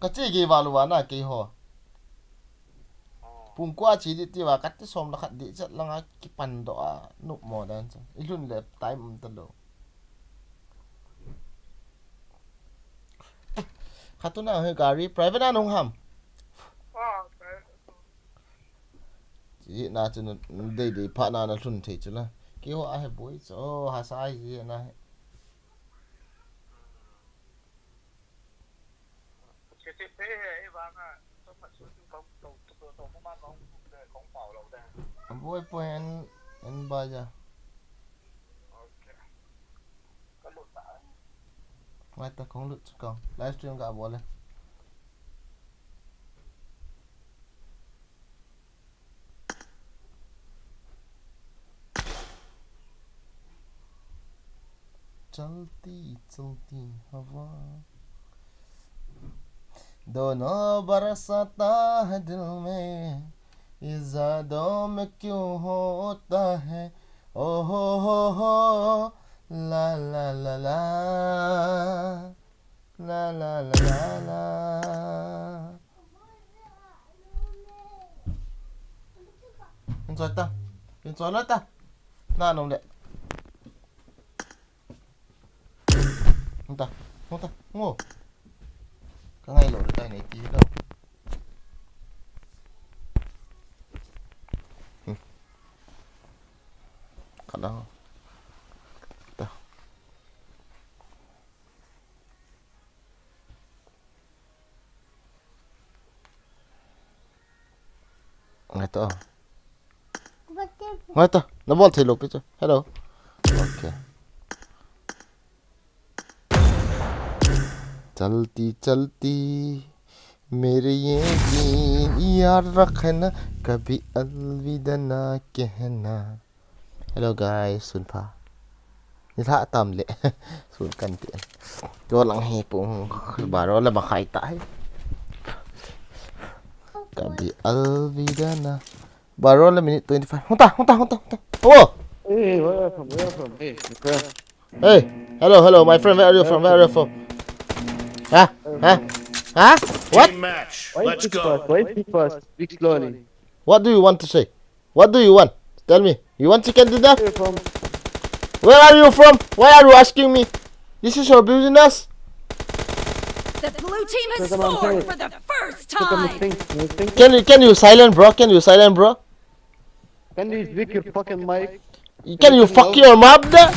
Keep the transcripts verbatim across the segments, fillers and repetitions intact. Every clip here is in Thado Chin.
Kache gei val uva na keiho. Pung kua che ding tia kati som le khat ding chet langa kipan doh a nop mo dan chu. I lhun le time um talou. Khatuna hi gari private a nung ham. Che na chu na dei dei pha na na lhun thei chu la. Keiho a he boi chu. Oh, hasa hi na he. Boi, boi, en, en ba ja. Ngai ta, kong lut chu kong. Live stream ga bol le. चलती चलती हवा। दोनों बरसाता है दिल में, ये यादों में क्यों होता है, ओ हो हो हो, ला ला ला ला, ला ला ला ला ला। Enjoy ta. Enjoy la ta. Na nong le. Nta, nta, ngo. Ka ngai lo le tai nei ti lo. Hmm. Ka na. Ta. Ngai to. Ngai to. Na bol thei lo pi chu. Hello. Okay. चलती चलती मेरे ये दिन याद रखना, कभी अलविदा ना कहना। Hello guys, sun pha. Ni lha tam le. Sun kan ti. Cho lang hi pung baro le ba khai ta hi. Ka bi alvida na. Baro le minute twenty-five. Hunta, hunta, hunta, hunta. Oh! Hey, where are you from? Where are you from? Hey, where? Hey, hello, hello, my friend. Where are you from? Where are you from? Huh? Huh? Huh? What? Team match. Why you Let's speak go. Fast? Why you speak fast? Speak slowly. What do you want to say? What do you want? Tell me. You want chicken dinner? Where are you from? Where are you from? Why are you asking me? This is your business? The blue team has Because I'm scored saying- for the first Because I'm a time. Think, you think Can you, can you silent, bro? Can you silent, bro? Can you speak your fucking mic? Can you fuck your mom there?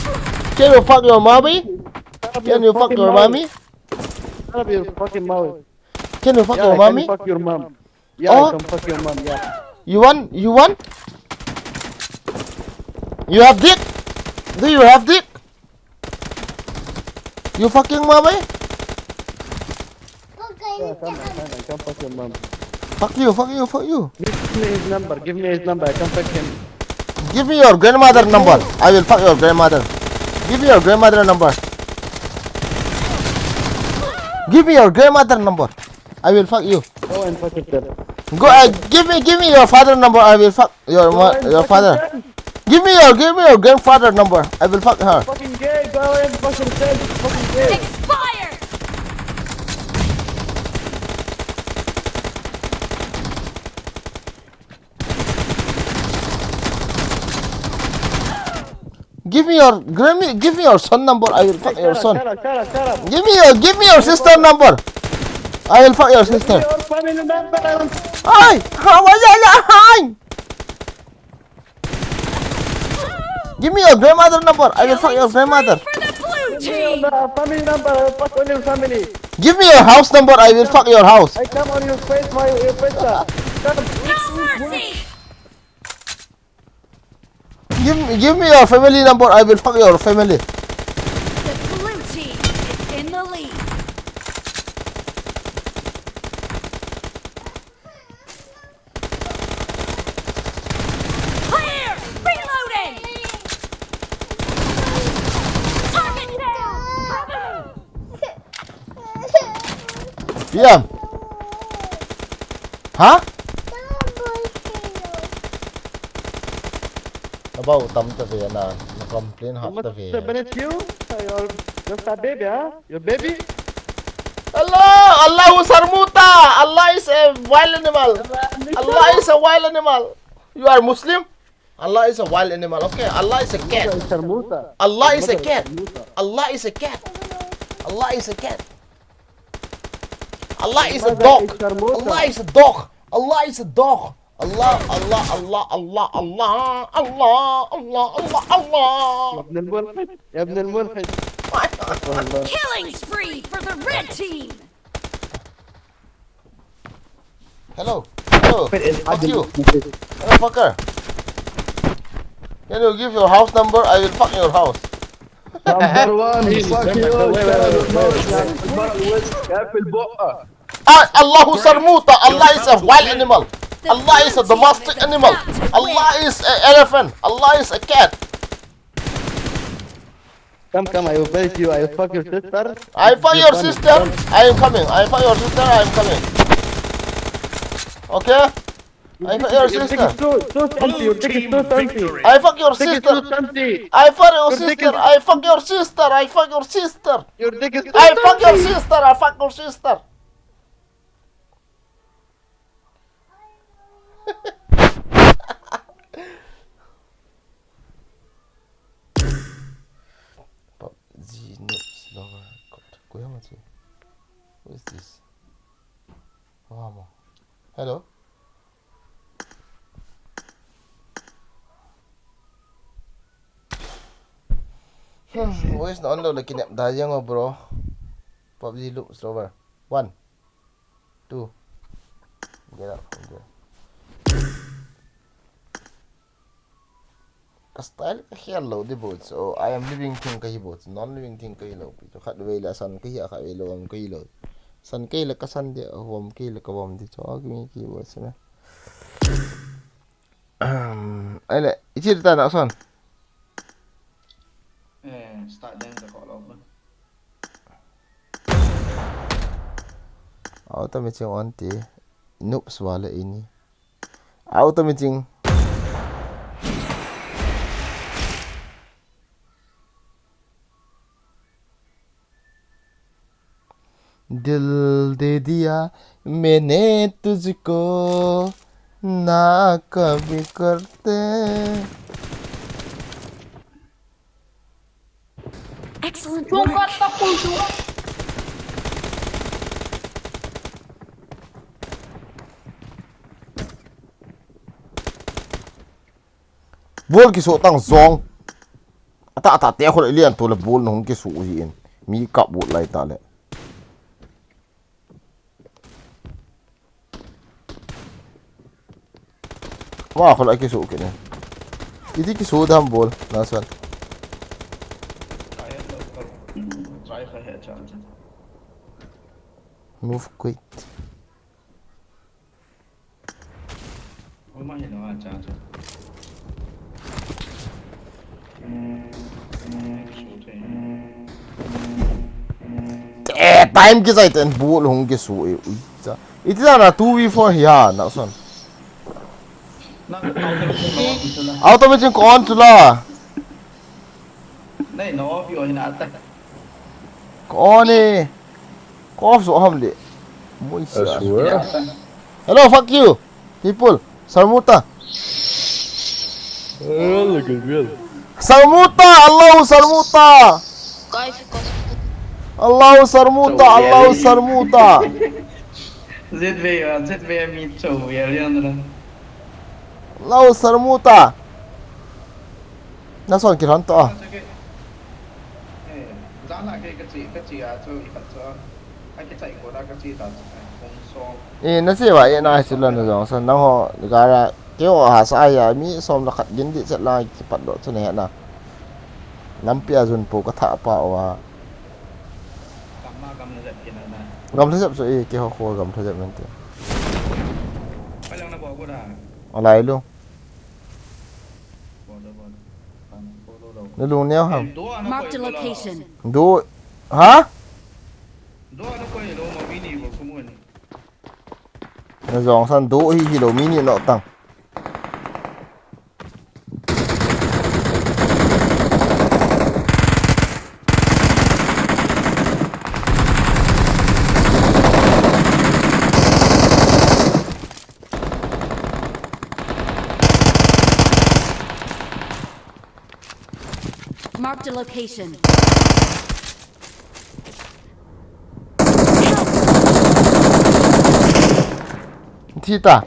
Can you fuck your mommy? Shut up Can your you fuck fucking your mouth. Mommy? Shut up your fucking mouth. Can you fuck Yeah, your I can mommy? Fuck your mom. Yeah, Oh. I can fuck your mom, yeah. You want? You want? You have dick? Do you have dick? You fucking mommy? Yeah, come on, come on, come fuck your mom. Fuck you, fuck you, fuck you. Give me his number, give me his number, I can fuck him. Give me your grandmother number. I will fuck your grandmother. Give me your grandmother number. Give me your grandmother number. I will fuck you. Go and fuck yourself. Go, uh, give me, give me your father number. I will fuck your Go mo- and your fuck father. Yourself. Give me your, give me your grandfather number. I will fuck her. Fucking gay. Go and fuck yourself. Fucking gay. Expired. Give me your Grammy, give me your son number, I will fuck Hey, your shut up, son. Shut up, shut up, shut up. Give me your, give me your sister number. I will fuck your Give me sister. Your family number. I will Hi! How are you? Hi! Give me your grandmother number. I will fuck your grandmother. For the blue Give me your team. Number, family number. I will fuck on your family. Give me your house number. I will fuck your house. I come on your face, my your face. Come. No mercy. Give, give me your family number, I will fuck your family. The blue team is in the lead. Clear! Reloading! Target down! P M. Ha? Abao tam ta ve na, na complain ha ta ve. Must have been you. Your, your baby, huh? Your baby? Allah, Allahu sarmuta, Animal. Allah is a wild animal. You are Muslim? Allah is a wild animal, okay? Allah is a cat. Allah is a cat. Allah is a cat. Allah is a cat. Allah is a dog. Allah is a dog. Allah is a dog. Allah, Allah, Allah, Allah, Allah, Allah, Allah, Allah, Allah. يا ابن الملحد، يا ابن الملحد. والله. Killing spree for the red team. Hello, hello, fuck you. Hello, fucker. Can you give your house number? I will fuck your house. Number one, fuck you, شارع الموت، يا البرق الوسخ، يا في البقعة. Ah, Allahu Sarmuta, Allah is a wild animal. Allah is a domestic animal. Allah is an elephant. Allah is a cat. Come, come, I will belt you, I will fuck your sister. I fuck your sister. I am coming. I fuck your sister. I am coming. Okay? I fuck your sister. I fuck your sister. I fuck your sister. I fuck your sister. I fuck your sister. Pub G noobs lover. God, kuya mo si. Who is this? Vamos. Hello. Hmm, voice na on lou le kinep da jeng o, bro. Pub G noobs lover. One. Two. Get up from there. Ka style ka khel lou di bou chu. I am living thing ka hi bou chu. Non living thing ka hi lou pi chu. Khatvei le asan ka hi a, khatvei le avom ka hi lou. San ka hi le ka san di, avom ka hi le ka vom di chu. Ki mi ki bou chu na. Ahm, ai le, i chi ta na son. Eh, start then ka call off. Auto matching on ti. Noobs vale ini. Auto matching. दिल दे दिया मैंने तुझको, ना कभी करते. Excellent work. Ball kisu tang zong. Ata, ata, te khol lian tu le ball nung kisu hi in. Mi kap ball lai ta le. Wa, khol a kisu kit ne. Iti kisu dam ball. Nice one. Move quick. Eh, time kisai ten bu lung kisu e, ui cha. Iti na two v four hi ha, na son. Auto machine ko on chu la. Nei, no, off yo hin attack. Ko on e. Ko off so ham le. Mui sia. Hello, fuck you. People, Sarmuta. Sarmuta, Allahu Sarmuta. Allahu Sarmuta, Allahu Sarmuta. Z V, Z V mi cho ya lian da. Allahu Sarmuta. Na son kiran to. Eh, na che wa, eh, na che la na jong san nang ho gara keo ha sa ya mi som la khat gin di chet la kipat do chu ne na. Lampi a jun po ka tha pa wa. Gam la jep so e ke ho kho gam la jep men te. Alai lu. Nalung neo ham. Marked a location. Do. Ha? Na jong san do hi hi lo mini no tang. Marked a location. Thi ta.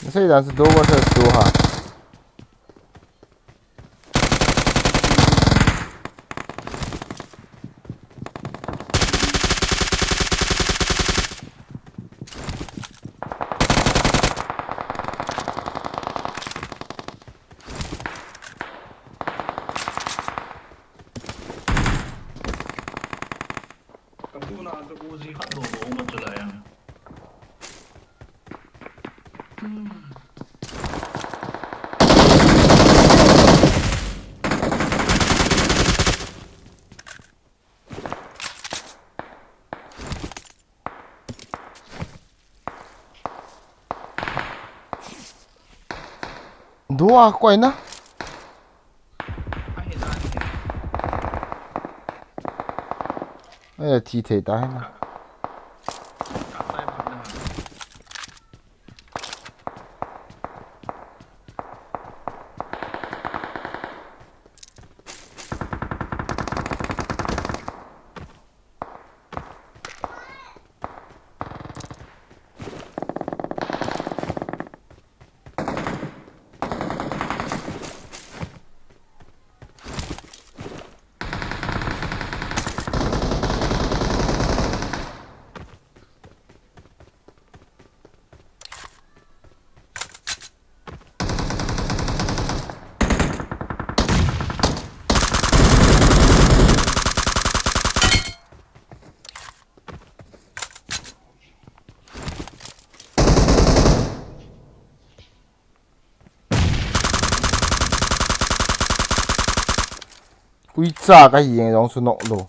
Nasei dan chu do versus do ha. Ka tuna chu Uzi khat lo lo ma chu la ya. Dua koi na. Ai, thi thei ta hai na. Ui cha ka hi jeng jong chu nok lo.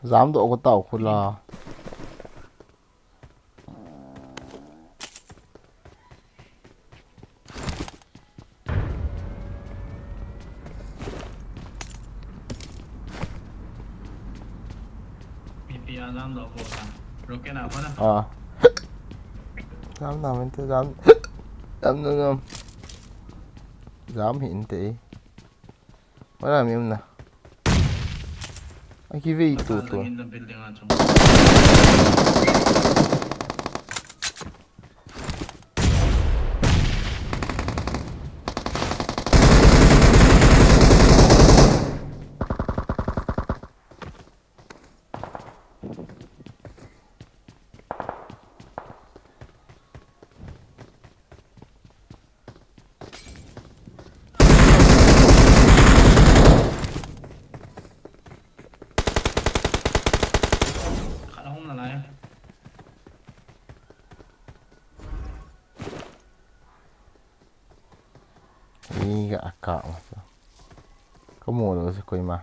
Jam doh ko tao khu la. Mipi a jam doh ko ta. Rocket a ko na. Ah. Jam na men te jam. Jam na jam. Jam hi inte. Wala mi umna. Aki vei tu tu. Ni ga aka ma. Kamu lo se koima.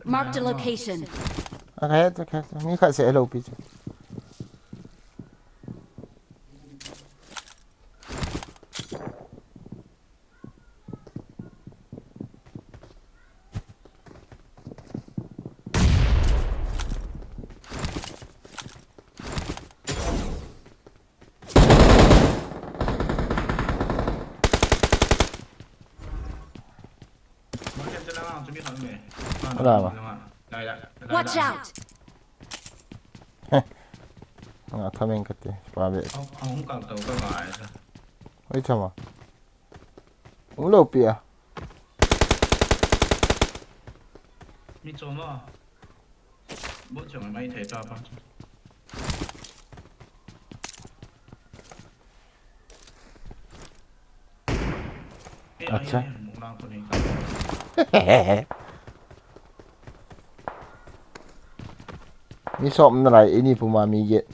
Marked a location. Okay, okay. Mi khat se hello pi. Ala ma. Watch out! Nga thameng kati, pa be. Oi chama. Ung lo pia. Mi choma. Bo chama mai thei ta pa. Acha. Mi som nalai, ini puma mi get.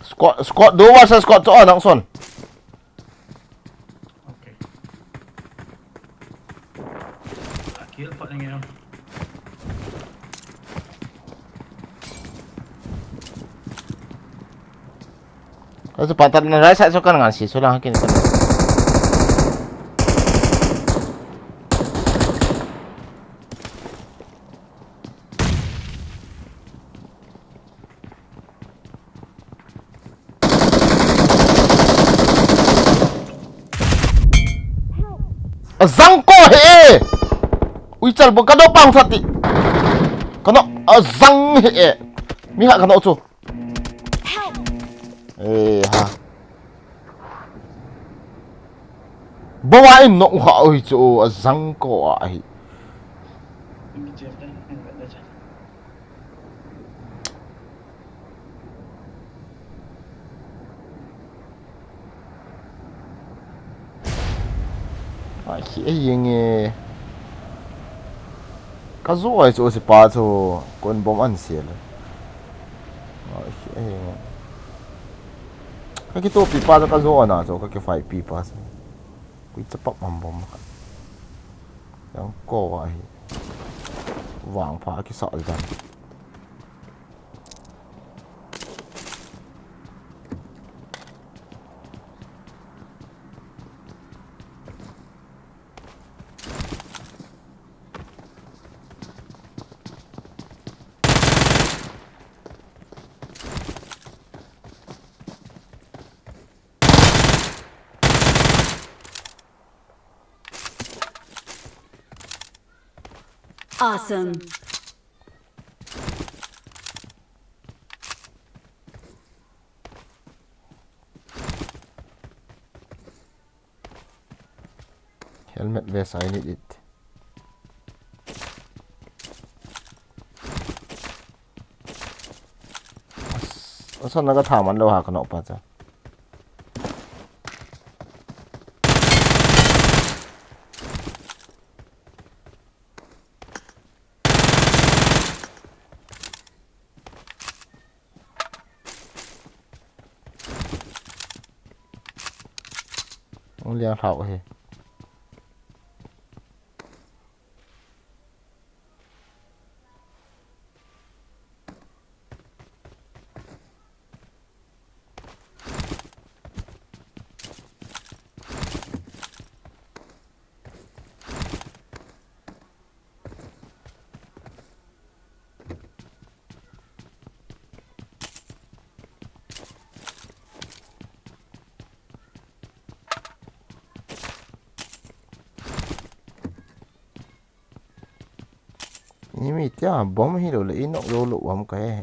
Squad, squad, do wasa squad to anang son. Okay. Kill pa ninge. Kasu patat na rai sa so kan ngan si so lang kin kan. Azang ko he e. Ui chal bo kano pang thati. Kano azang he e. Mi ha kano chu. Help! Eh, ha. Bawa in nok ha oi chu azang ko a hi. Ai, hi e yeng e. Ka zo ai chu si pa chu kon bom an sia le. Ai, hi e yeng e. Ka kitopi pa chu ka zo ana chu ka kifai pi pa chu. Kui chapap mam bom kha. Yang ko wa hi. Vang pha kisa dan. Awesome. Helmet vest, I need it. As-, asa naga thaman lo ha kano pa cha. Ong liang hlau hi. Ni mi tia bom hi lo le i nok lo lo wam ka he.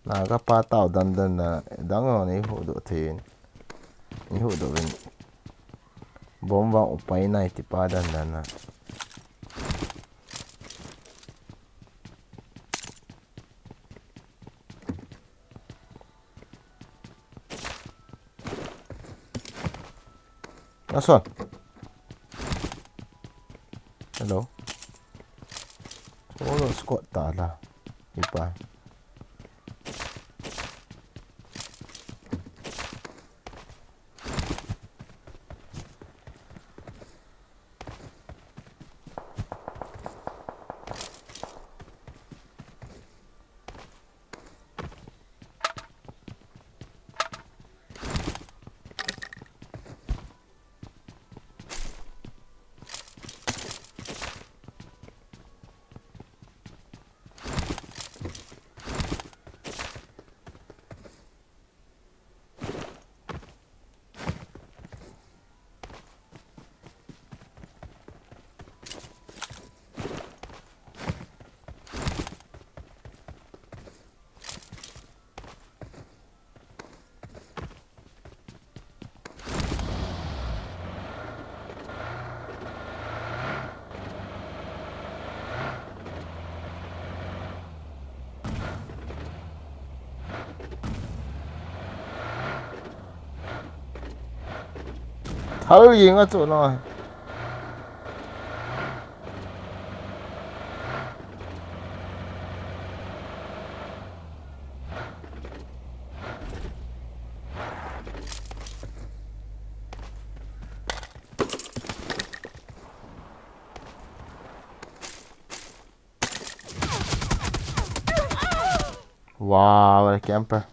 Na ka pa tao dan dan na dang o ni hu do thin. Ni hu do vin. Bom vang upai nai ti pa dan dan na. Nason. Hello. Solo squad ta la. Ipa. Thal ging a chu na. Wow, a camper.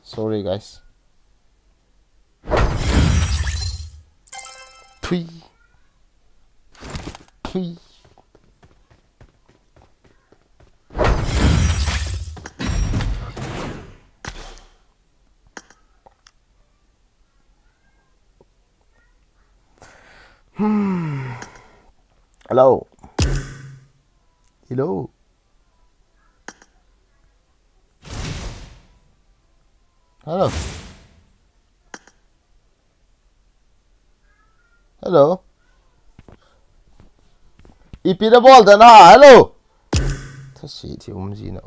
Sorry, guys. Three. Three. Hmm. Hello. Hello. Hello. Hello. Ipi na bol dan ha. Hello. Thase thi um ji na.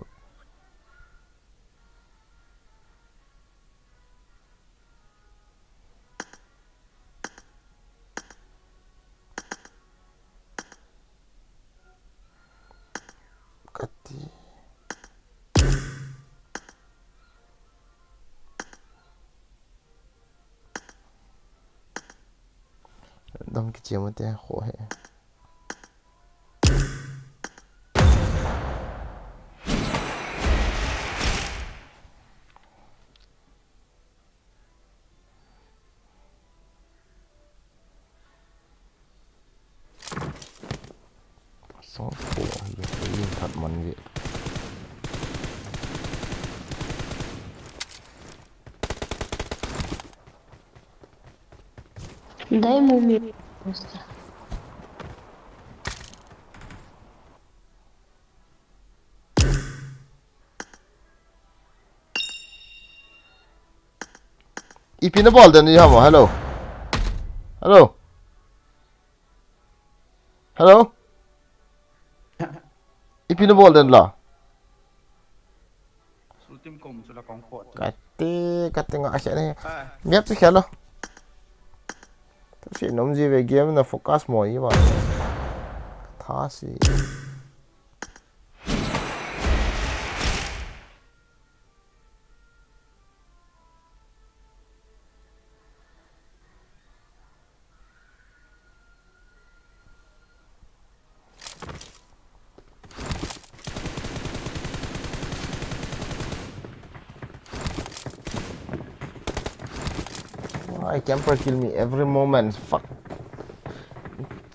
Kati. Dam kichia mate kho he. Song kho hi, yin that man ve. Dai mu mi. Ipi na bol dan ni hamo, hello. Hello. Hello. Ipi na bol dan la. Sultim kom sula kong khot. Kati, kati nga asya ni. Ah. Miap si khelo. Thase nom ji ve game na focus mo i ba. Thase. Why camper kill me every moment? Fuck.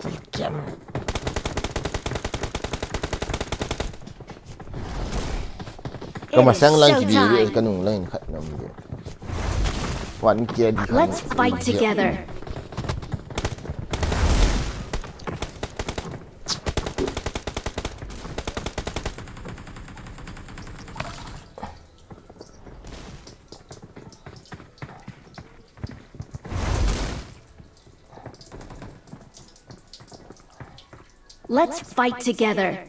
Kill cam. Ka masang lang kibi ve, ka nung lang in khat nam ve. One kill di khat. Let's fight together. Let's fight together.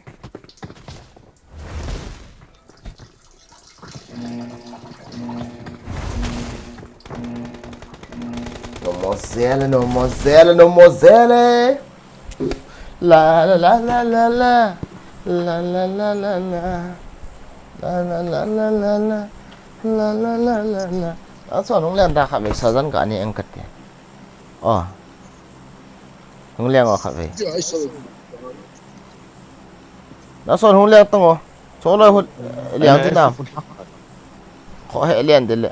No more zele, no more zele, no more zele. La la la la la la. La la la la la. La la la la la la. La la la la la. Aso nung len da kha be sa jan ka ni ang kat ke. Oh. Hung liang o khat ve. Na son hung liang tong o. Cho loi hung liang ti nam. Kho he liang de le.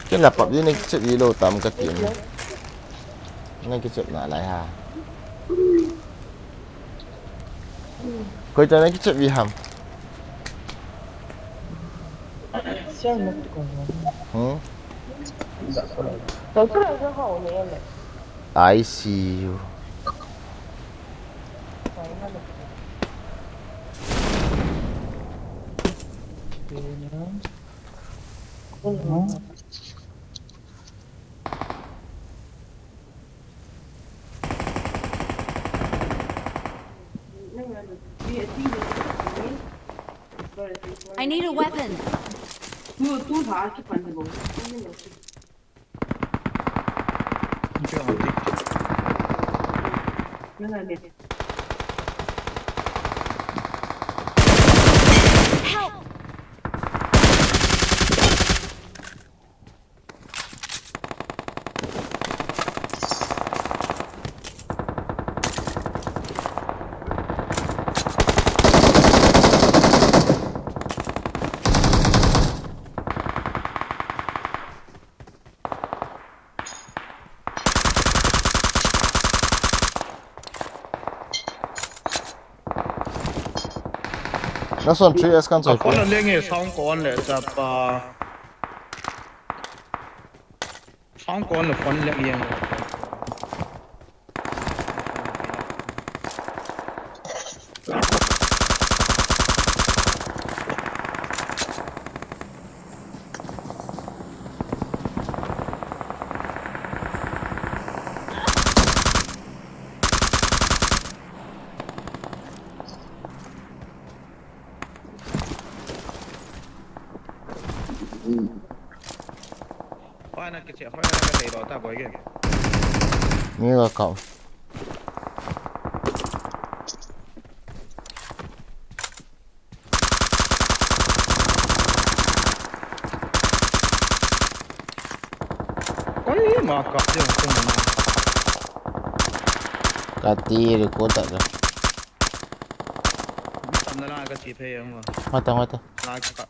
Ken la pap ni kichep i lo tam ka ti ni. Na kichep na lai ha. Koi ta na kichep i ham. Hmm? I see you. I need a weapon. Help! Nason three S kan choi. Phone leng e, sound kon le chapa. Sound kon le phone leng e. Hoi na kiche, hoi na ka thei lo ta boi ge. Ni ga kau. Oi, ma ka je ko na. Ka ti ri ko ta ga. Tam na la ka ti phe yang ma. Hoi ta, hoi ta. La ki ka.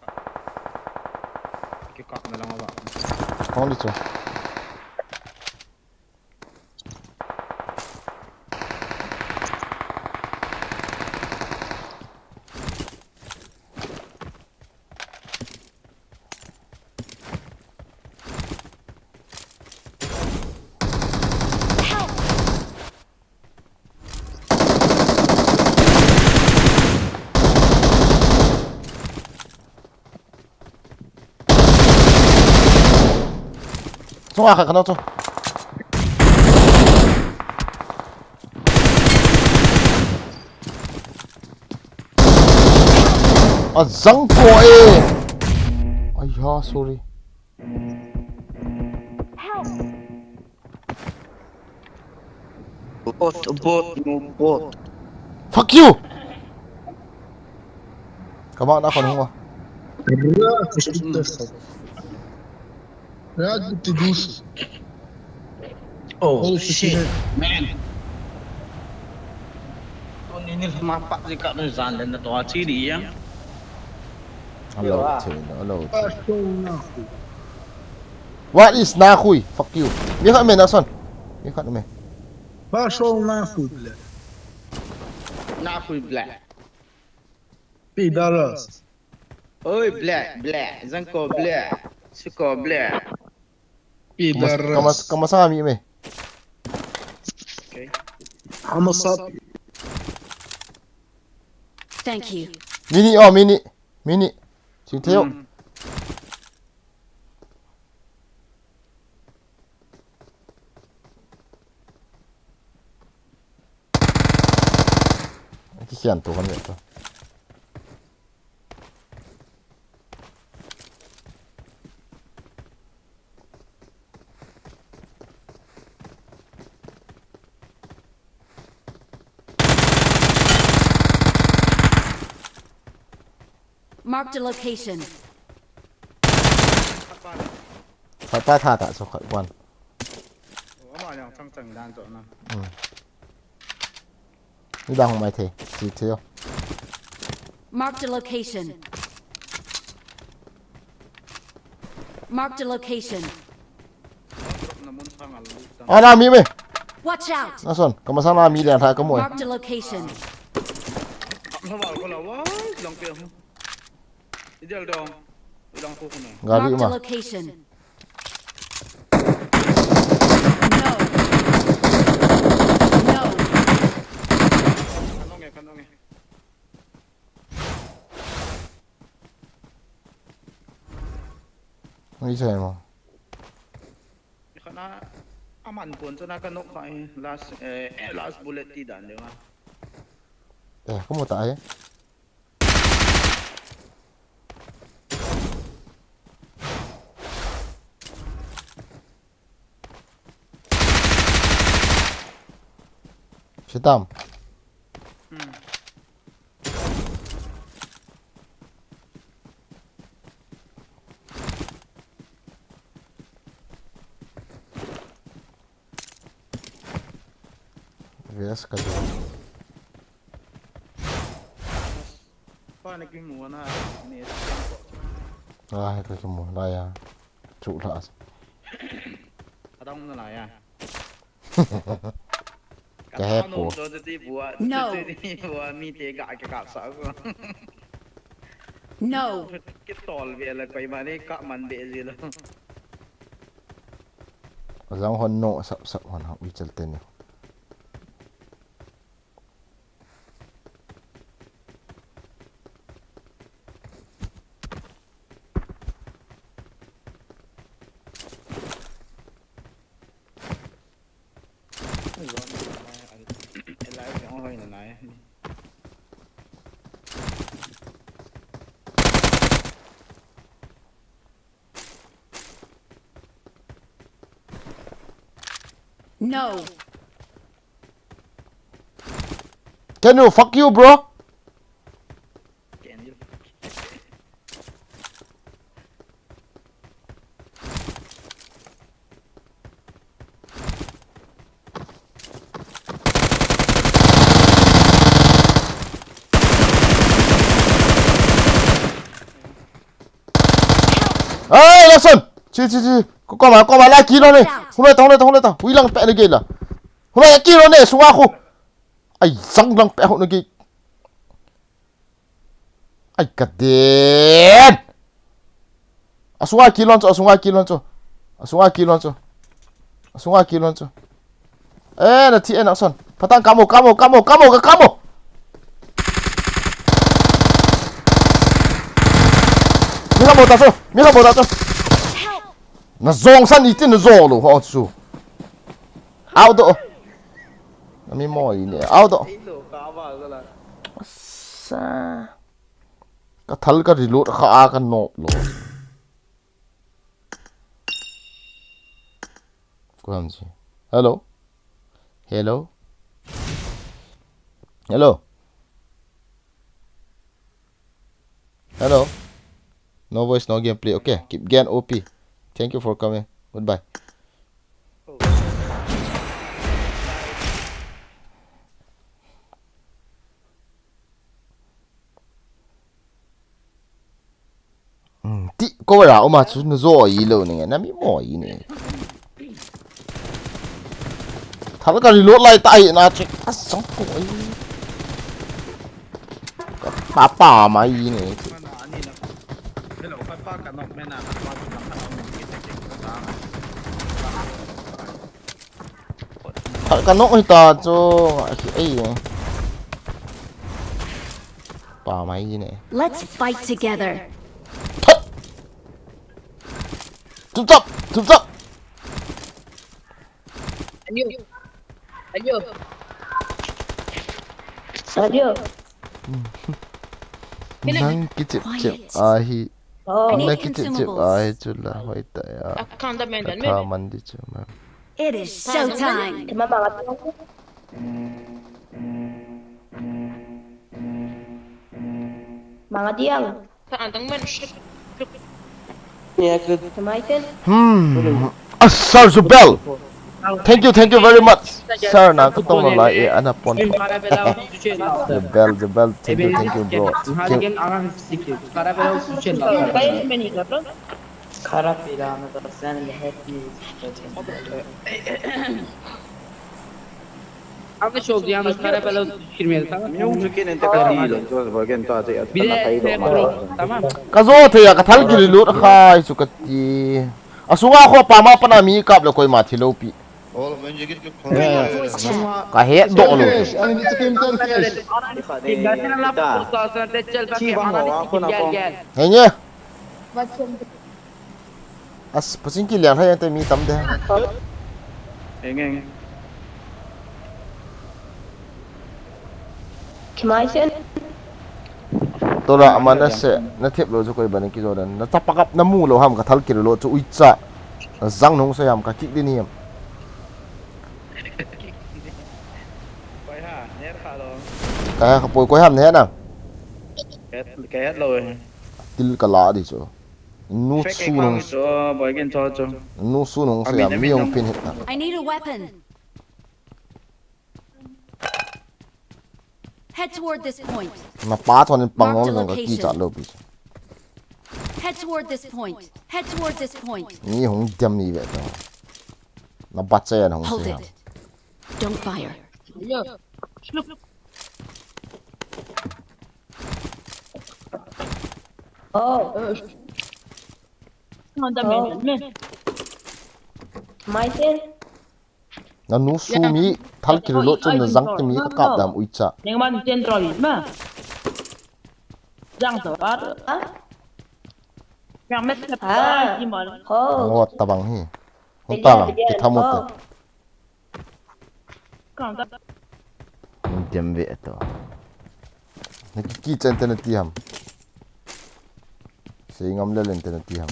Ki ka na la ma ba. Kong di chu. Sunga khat ka knock chu. A jang ko e. Ai ha, sorry. Help! Bot, bot, no bot. Fuck you! Come on, knock on hung. Ra, kusutas. Ra, kutudusu. Oh, oh, shit, shit, man. Tuni ni lama pa ji ka no jan le na to a chi di yang. Hello, hello. What is nahui? Fuck you. Mi khat me na son. Mi khat me. Пошёл нахуй, блядь. Нахуй, блядь. Пидорас. Ой, блядь, блядь, Занько, блядь, сука, блядь. Пидорас. Kama, kama, kama sa mi me. Okay. Kama sa. Thank you. Mini, oh, mini. Mini. Ching theo. Hmm. Kikhen to kan ve to. Marked a location. Khat pa tha ta, so khat one. Oh, ama yang chang chang dan to na. Hmm. Ni dang mai thei, chi thei yo. Marked a location. Marked a location. Ana mi me. Watch out! Nason, kama sa na mi le tha ka mo. Marked a location. Am sa wal ko la wa, lang pe. Idel dong. Ilang ko kuno. Gari. Marked a ma. Location. No. No. Kanong e, kanong e. Ang isa mo. Kana aman pon to na kanok ka e. Last, eh, last bullet ti dan de ma. Eh, kamu ta e. Sitam. Vest ka do. Pa na kimu na ni. Ah, ka kimu la ya. Chu la. Adang na la ya. Ka he po. No. Mi te ga ke ka sa ko. No. Kitol ve la koi ma ni ka man be ji lo. Azang hon no sap sap hon ha ui chal te ni. No. Can you fuck you, bro? Ai, Nelson! Chi, chi, chi. Ko, ko ma, ko ma, la kilo ne. Hung le ta, hung le ta, hung le ta. Hui lang pe ne ge la. Hung le kilo ne, sunga khu. Ai, zang lang pe hu ne ge. Ai, ka den. Asunga kilon chu, asunga kilon chu. Asunga kilon chu. Asunga kilon chu. Eh, na thi en action. Patang kamo, kamo, kamo, kamo, ka kamo. Mi kamo ta chu, mi kamo ta chu. Na zong san iti na zong lo ho chu. Out do. Na mi mo i ne. Out do. Sa. Ka thal ka reload kha a ka nop lo. Ko ham si. Hello? Hello? Hello? Hello? No voice, no gameplay. Okay, keep going, O P. Thank you for coming. Goodbye. Hmm, ti ko ra uma chu na zo i lo ne, na mi mo i ne. Thal ka reload lai ta i na che a sang ko i. Ka pa pa ma i ne. Ka, ka nok hita chu, ai, ai. Pa mai ne. Let's fight together. Thot! Tup tup! Tup tup! Ayo. Ayo. Ayo. Nang kichip chip ahi. Oh. Nang kichip chip ahi chu la hoi ta ya. Ah, calm down, man. Ka tha man di chu ma. It is show time. Mama, mama diang. Ka andang man. Hmm. Ah, Sir Zubel. Thank you, thank you very much. Sir, na ka tong lai e, ana pon. Zubel, Zubel, thank you, thank you, bro. Thank you. Kharap ila na ta sen happy. Abi çok yanlış kare pala kirmedi, tamam. Yung jukin ente kati lo, George Borgen to ate. Bir de bro, tamam. Ka zo the ya, ka thal kiri lut khai su kati. Asunga kho pa ma pana mi kap le koima thi lo pi. Ka he do lo. Henge. As, paching kilian hai ante mi tam de. Eng, eng. Kimai sen. Tola amana se, na thep lo chu koi bana ki Jordan. Na chapa kap na mu lo ham ka thal kir lo chu uicha. Na jang nung sa yam ka kik din hiam. Eh, ka poi koi ham ne na. Ket, ket lo eh. Til ka la di chu. Nu Fake su account nung, chu, boy, kin cho chu. Nu su nung se Ami, ya, ami mi nung. Hung pin hit na. I need a weapon. Head toward this point. Na pa thon in pang Mark the nong nong ka ki location. Cha lo pi. Head toward this point. Head toward this point. Ni hung dem ni ve to. Na ba che na hung Hold se it. Ham. Don't fire. Yo. Look. Oh, Uh, no, that Oh. means me. My turn. Na nu su mi thal kiri lo chun na zang ti mi ka kap dam ui cha. Neng man ten draw ma. Jang to ar. Huh? Yang met ka Ah. Ki mal. Oh. Ngot tabang hi. Hung Again, tabang again. Ki thamut. Oh. Kang ta. Dem ve to. Na ki ki chen te na ti ham. Sei ngam le len te na ti ham.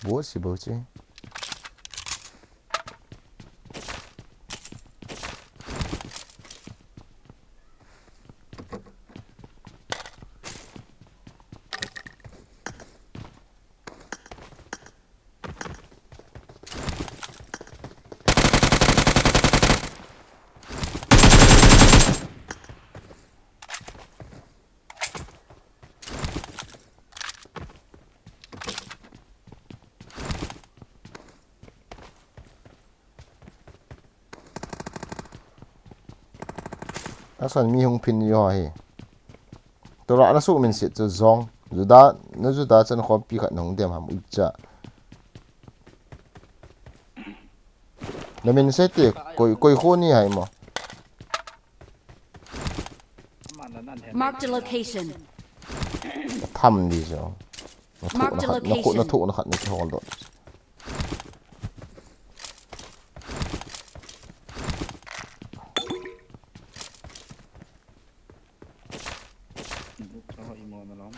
Bo si bo si. Asan mi hung phin yo hi. Tora na su min sit chu zong. Juda, na juda chan khom pi khat nung dem ham ui cha. Na min se te koi koi kho ni hai mo. Ama na nan hen. Marked a location. Tham di jo. Na thu Marked na a khat, na khu na location. Thu na khat ni hol do. Buk sa ho imo na long.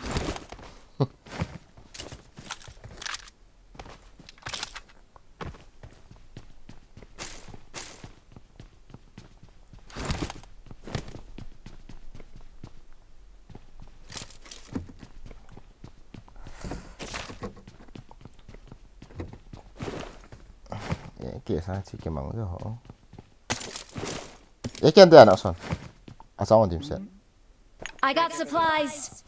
Ye ke sa chi ke mang jo ho. Ye ken de na son. A sa on dim set. I got supplies.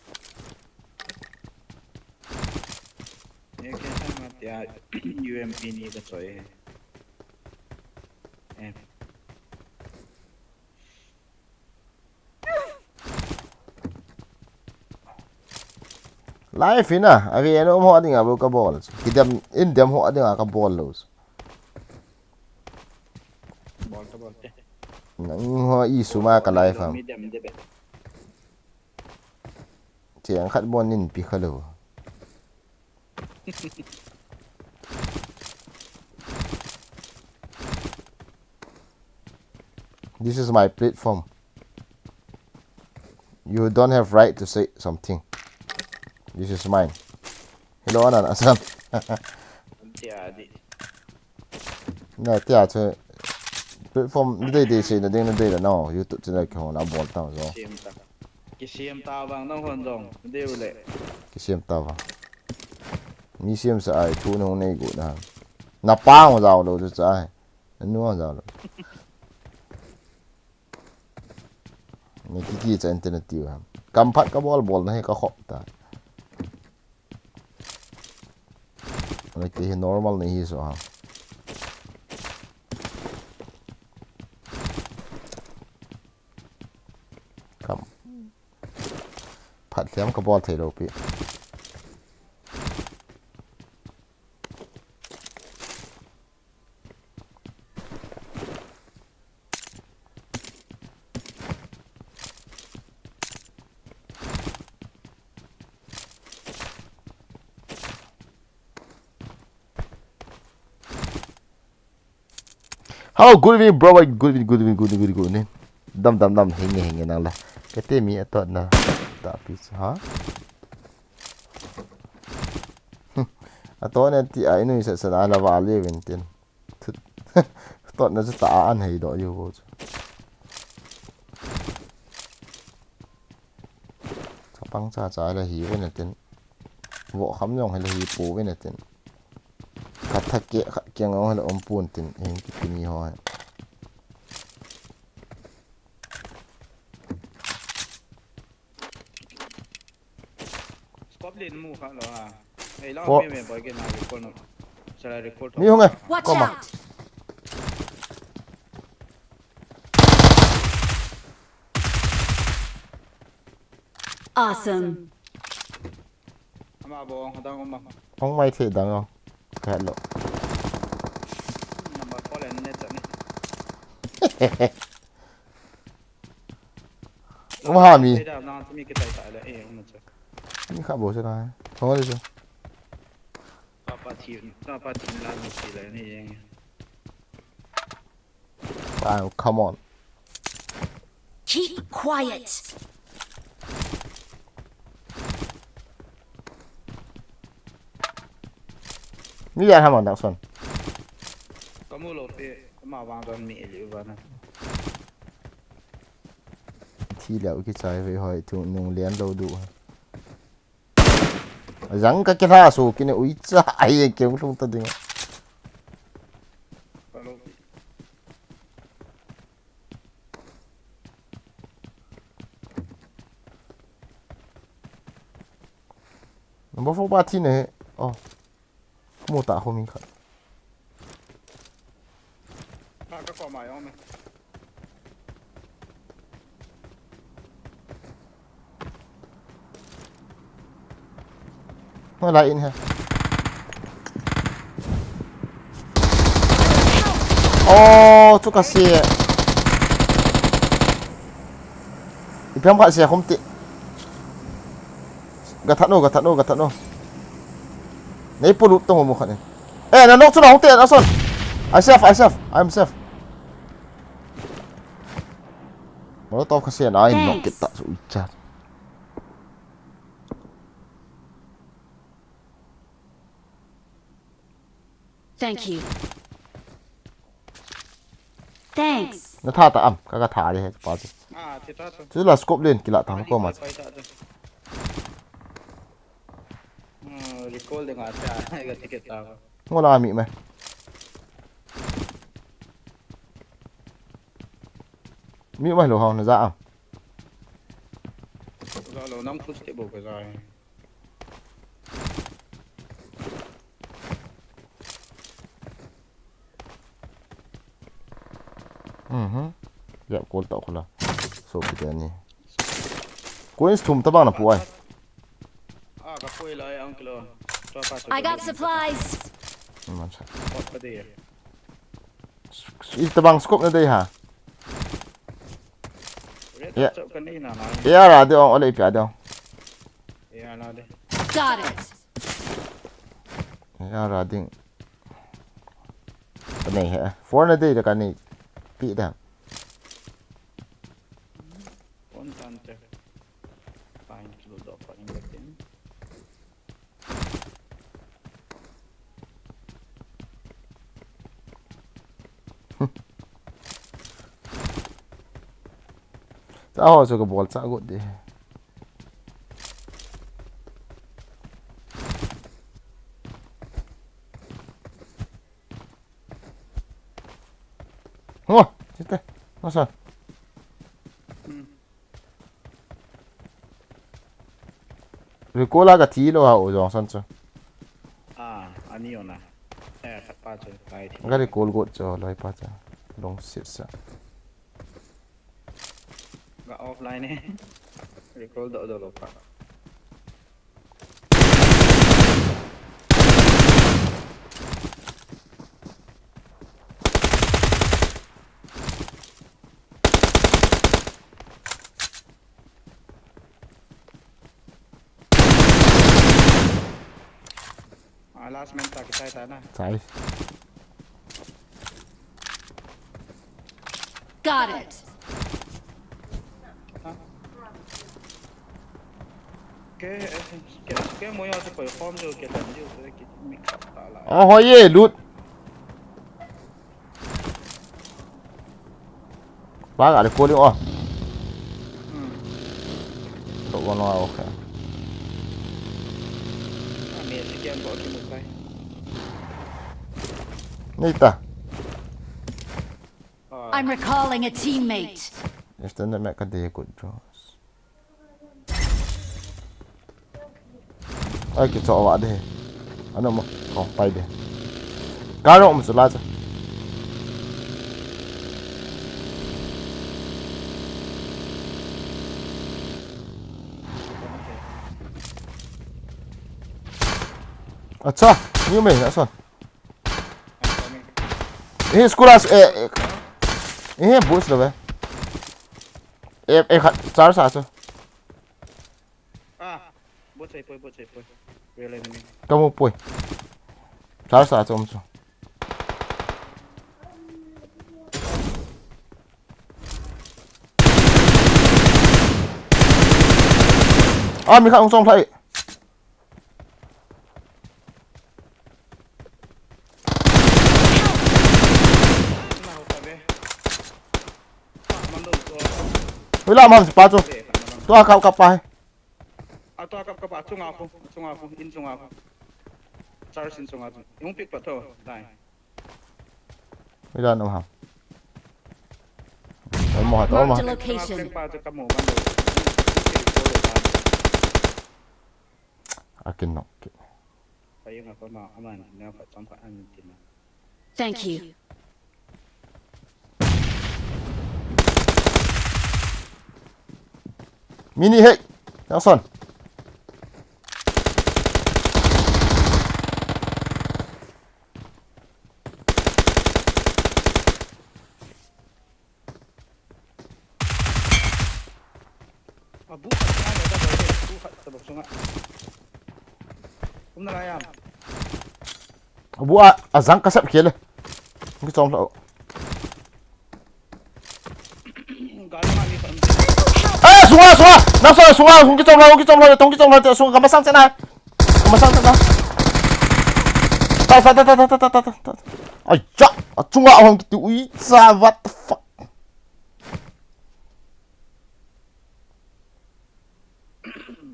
Ye ke sa ma tia U M P ni ka choi he. Eh. Life ina, a ve no mo ding a bu ka bol. Ki dem in dem ho ding a ka bol lo. Bol ta bol te. Nang ho i su ma ka life am. Mi dem de be. Che ang khat bon nin pi kha lo. This is my platform. You don't have right to say something. This is mine. Hello, Anan Assam. Tia di. Na tia chu platform ni dei dei sei na ding na dei la no YouTube channel ke hon a bol ta jo. Sim ta. Ki sim ta bang nang hon jong. Deu le. Ki sim ta ba. Mi sim sa ai thu nong nei gu na. Na pa ngo jao lo chu cha ai. Na nu ngo jao lo. Ni ki ki cha internet ti ha. Kam phat ka bol bol na he ka khop ta. Ni ki hi normal ni hi so ha. Kam. Phat thiam ka bol thei lo pi. Oh, good evening, bro. Good evening, good evening, good evening, good evening. Dam, dam, dam. Henge, henge, nang la. Kate mi atot na. Tapi, ha? Atot na ti ai nui sa sa na la va le vin tin. Atot na sa ta an hei do yo bo. Chapang cha cha la hi vin tin. Vo kham jong hi la hi po vin tin. Khat thak ke, khat ke ngau hala um pun tin, eh, ki pini ho. Scope len mu kha lo ha. Ei, la. Wo. Mi, mi, boy, ke na recall no. Sala recall. Mi hung e. Watch out! Awesome. Ama bo, dang um ma. Hung mai thei dang o. Ka het lou. Number four le ne chat ni. Um ha mi. Thei da na mi ke tai tai le, eh, um cha. Mi kha bo se na. Hung le se. Papa thi, papa thi la mi si le ni yeng. Wow, come on. Keep quiet. Mi ya hama nak son. Kamu lo pe, kama wang don mi li ba na. Thi leu ki chai ve hoi tu nung lian lo du. Jang ka kila su kine ui cha ai ke u lung ta ding. Number four ba thi ne. Oh. Mu ta ho mi kha. Ka, ka ko ma yong me. Hoi lai in ha. Oh, chu ka se. Ipi ham kha se khum ti. Ga that no, ga that no, ga that no. Nei pu lut tong mo khat ni. Eh, na nok chu na hung te, na son. I safe, I safe, I'm safe. Molotov kha se na, ai nok kit ta su cha. Thank you. Thanks. Na tha ta am, ka ka tha le he pa chu. Ah, thi ta ta. Chu la scope len kila ta ko ma. Pai ta ta. Hmm, recall de nga cha, ga ticket ta. Ngo la mi me. Mi me lo ha na ja am. Ga lo nam footstep bo ka ja. Mhm. Ya, call ta khula. So, kita ni. Coins thum tabang na pu ai. Ah, ka pui lai ang kilo. Tua pa. I got supplies. Man sa. Pot ka dia. Is tabang scope na dei ha. Red. Ya. Chop ka ni na na. Ya, ra de ong, ole ipia de ong. Ya, na de. Got it. Ya, ra ding. Ka nei he. Four na dei da ka nei. Pi da. Phone tan te. Fine, kilo do pa in tin. Cha ho chu ka bol cha got de. Ngo, chite. Ngo sa. Hmm. Recall a ka thi lou ha u jong san chu. Ah, ani ona. Eh, khat pa chu, kai thi. Ka recall got chu, loi pa chu. Long sit sa. Ka offline e. Recall do do lo pa. Ah, last man ta, kitai ta na. Chai. Got it. Ke, ke, ke mo yo se koi khom jo ke dan jo ke mix up ta la. Oh, hoye, loot. Ba ga le ko le oh. Lo wa no okay. A me si ke an bo ki mo kai. Nei ta. I'm recalling a teammate. Extended mag ka de good draws. Ai, kicho wa de. Ano mo, ko pai de. Ka ro mo sula cha. Acha, new me, asan. He school as eh eh boost lo be. Eh eh khat char sa chu. Ah, bot sai poi, bot sai poi. Real enemy. Kamu poi. Char sa chu um chu. Ah, mi khat hung chom lhai. Hui la mam pa chu. Tua kap kap pa he. A tua kap kap a chunga khu, chunga khu, in chunga khu. Charge in chunga chu. Yung pick pa tho, dai. Hui la no ham. Tol mo ha, tol mo ha. Location. Pa chu kamu ban lo. Akin nok. Payung ako ma aman na ka chom ka an tin. Thank you. Mini hey. Yang son. Abu khat na le da bai bu khat ta bok sunga. Kum na la yam. Abu a azang kasap kele. Ngi chom lo. Gal ma ni kan. Eh, sunga, sunga. Na so sunga, ngi chom lo, ngi chom lo, tong ngi chom lo, sunga kamasang chena. Kamasang chena. Ta ta ta ta ta ta ta ta. Ai cha, achunga hong ti ui cha, what the fuck.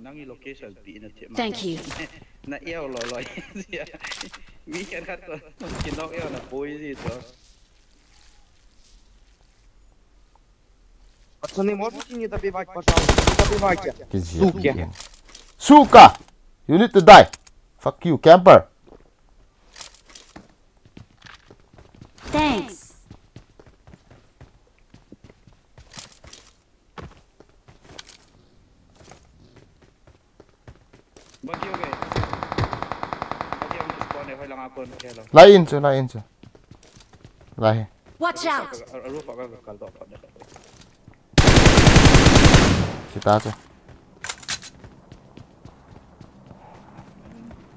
Nang i location pi na ti ma. Thank you. Na eo lo lo. Mi kan khat ko. Ki nok eo na boy ji to. Patsuni mo ki ni da bi bak pa sa. Da bi bak ya. Ki Suka. Suka. You need to die. Fuck you, camper. Thanks. Bagi okay. Bagi ang spawn eh, hoy lang ako na kaya lang. Lai in chu, lai in chu. Lai. Watch out! Aru pa ka kal pa pa. Kita chu.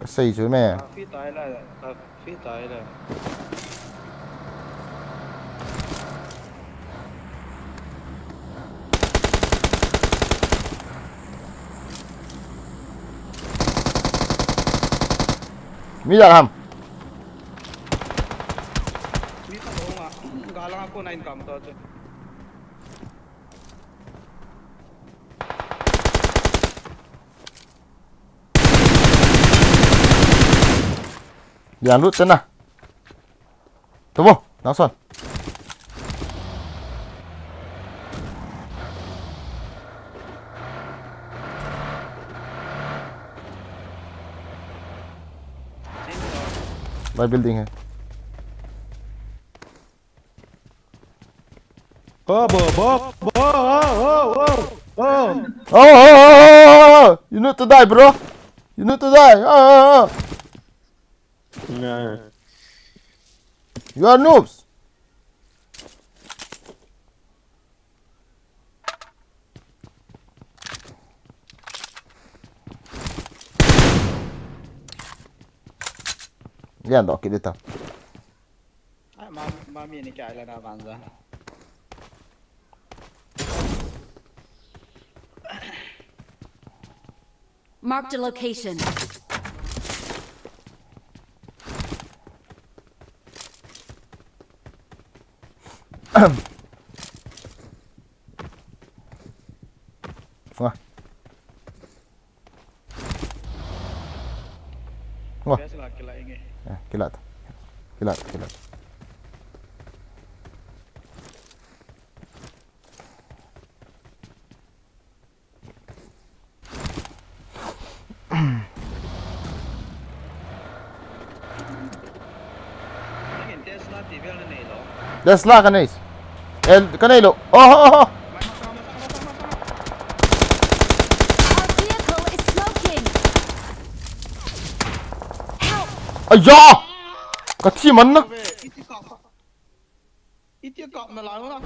Kasei chu me. Kafi tai la, kafi tai la. Mi da ham. Mi ka dong a, galang ako na income to chu. Yang lut tena. Tumo, nang son. Lai building hai. Oh, bo, bo, bo, oh, oh, oh, oh. Oh, oh, oh, oh, oh, oh. You need to die, bro. You need to die. Oh, oh, oh. Nah. You are noobs. Yan do kit ta. Ai, ma, ma mi ni kya ila na banza. Marked a location. Wah. Wah. Biasa lah, kila inge. Ya, kila tu. Kila tu, kila tu. Tesla ka nei. El, ka nei lou. Oho, oho. Our vehicle is smoking. Help! Aya! Ka thi man na. Iti kap na lai na.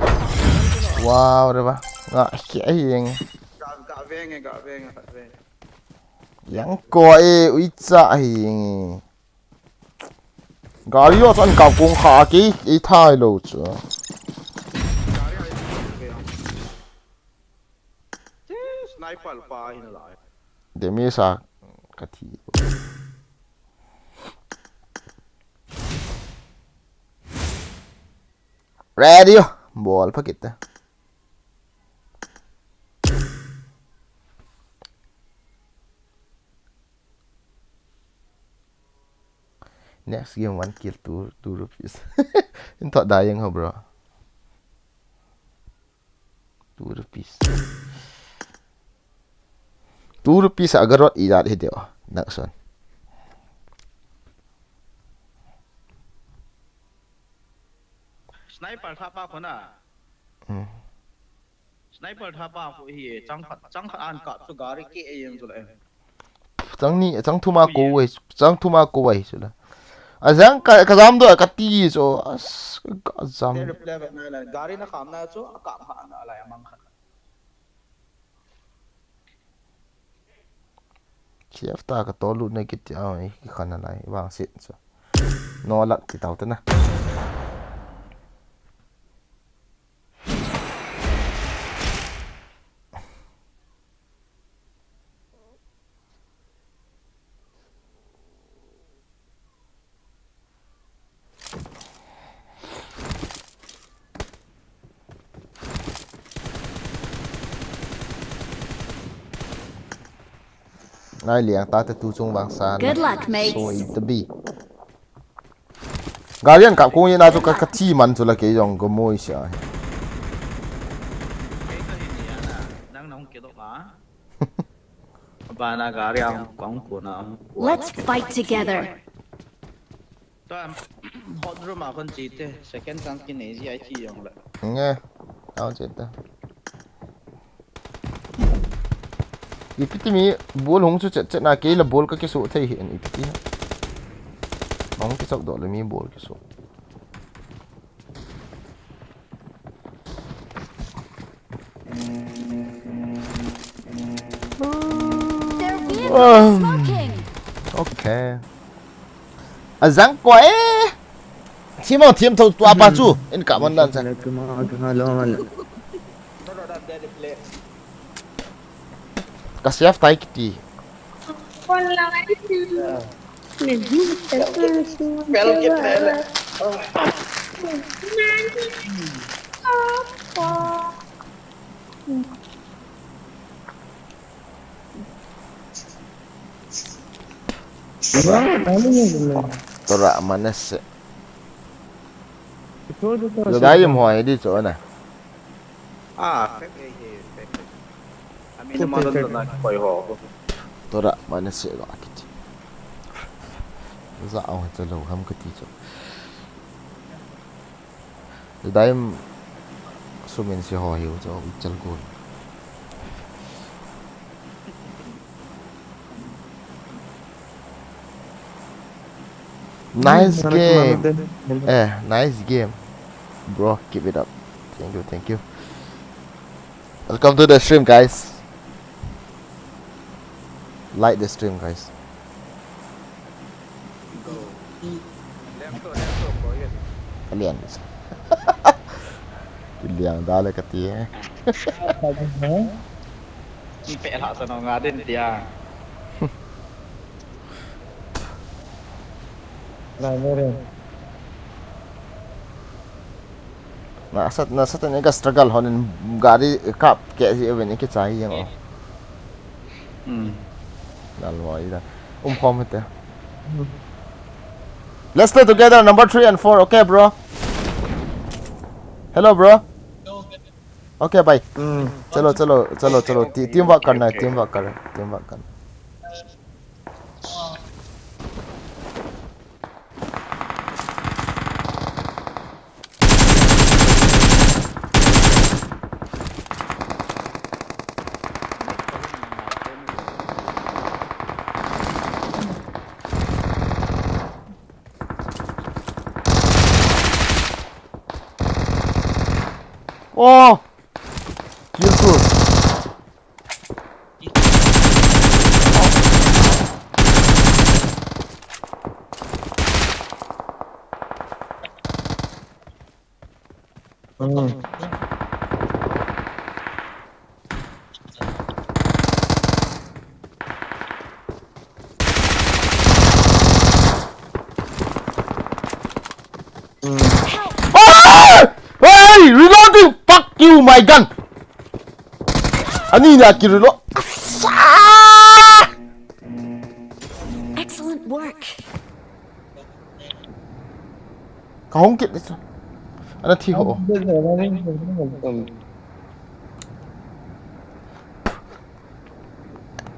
Wow, re ba. Nga ki ai yeng. Ga, ga veng e, ga veng, ga veng. Yang ko e, ui cha ai yeng. Gari yo chan kap kong kha ki, i thai lo chu. Gari ai veng. Sniper pa hin lai. Demi sa ka thi. Ready yo. Bol pha kit ta. Next game one kill two, two rupees. In thot da yeng ho, bro. Two rupees. Two rupees a garot i dat hi deo. Next one. Sniper tha pa kona. Hmm. Sniper tha pa ko hi e, chang khat, chang khat an kap chu gari ke e yang chu le. Chang ni, chang thum a ko e, chang thum a ko e chu le. A jang ka, ka jam do ka ti chu, as, ka jam. Te reply ba na la, gari na kham na chu, a kap kha na la, a mang kha. Chief ta ka to lut na kiti a, i ki khan na lai, vang sit chu. No lat ti tau te na. Ngai liang ta te tu chung vang sa na. Good luck, mates. Soi ta bi. Gari an kap kong ina chu ka, ka thi man chu la kei jong ka moi sia. Kei ka hin nia na, nang nong ke do ma. Ba na gari ang kong ko na. Let's fight together. Ta hot room a kon chi te, second chance ki nei ji ai chi jong la. Nge, au chi ta. Ipi ti mi bol hung chu chet chet na kei la bol ka kisu thei hi an ipi ti. Hung kichok do le mi bol kisu. Their vehicle is smoking. Okay. A jang ko e. Thim o, thim tho tua pa chu. In ka man dan sa. Ka save tai kiti. Pel kit le le. Tora manase. Yo dai yim hoi di chu na. Ah, fake eh, fake. Ami na mana na koi ho. Tora manase ga kiti. Za au cha lo ham kati chu. Daim sumin si ho hiu cho chal gun. Nice game. Eh, nice game. Bro, keep it up. Thank you, thank you. Welcome to the stream, guys. Like the stream, guys. Kalian. Kiliang dale kati eh. Pe la sa no nga din tia. Lai mo re. Na sat, na sat ne ka struggle hon in gari kap ke ji even ki chai yang o. Hmm. Lal mo ida. Um khom te. Let's play together, number three and four, okay, bro? Hello, bro. Okay, bye. Hmm. Chalo, chalo, chalo, chalo. Ti-, team work karna hai, team work kar, team work karna. Oh! Careful. Hmm. Hmm. Ah! Hey! Reloading! Fuck you, my gun! Ani na ki reload. Excellent work. Ka hong kit ni chu. Ana thi ho.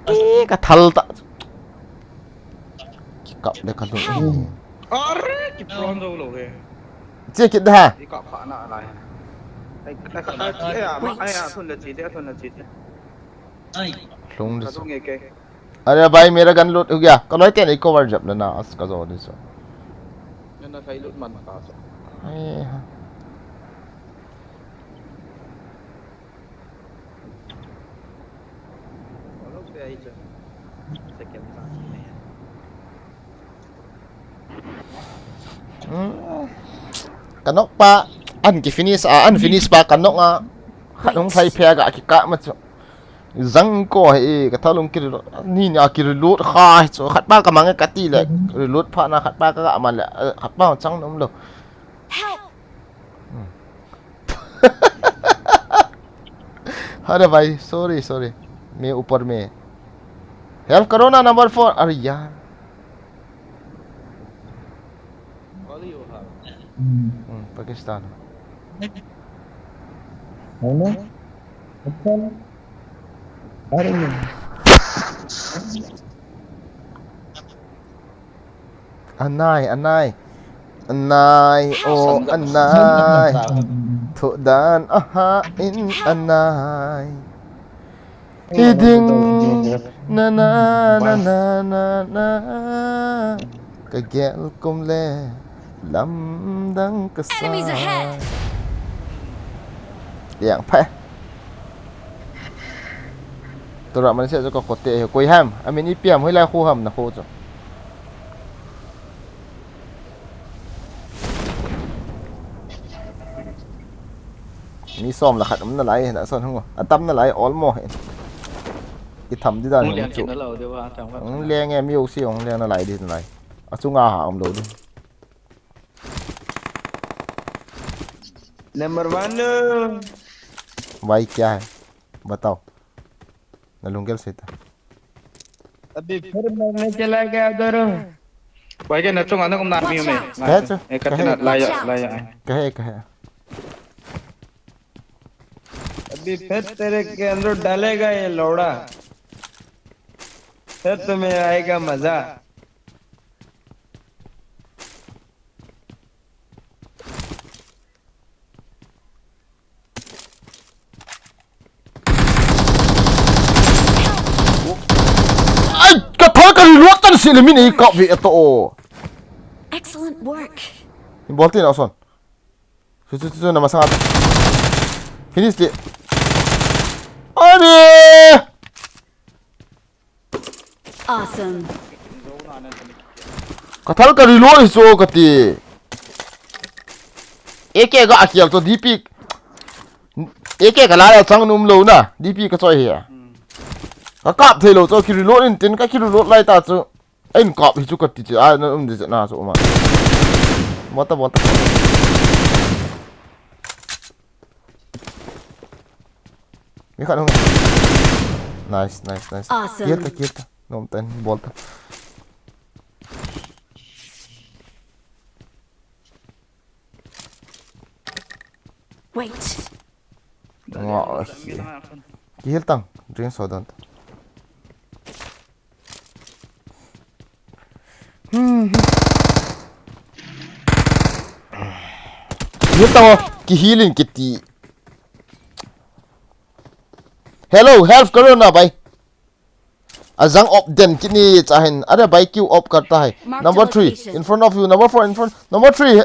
Eh, ka thal ta. Ki kap de ka lu. Are, ki pron do lo he. Che kit da ha. Ki kap pa na lai. Ai, ai, ka ta, ai, ma, ai, a thun da chi de, a thun da chi de. Ai. Lung de. Ka su. Nge ke. अरे भाई, मेरा गन लूट हो गया। कल क्या नहीं कवर जब लेना, अस का जोर दिसो। Na, na, sa ilot man ka sa. ए, हाँ। Wala ko sa ito. Second sa. Hmm. Ka knock pa, an ki finish, ah, an finish pa, ka knock a. Khat hung thai phe ga ki kap ma chu. Jang ko hi, ka thalung ki reload, ni ni a ki reload kha hi chu. Khat pa ka mang e ka ti le, reload pha na khat pa ka ga man le, eh, khat pa chang nom lo. Help! Hmm. अरे भाई, sorry, sorry. मैं ऊपर में। Help करो ना, number four। अरे यार। Hmm. Hmm, Pakistan. है ना? अच्छा। अरे नहीं। Anai, anai. Anai, oh, anai. Thudan aha in anai. Hiding. Na, na, na, na, na, na. Ka gel kum le. Lamdang ka sa. Enemies ahead. Yang phe. Tura man se jo ka kote he koi ham. Amin ipi ham, hoilai khu ham na khu jo. Mi som le khat um nalai, na son hung. Atam nalai, all mo he. I tham di dan hung chu. Hung leng e, mi u si hung leng nalai di nalai. Achunga ha um lo di. Number one. भाई क्या है? बताओ। Na lunggel seta. अभी फिर मरने चला गया उधर। भाई के नचो गाने को नाम नहीं हमें। Watch out! Kahe chu? Ek kahe? Laya, laya. Kahe, kahe? अभी फिर तेरे के अंदर डालेगा ये लौड़ा। फिर तुम्हें आएगा मजा। Ai, ka thal ka reload tan si le min ei kap ve ato. Excellent work. Bol tin ason. Su, su, su, su, na masang ata. Finish di. Are! Awesome. Ka thal ka reload hi chu ka ti. A K ga a kial chu D P. A K ka la la chang num lo na. D P ka choi hi a. Ka kap thei lo chu ki reload in tin ka ki reload lai ta chu. Ahin kap hi chu kati chu. Ai, na um di chu na chu ma. Bol ta, bol ta. Mi khat hung. Nice, nice, nice. Awesome. Kill ta, kill ta. Nom tan, bol ta. Wait. Nga, okay. Kill tang, drink soda. Hmm. Kill tang, ki healing kiti. Hello, help karo na, bhai. Ajang op den kini cha hin. Are bhai, kyu op karta hai. Mark the location. Number three, in front of you. Number four, in front. Number three.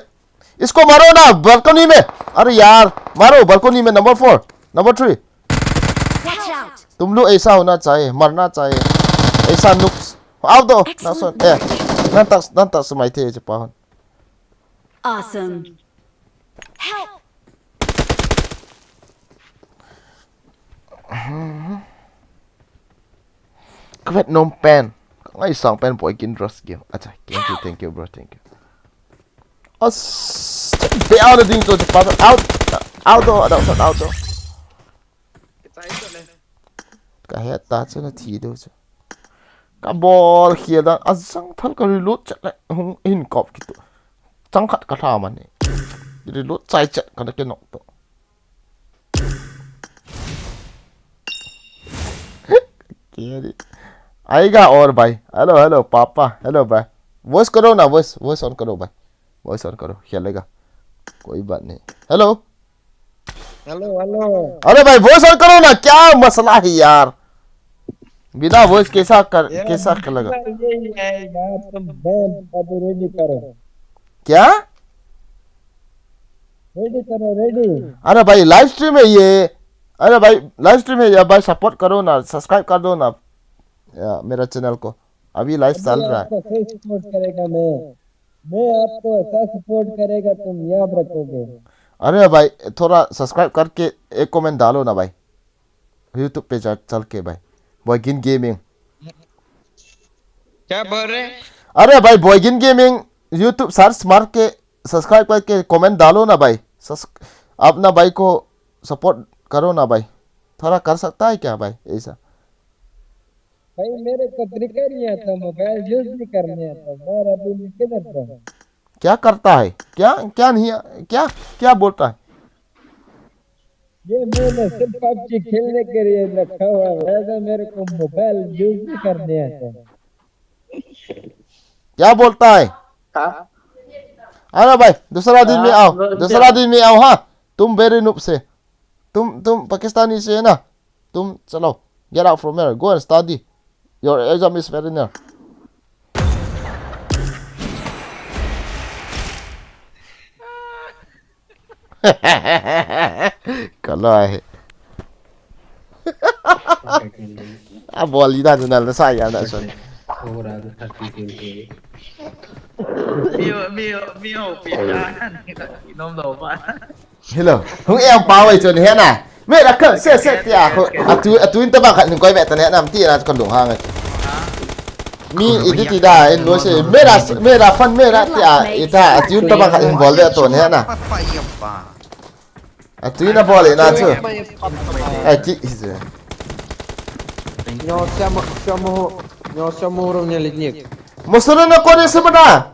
Isko maro na balcony mein. Are yaar, maro balcony mein. Number four. Number three. Watch out. Tum log aisa hona chahiye, marna chahiye. Aisa noobs. Aao to. Excellent. Na so. Eh. Nan tak, nan tak sumai the je pa hon. Awesome. Help. Ka vet nom pen. Ka ngaisang pen boi kin rush game. Acha, thank you, thank you, bro, thank you. As, be out of ding to the father. Out, out, out, out, out. Ka het ta chu na thi deu chu. Ka bol khia dan, ajang thal ka reload chet le, hung hin kop kitu. Chang khat ka lha man ni. Reload chai chet ka na ke nok to. Keri. Aega aur bhai. Hello, hello, papa. Hello, bhai. Voice karo na, voice, voice on karo, bhai. Voice on karo. Khelega. Koi baat nahi. Hello. Hello, hello. अरे भाई, voice on करो ना, क्या मसला है यार? बिना voice कैसा कर, यार, कैसा खेलेगा? यही है यार, तुम बंद अभी ready करो। क्या? Ready करो, ready। अरे भाई, live stream है ये। अरे भाई, live stream है ये भाई, support करो ना, subscribe कर दो ना, या, मेरा channel को। अभी live अभी चल रहा है। आपको कैसे support करेगा मैं? मैं आपको ऐसा support करेगा, तुम याद रखोगे। अरे भाई, थोड़ा subscribe करके एक comment डालो ना भाई, YouTube पे जा, चल के भाई, Boygin Gaming। क्या बोल रहे? अरे भाई, Boygin Gaming YouTube search मार के subscribe करके comment डालो ना भाई। सब्स-, अपना भाई को support करो ना भाई, थोड़ा कर सकता है क्या भाई ऐसा? भाई, मेरे को तरीका नहीं आता, mobile use नहीं करने आता। मैं अभी किधर जाऊँ? क्या करता है? क्या, क्या नहीं, क्या, क्या बोलता है? ये मैंने सिर्फ PUBG खेलने के लिए रखा हुआ है, वैसे मेरे को mobile use नहीं करने आता। क्या बोलता है? हाँ? अरे भाई, दूसरा दिन में हाँ, आओ, बोलते दूसरा हैं। दिन में आओ, हाँ? तुम very noob से, तुम, तुम पाकिस्तानी से है ना? तुम चलो, get out from here, go and study, your exam is very near। Kalo ai. A bol li da na la sa ya na so. Hello. Hung em pa wai chun he na. Me la ka se se ti a ko. Atu, atu in ta ba khat ning koi be ta ne na ti na ko lung ha ngai. Mi i ti ti da in lo se. Me la, me la fan me la ti a. I ta atu in ta ba khat in bol le to ne na. Atu in a bol le na chu. Ai ki hi se. Нёс всё мо-, всё мо-, нёс всё мо уровня ледник. Musoro na kore se bana.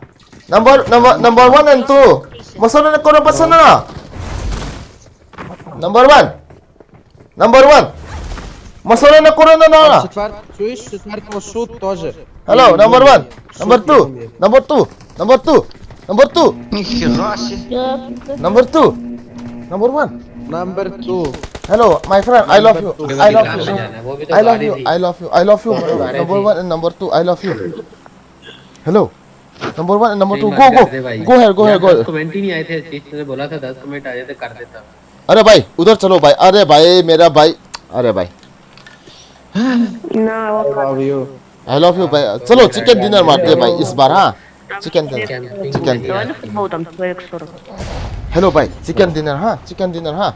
Number, number, number one and two. Musoro na kore pasana. Number one. Number one. Musoro na kore na na. Четвёр-, слышь, четвёртого шут тоже. Hello, number one. Number two. Number two. Number two. Number two. Нихера себе. Number two. Number one. Number two. Hello, my friend. I love you. Number two. I love you. वो भी तो I love गाड़ी you. थी। I love you. I love you. वो भी गाड़ी थी। Number one and number two. I love you. Hello. Number one and number नहीं, two. मत Go, कर go. दे भाई। Go ahead, go यार, ahead, go दस ahead। Comment ही नहीं आए थे। जिसने बोला था दस comment आ जाते, कर देता। अरे भाई, उधर चलो भाई। अरे भाई, मेरा भाई। अरे भाई। ना, वो I love you। I love you भाई। चलो, chicken dinner मारते हैं भाई इस बार, हाँ? Chicken dinner। Chicken dinner। Давай на футбол там, человек сорок। Hello भाई, chicken dinner, हाँ? Chicken dinner, हाँ?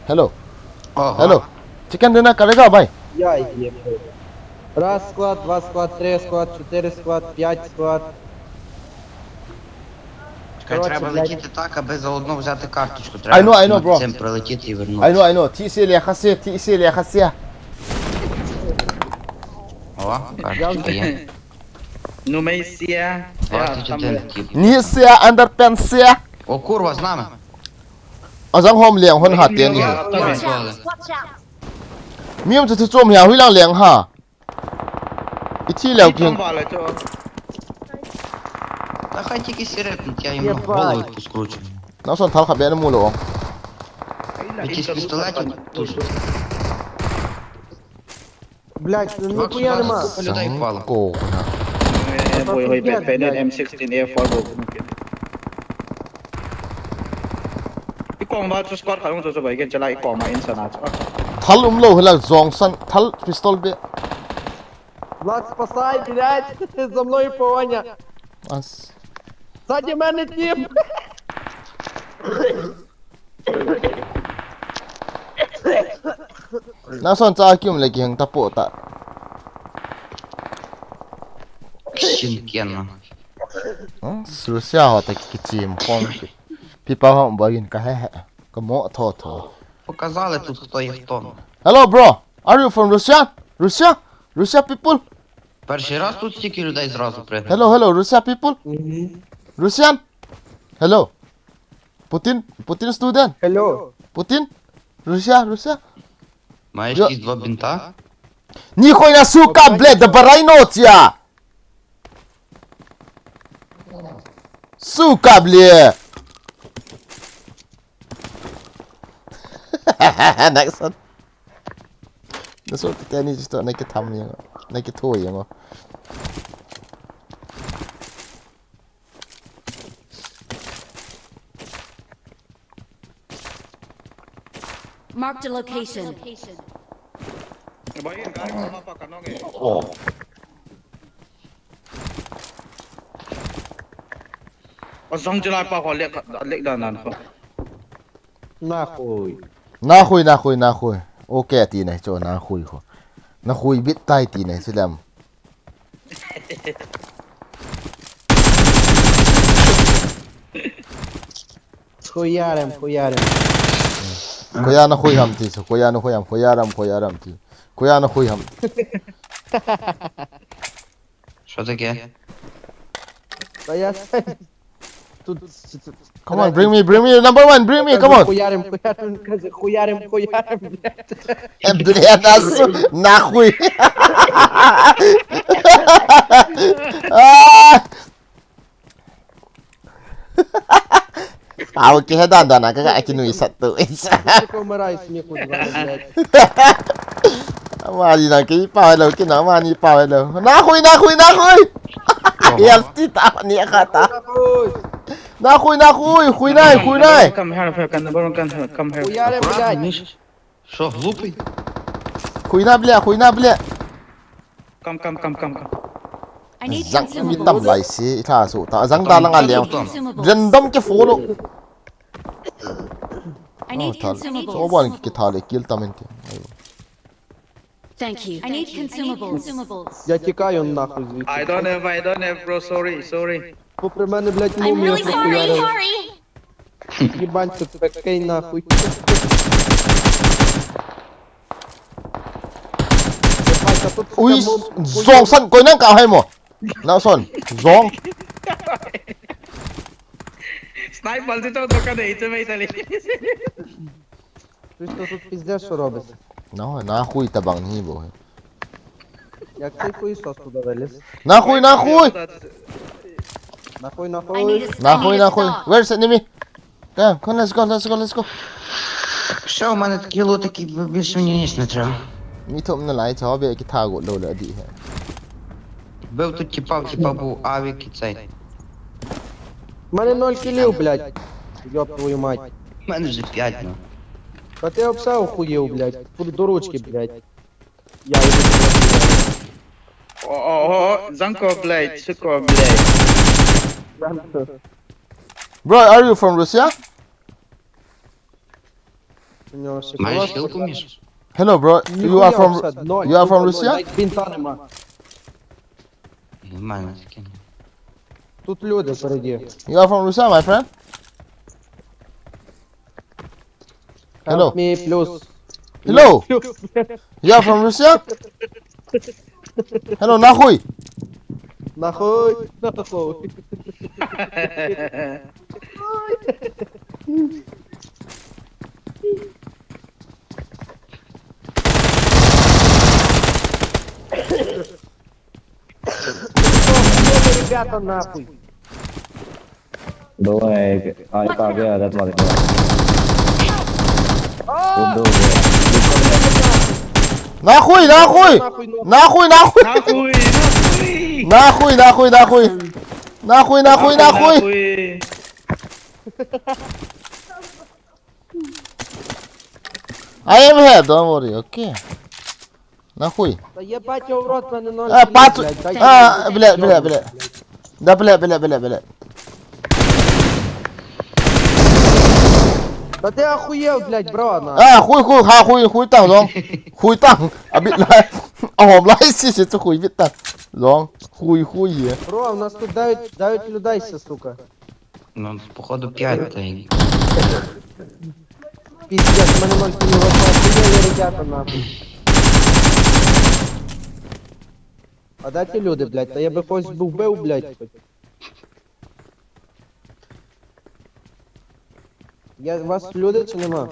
Hello। ओहो। Hello। Chicken dinner करेगा भाई? या, ये। Раз сквад, два сквад, три сквад, четыре сквад, пять сквад. Чекай, Короче, треба блядь. Летіти так, аби заодно взяти карточку. I know, I know, bro. Цим прилетіти і вернутися. I know, I know. Thi ise lekha se, thi ise lekha se. О, карточка є. Numei sia. двадцять один тип. Ni se, underpants se. О, курва, з нами. Azang hom leng hon ha te ni. Там Watch відклали. out! Watch out! Mi um chu thu chom hia hui lang leng ha. I thi leo Там ki. Валя, чё? Та хай тільки сі репнуть, я йому голову відпускручу. Naoson thal kha be na mu lo. Якісь пістолетів тут. Блядь, ну нихуя нема. Людей впало. Ko na. Boy, hoy, Блядь, pwede блядь. M sixteen A four bo. Ikong ba chu squad khat hung chu chu bai gen chala ikong ma in sana chu. Thal um lo hela zong san thal pistol be. Влад, спасай, блядь! За мной погоня! As. Сзади мене тип! Naoson cha ki um le ki hang ta po ta. Щенки, ну. Hmm? Russia ho ta ki chim khom ki. Pipa ho ba yin ka he he. Ka mo tho tho. Показали тут, хто є хто. Hello, bro. Are you from Russia? Russia? Russia people? Перший раз тут стільки людей зразу прийде. Hello, hello, Russia people? Russian? Hello. Putin, Putin student? Hello! Putin? Russia, Russia? Маєш Йо. Якісь два бінта? Нихуя, сука, блядь, да барай нотия! Сука, блядь! Next one. Naso kita ni jisto na kita yang, na kita yang. Marked a location. Bai in gari ko ma pa kanong eh. O zong chala pa ko lek lek dan dan ko. Нахуй! Nahui, nahui, nahui. Okay, ti nai cho nahui ho. Nahui bit tai ti nai silam. Хуярим, хуярим. Koya nahui ham ti so, koya nahui ham, koya ram, koya ram ti. Koya nahui ham. Що таке? Да я... Тут... Come on, bring me, bring me, number one, bring me, come on. Хуярим, хуярим, хуярим, хуярим, блядь. Э, блядь, нас нахуй. А! Au ke he dan dan ka ka kinu isat tu. Сука, умирай смеху, блядь. Amani na ke pa lo ke na amani pa lo. Nahui, nahui, nahui. Yes, ti ta ni ka ta. Нахуй! Nahui, nahui, hui nai, hui nai. Come here, come here, come here. Хуярим, блядь. Що, глупий? Hui na blia, hui na blia. Come, come, come, come, come. I need Zang mi tam consumables. Lai si i tha su ta zang da lang a I liang. need consumables. Random ke follow. I need Oh, thal. consumables. So bon ki tha le kill tam in ti. Thank you. I need consumables. Я текаю нахуй звідси. I don't have, I don't have, bro, sorry, sorry. Попри мене, блядь, I'm мумію really sorry. похуярили. Sorry. Ебаньте, пекей нахуй. Ебать, а тут Ui, сука, мум- zong san koi nang ka hai mo. Naoson, zong. Sniper, dito, dito ka na, ito may tali. Ти що тут пиздеш, що робиш? Nahui, nahui ta bang ni bo. Як ти хуй сос туди виліз? Nahui, nahui. Нахуй, I need нахуй. a, I Nahui, need a nahui. stock. Where's enemy? Come, come, let's go, let's go, let's go. Все, у мене такі лутики, більше мені ніч не треба. Mi thum na lai cha be ki tha go lo le di he. Бив тут тіпа, тіпа був авік і цей. У мене ноль кілів, блядь. Ёб твою мать. У мене вже п'ять, ну. Та ти обсав охуєв, блядь. Тут до ручки, блядь. Я йду. Oh, oh, oh, Zanko, блядь, сука, блядь. Bro, are you from Russia? У нього ще Маєш колос. хілку, Міш? Hello, bro. You are from, you are from Russia? Тут люди впереди. You are from Russia, my friend? Hello. Help me, please. Hello. You are from Russia? Hello, нахуй. Нахуй, нахуй. Ребята, нахуй. Давай, ай, как я этот смотри. Нахуй, нахуй! Нахуй, нахуй! Нахуй, нахуй! Нахуй, нахуй, нахуй! Нахуй, нахуй, нахуй! I am here, don't worry, okay? Нахуй. Да ебать его в рот, мене ноль. А, пацу... А, блядь, блядь, блядь. Да, блядь, блядь, блядь, блядь. Да ты охуел, блядь, бро, на. А, хуй, хуй, ха, хуй, хуй там, лонг. Хуй там. А бит лай. А хом лай, си, си, хуй бит там. Лонг. Хуй, хуй, е. Бро, у нас тут давит, давит людей, сука. Ну, походу, пять-то. Пиздец, мене ноль килів, охуели, ребята, нахуй. А де ті люди, блядь? Та я би когось був бив, блядь, хоч. Я, у вас люди чи нема?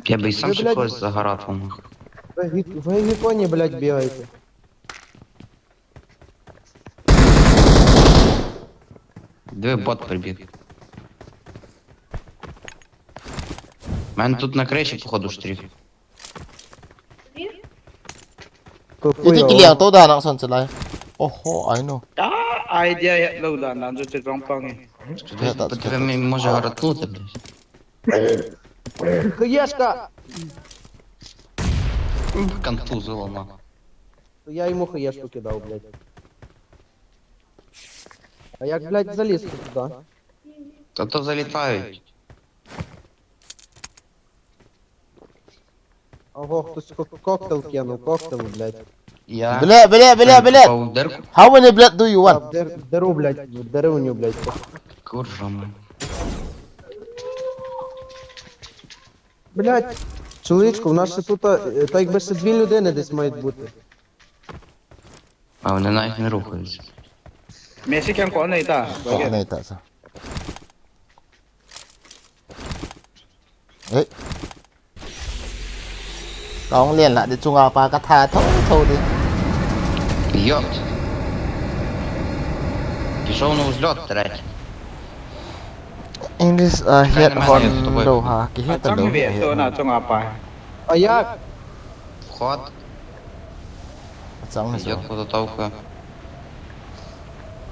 Я би і сам ще когось загорати мог. Ви в гі-, ви в гіконі, блядь, бігаєте. Диви, бот прибіг. У мене тут на криші, походу, штрих. Iti kiliang to da nang son chalai. Oho, I know. Da, idea ya lo da nan jo che rong pang e. Подвеми, може, гаратнути, блядь. Хаєшка! Контузило, на. Я ему хаєшку кидав, блядь. А як, блядь, заліз туди? Та то залітають. Ого, хтось ко-, коктейл кинув, коктейл, блядь. Я. Бля, бля, бля, бля. Попав в дырку. How many blood do you want? А, в дыр-, в дыру, блядь, в дыру у нього, блядь. Курва мать. Блядь, чоловічку, в нас ще тут, е, так якби ще дві людини десь мають бути. А вони навіть не рухаються. Messi kya kona ita? Kona ita sa. Ei. Kong lien la di chunga pa ka tha tho tho di. Йот. Пішов на взльот, третій. English, uh, head hon do ha, ki head do. Achang ve, so na chunga pa. А як? Вход. Achang ni so. Идёт подготовка.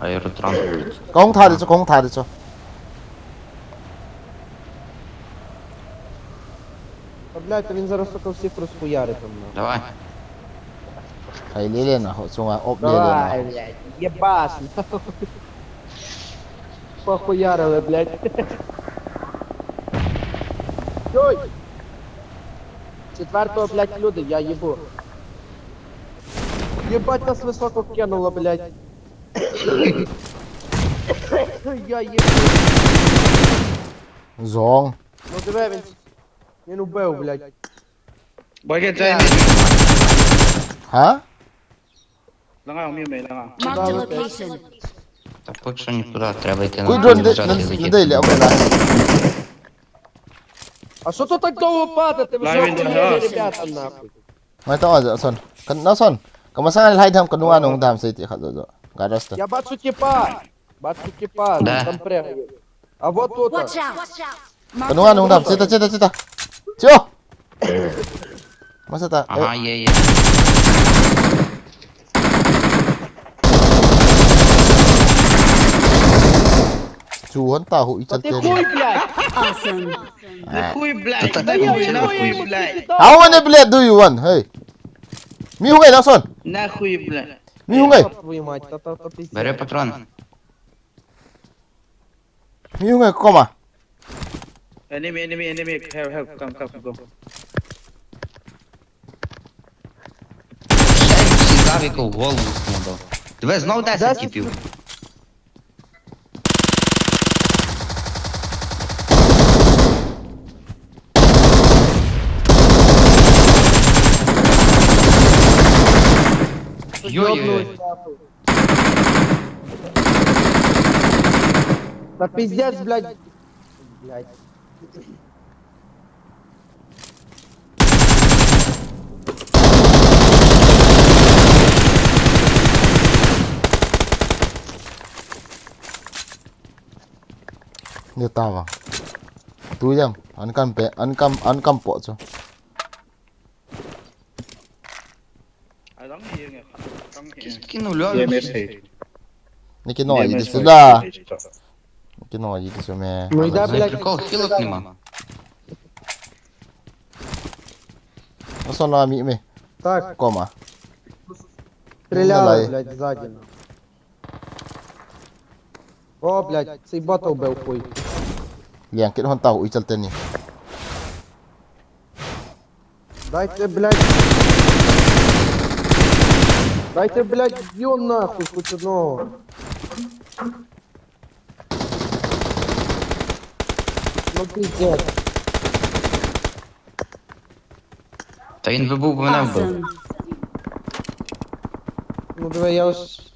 Аэротран. Kong tha di chu, kong tha di chu. Та, блядь, та він зараз, сука, всіх розхуярить там, нахуй. Давай. Хай ліле, нахуй, чунга, оп ліле, нахуй. Давай, блядь, ебаш, нахуй. Похуярили, блядь. Ой! Четвертого, блядь, люди, я ебу. Ебать, нас высоко кинуло, блядь. Я ебу. Зон. Ну, диви, він, він убив, блядь. Boy, get Jamie. Га? Langa, umi, umi, langa. Mark the location. Та поки що нікуди, треба йти на... Куй дрон, де, де, де, де, або на. А що тут так довго падати? Ви ж охуєли, ребята, нахуй. Mai ta aja son. Kan na son. Ka masang lai tham ka nunga nung tham sei ti khat zo zo. Garage ta. Я бачу тіпа. Бачу тіпа, там пригає. А вот тут. Watch out! Ka nunga nung tham. Chita, chita, chita. Chiyo! Masa ta. Ага, е, е. Chu hon ta hu i chal te. Хуй, блядь. Awesome. Хуй, блядь. Хуй, блядь. How many blood do you want? Hey. Mi hu ngai na son. Нахуй, блядь. Mi hu ngai. Ёб твою мать, та, та, та, пиздец. Бере патрон. Mi hu ngai koma. Enemy, enemy, enemy. Help, help. Come, come, go. Пикал голову снова. Две знал десять кипів. Йой-йой. Да пиздец, блядь. Блядь. Ni ta vang. Tu jam, an kam pe, an kam, an kam po chu. Kis-, kinu lua. Ni kino yi di su la. Ni kino yi di su me. Прикол, хилок нема. Asona mi me. Так. Кома. Стреляют, блядь, сзади. О, блядь, цей бот убил хуй. Liang kit hon tau, ui chal teni. Дайте, блядь. Дайте, блядь, бью нахуй хоть одного. Ну, пиздец. Та він вибув, мене вбив. Ну, давай, я ось.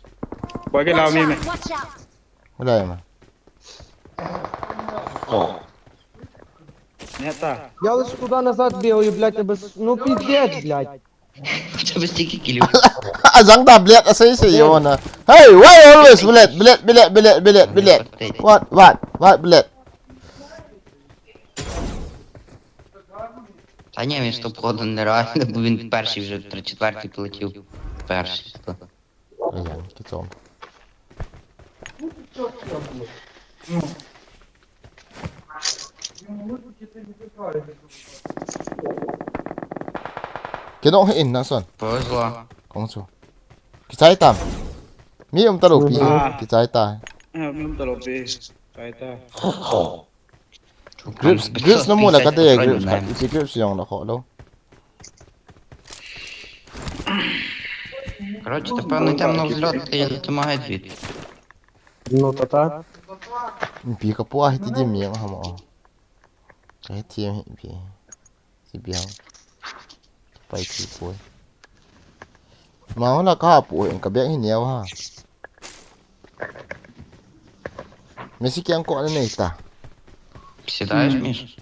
Watch out, watch out. Гуляємо. Не та. Я ось туди назад бігаю, блядь, тебе с-, ну, пиздець, блядь. У тебе стільки кілів. А зангда, блядь, а сей сей йона. Hey, why always, блядь, блядь, блядь, блядь, блядь, блядь. What, what, what, блядь? Та ні, він стопудово нереально, бо він перший вже, тр-, четвертий полетів. Перший, то. Ayan, kichom. Kino hi in na son. Pause la. Kong chu. Kichai tam. Mi um ta lo pi. Ah. Kichai ta. Ah, mi um ta lo pi. Kichai ta. Grips, grips na mu la ka te, grips ka, iti grips jong la kho lo. Короче, ты певно там на взлёт, ты, ты махать вид. Ну, то так. Pi ka pu a hiti di mi ang hama. Ka hiti mi pi. Si biang. Pai ti poi. Ma hona ka pu en ka biang hi neo ha. Messi kiang ko na nei ta. Седаешь, Миш?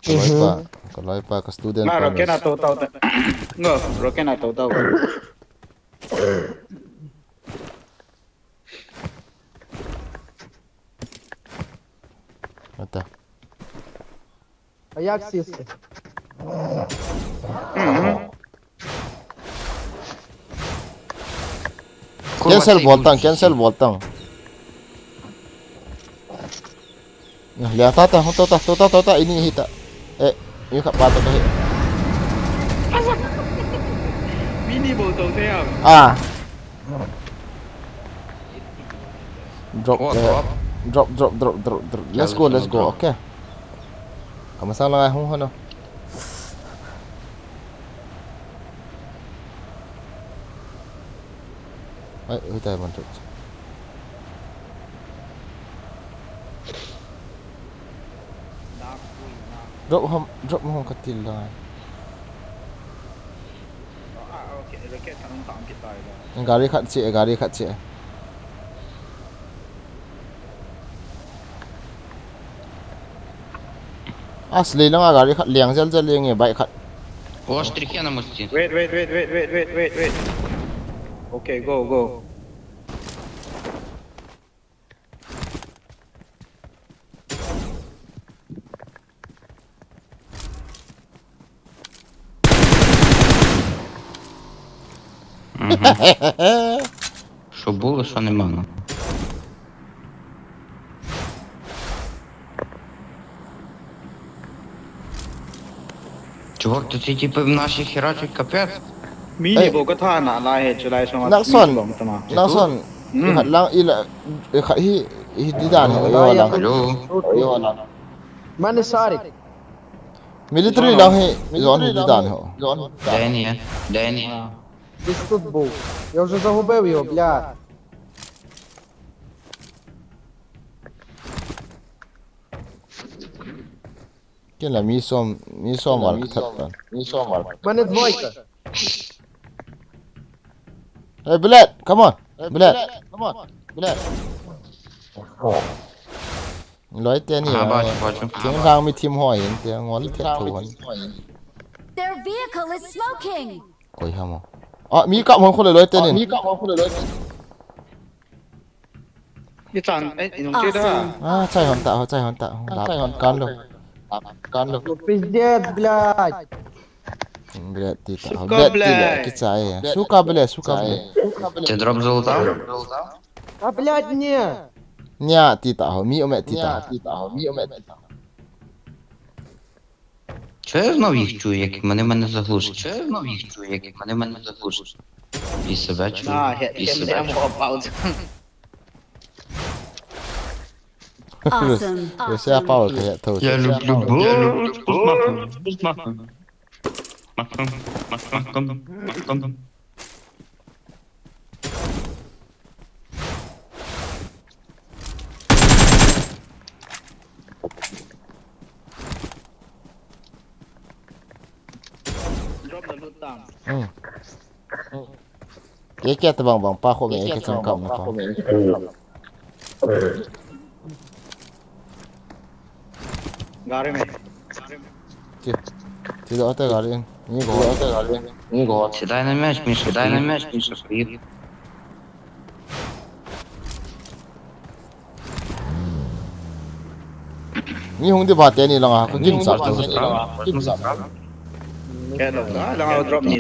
Ka loipa, ka loipa, ka student. Ma pa rocket na Messi. To tau ta. Ngo, rocket na to tau. Ata. Ayak sis. Cancel bol tang, cancel bol tang. Nah, lihat ta, ta, ta, ta, ta, ta, ini hita. Eh, ini kap patah dah. Mini bol tau te. Ah. Drop, drop, drop, drop, drop, drop. Let's go, let's go. Okay. Kamu salah, hung hono. Ai, ui tai man drop. Drop hom, drop hom katil lai. Gari khat che, gari khat che. As lei langa gari khat leng jel jel lenge bike khat. Острый хер на мосте. Wait, wait, wait. Okay, go, go. Мгм. Що було, що нема, ну. Чувак, то ці типи наші херачать, капець. Mini bo ka tha na lai he, chulai song. Nakson, Nakson. Ihat lang ila, ihat hi, hi didan ho, yo lang. Hello. Yo lang. Mane sari. Military lang hi, zone hi didan ho. Danny, eh? Danny. Здесь тут был. Я уже загубил его, бля. Kila mi som, mi som val ka that tan. Мене двойка. Hey, Bilal, come on. Bilal. Loi te ni. Ah, ba, ba, ba. Thinglhang mi thim ho hin te ngol the tho hon. Their vehicle is smoking. Koi ham o. Ah, mi kap hon khole loi te nin. Ichan, eh, inung che da. Awesome. Ah, chai hon ta, ho chai hon ta, hon ta. Kan lo. Kan lo. Ну, пиздец, блядь. Блядь, ti ta. Сука, блядь, блядь. Kichai. Сука, блядь, сука, блядь. Te drop zol ta. А, блядь, не. Ня, ti ta ho, mi ome ti ta. Чё я знов їх чую, як мене, мене заглушить? Чё я знов їх чую, як мене, мене заглушить? І себе чую, і себе чую. Awesome. Yo se apa ka ya to. Я люблю борщ с маком, с маком. Маком, маком, маком. Drop the loot down. Ye kya tabang bang pa ko me ke chang kam na pa. Gari me. Ti, ti do ta gari. Ni go ta gari. Ni go. Sidai na mesh, mi sidai na mesh, mi so. Ni hung di ba te ni langa ko kin sa.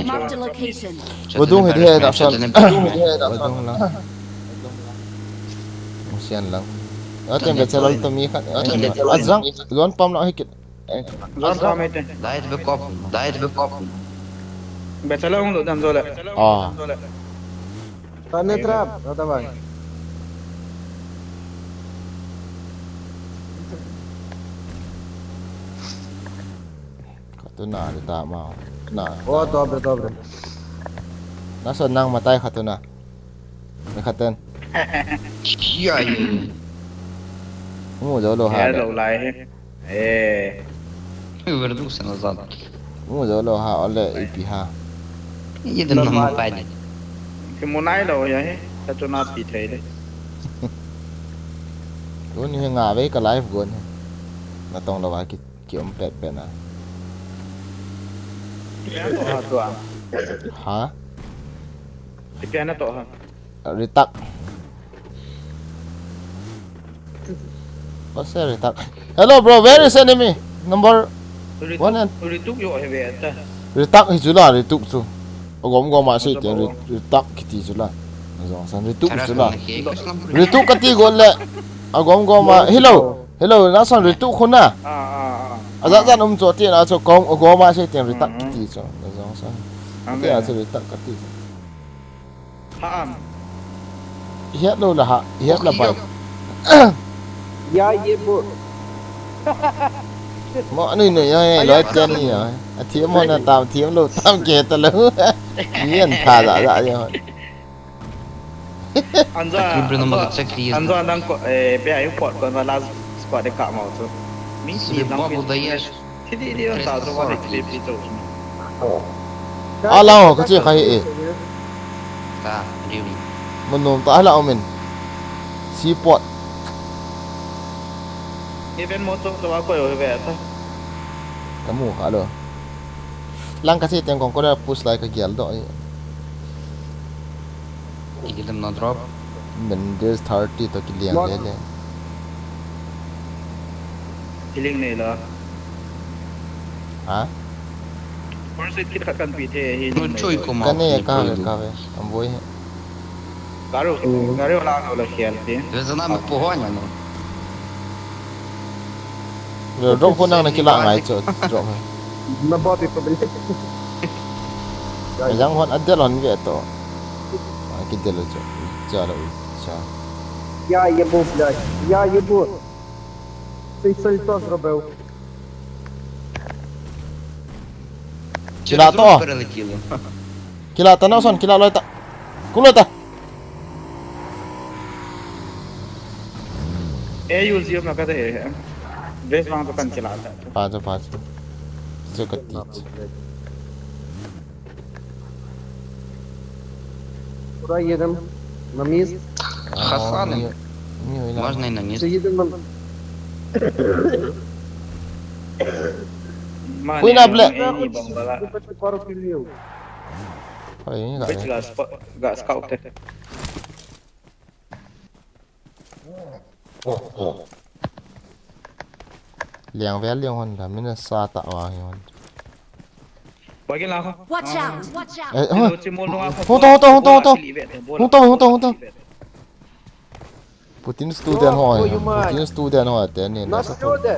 Marked a location. Wadung hi di he da san. Wadung lang. Sian lang. Atem be chalal to mi khat. Azang, zon pam lang hi kit. Zon pam hi te. Diet be kop, diet be kop. Be chalal hung do dam zole. Ah. Tane trap, no ta bhai. Khatuna le ta ma. Na. O, dobre, dobre. Na son nang matai khatuna. Ni khaten. Kia ye. Mu jo lo ha. Lo lai he. Eh. Verdu se na zat. Mu jo lo ha, ole ipi ha. Ye den na mo pai ni. Ki mu nai lo ya he. Khatuna pi thei de. Gun hi nga ve ka live gun hi. Na tong lo wa ki, ki um pet pet na. Piano to ha tua. Ha? Piano to ha. Ritak. What's that, Ritak? Hello, bro. Where is enemy? Number one and Rituk yo he ve ta. Ritak hi chu la, Rituk chu. Agom gom a sei teng Ri-, Ritak kiti chu la. Azong san Rituk chu la. Rituk kati go le. Agom gom a. Hello. Hello, na san Rituk khuna. Ah, ah, ah. Aza zan um chu ti na chu kom agom a sei teng Ritak kiti chu. Azong san. Ti a chu Ritak kati chu. Ha am. Hiat lo la ha, hiat la bai. Ya ye bu. Mo anui noi ya, loi ten ni ya. A thiam mo na tam, thiam lo tam ke ta lo. Ni an tha da da ya. Anza, anza, anza ko, eh, be ai pot ko na last squad de ka mau tu. Mi si nang pi. Thidi di on ta so one clip di to. Ala ho, ka che khai e. Ta, riu. Mun nom ta ala omen. Seaport. Even mo to to ko yo ve ta. Kamu kha lo. Lang ka che teng kong ko da push lai ka gial do. Ki kilim na drop. Mendes thirty to kiliang le le. Healing nei la. Ha? First aid kit khat kan pi the healing nei. Choi ko ma. Ka ne ka ve ka ve. Am boi he. Gari, gari wala na wala khial te. Ve zana me po ho nya no. Drop ko nang na kila ngai cho drop. Na ba ti ko bel. Yang hon adel hon ve to. Ai ki del cho. Cha lo cha. Я ебу, блядь. Я ебу. Ты что зробив? Sila to. Перелетіло. Kila ta na son, kila loi ta. Ku loi ta. A U Z na ka te he. Base vang to kan kila ta. Pha chu, pha chu. Chu ka ti chu. Kura yedam. Namis. Hasan. Можно и на низ. Сидим нам. Хуйня, бля. Пару пилил. Ой, не знаю. Ga scout te. Liang vel liang hon da, mina sa ta wa hi hon. Watch out! Watch out! Eh, hon. Hung to, hung to, hung to, hung to. Hung to, hung to, hung to. Putin student ho. Putin student ho te ni. Нас люди.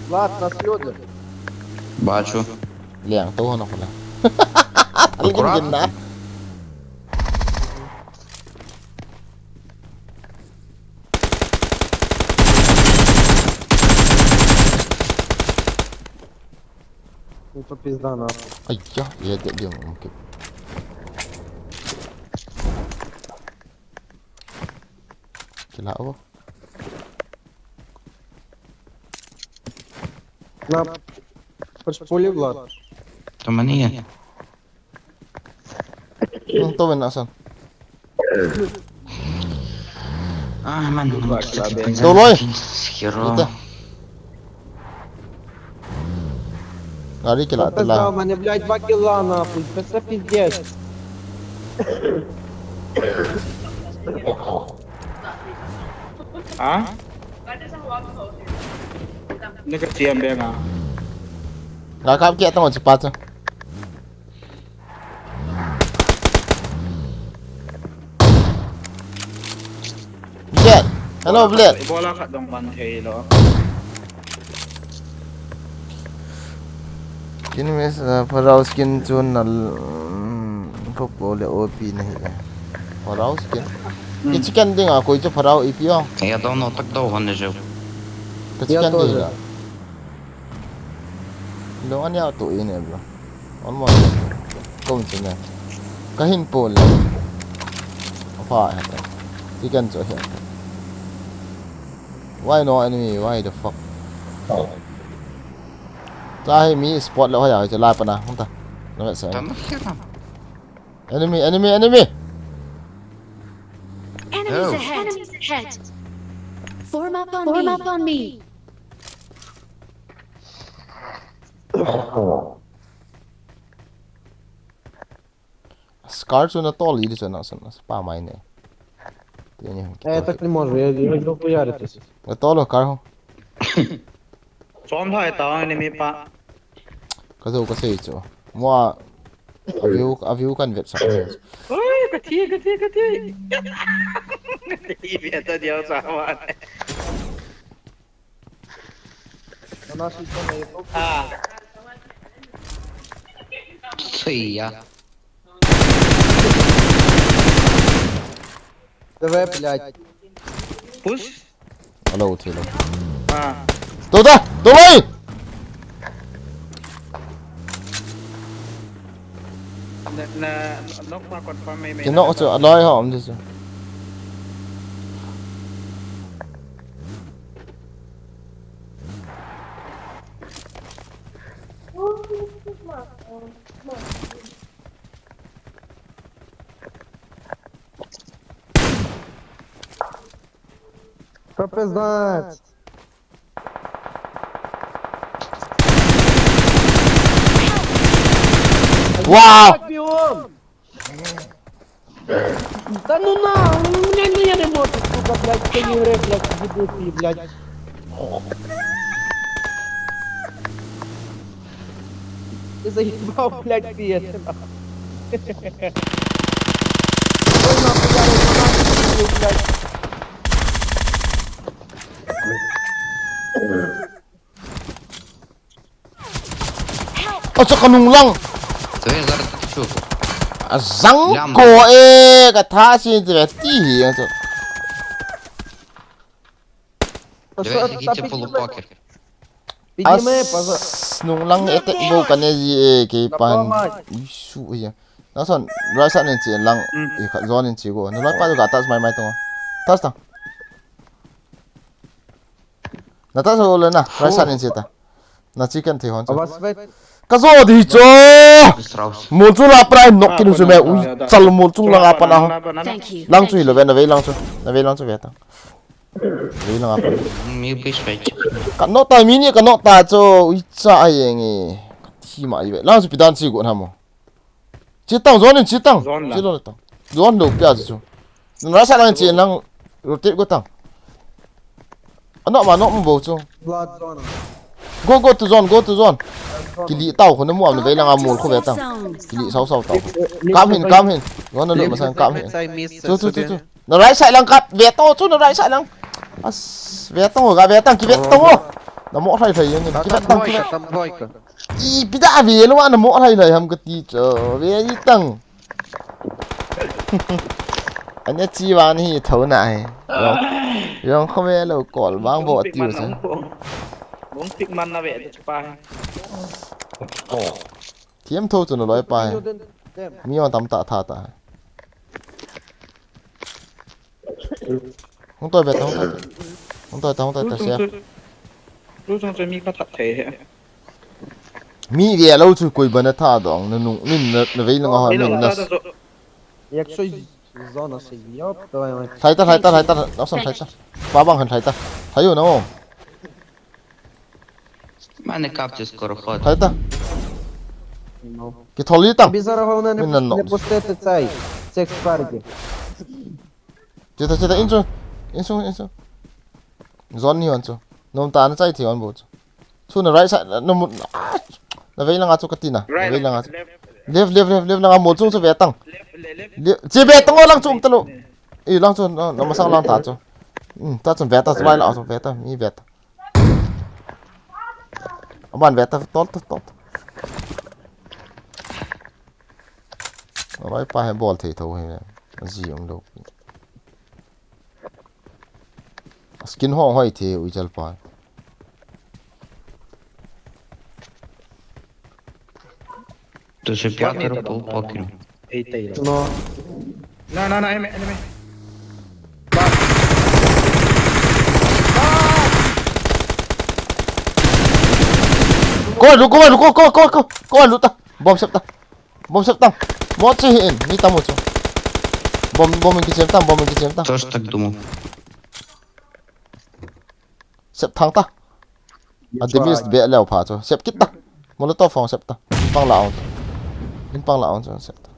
Влад, нас люди. Бачу. Liang to hon ko la. Algin gin na. Ну то пизда нахуй. Ай я, я де де мамки. Kila o. На. Хочешь пули, Влад? Там они. Hung to win asan. Ah, man, man, kita kita. Doloi. Hero. Kita. Gari kila tela. Мне, блядь, два килла, нахуй. Это пиздец. А? Naka siam be nga. Gakap kia tamo chipata. Blade. Hello, Blade. Ibola khat dong man thei lo. Kin mes, uh, Pharao skin chun nal, um, pho pho le O P nahi. Pharao skin. Hmm. Ki chicken ding a koi chu Pharao ipi o. Ya dong no tak dou hon le jo. Ka chicken ding a. Lo ania tu in e bro. Almost. Kom chu ne. Ka hin pol le. Apa ha ta. Chicken chu ha. Why no enemy? Why the fuck? Cha hi mi spot le hoya chu la pa na. Hung ta. Na me sa. Enemy, enemy, enemy. Enemies ahead. Enemies ahead. Form up on me. Form up on me. Scar chu na tol i di chu na sun pa mai ne. Ti ni. Eh, tak ni mo re di lo ku ya re ti. Na tol o kar ho. Chom thai ta ni mi pa. Ka zo ka sei chu. Mo a view, a view kan vet sa. Oi, ka thi, ka thi, ka thi. Ka thi ve ta dia sa wa. Она сейчас на YouTube. А. Сия. Давай, блядь. Пусть. Алло, утило. А. Туда! Давай! Na, na, knock pa confirm mai mai. Kino chu aloi ho um chu. Что пиздать? Вау! Да ну на, у меня не может, сука, блядь, ты не вре, блядь, ебучий, блядь. Ты заебал, блядь, ты это, нахуй. Ой, нахуй, я его нахуй, блядь. Acha ka nung lang. Azang ko e, ka tha si ti ve ti hi acha. As nung lang e te bo ka ne ji e ke pan. Isu ya. Nang son, right side in che lang, i khat zone in che go. Na loi pa ga touch mai mai tong. Touch tang. Na touch ho le na, right side in che ta. Na chicken thei hon. Ka zo di cho. Mol chu la prai nok kin chu me ui chal mol chu la pa na ho. Lang chu hi lo ve na ve lang chu. Na ve lang chu ve ta. Ve lang pa. Mi pi spai. Ka no ta mi ni ka no ta cho ui cha ai nge. Thi ma i ve. Lang chu pi dan chi go na mo. Chi tang zone in chi tang. Chi lo tang. Zone lo pia chu. Na sa lang chi lang rotate go tang. Ano ma no mo bo chu. Go go to zone, go to zone. Kili tau kho na mu am ve lang a mol kho ve tang. Kili sau sau tau. Kam hin kam hin. Zone lo ma sang kam hin. Chu chu chu chu. Na right side lang kap ve to chu na right side lang. As ve to ga ve tang ki ve to. Na mo thai thai yang ki ve tang ki ve. Tam boy ka. I pida ve lo na mo thai thai ham ka ti cho ve i tang. Ane chi van hi tho na ai. Yong kho ve lo kol bang bo ti u sa. Mong tik man na ve chu pa. Thiam tho chu na loi pa. Mi on tam ta tha ta. Hung toi ve ta, hung toi ta. Hung toi ta, hung toi ta, safe. Lu chang chang mi ka that thei he. Mi ve lo chu koi bana tha dong, na nung, min na, na vei langa ho, min na. Yak soi zona se yop, to ai mai. Thai ta, thai ta, thai ta, na son thai ta. Pa bang han thai ta. Thai u na o. Mane kap chis kor khot. Thai ta. No. Ki tholi ta. Bizarre ho na ne. Min na no. Ne poste te chai. Check par ke. Chita, chita, in chu. In chu, in chu. Zone ni hon chu. Nom ta na chai thi hon bo chu. Chu na right side, na mu, ah, na vei langa chu ka ti na. Na vei langa chu. Left, left, left, left langa mo chung chu ve tang. Left, left, left. Left, chi ve tang o lang chu um ta lo. I lang chu, na, na masang lang ta chu. Hmm, ta chu ve ta, chu lai la chu ve ta, mi ve ta. Aban ve ta, tol ta, tol ta. Alai pa he bol thei tho he. Aji um lo. Skin ho hoi the ui chal pa. Tu se pya karo po pokin. Ei tei lo. No. Na, na, na, enemy, enemy. Ko, lu, ko, lu, ko, ko, ko, ko, ko, lu ta. Bom sep ta. Bom sep ta. Mo chi hin, mi ta mo chu. Bom, bom ki chem ta, bom ki chem ta. Tos tak dumo. Sep thang ta. A divis be leo pha chu. Sep kit ta. Molotov phong sep ta. In pang la ong chu. In pang la ong chu sep ta.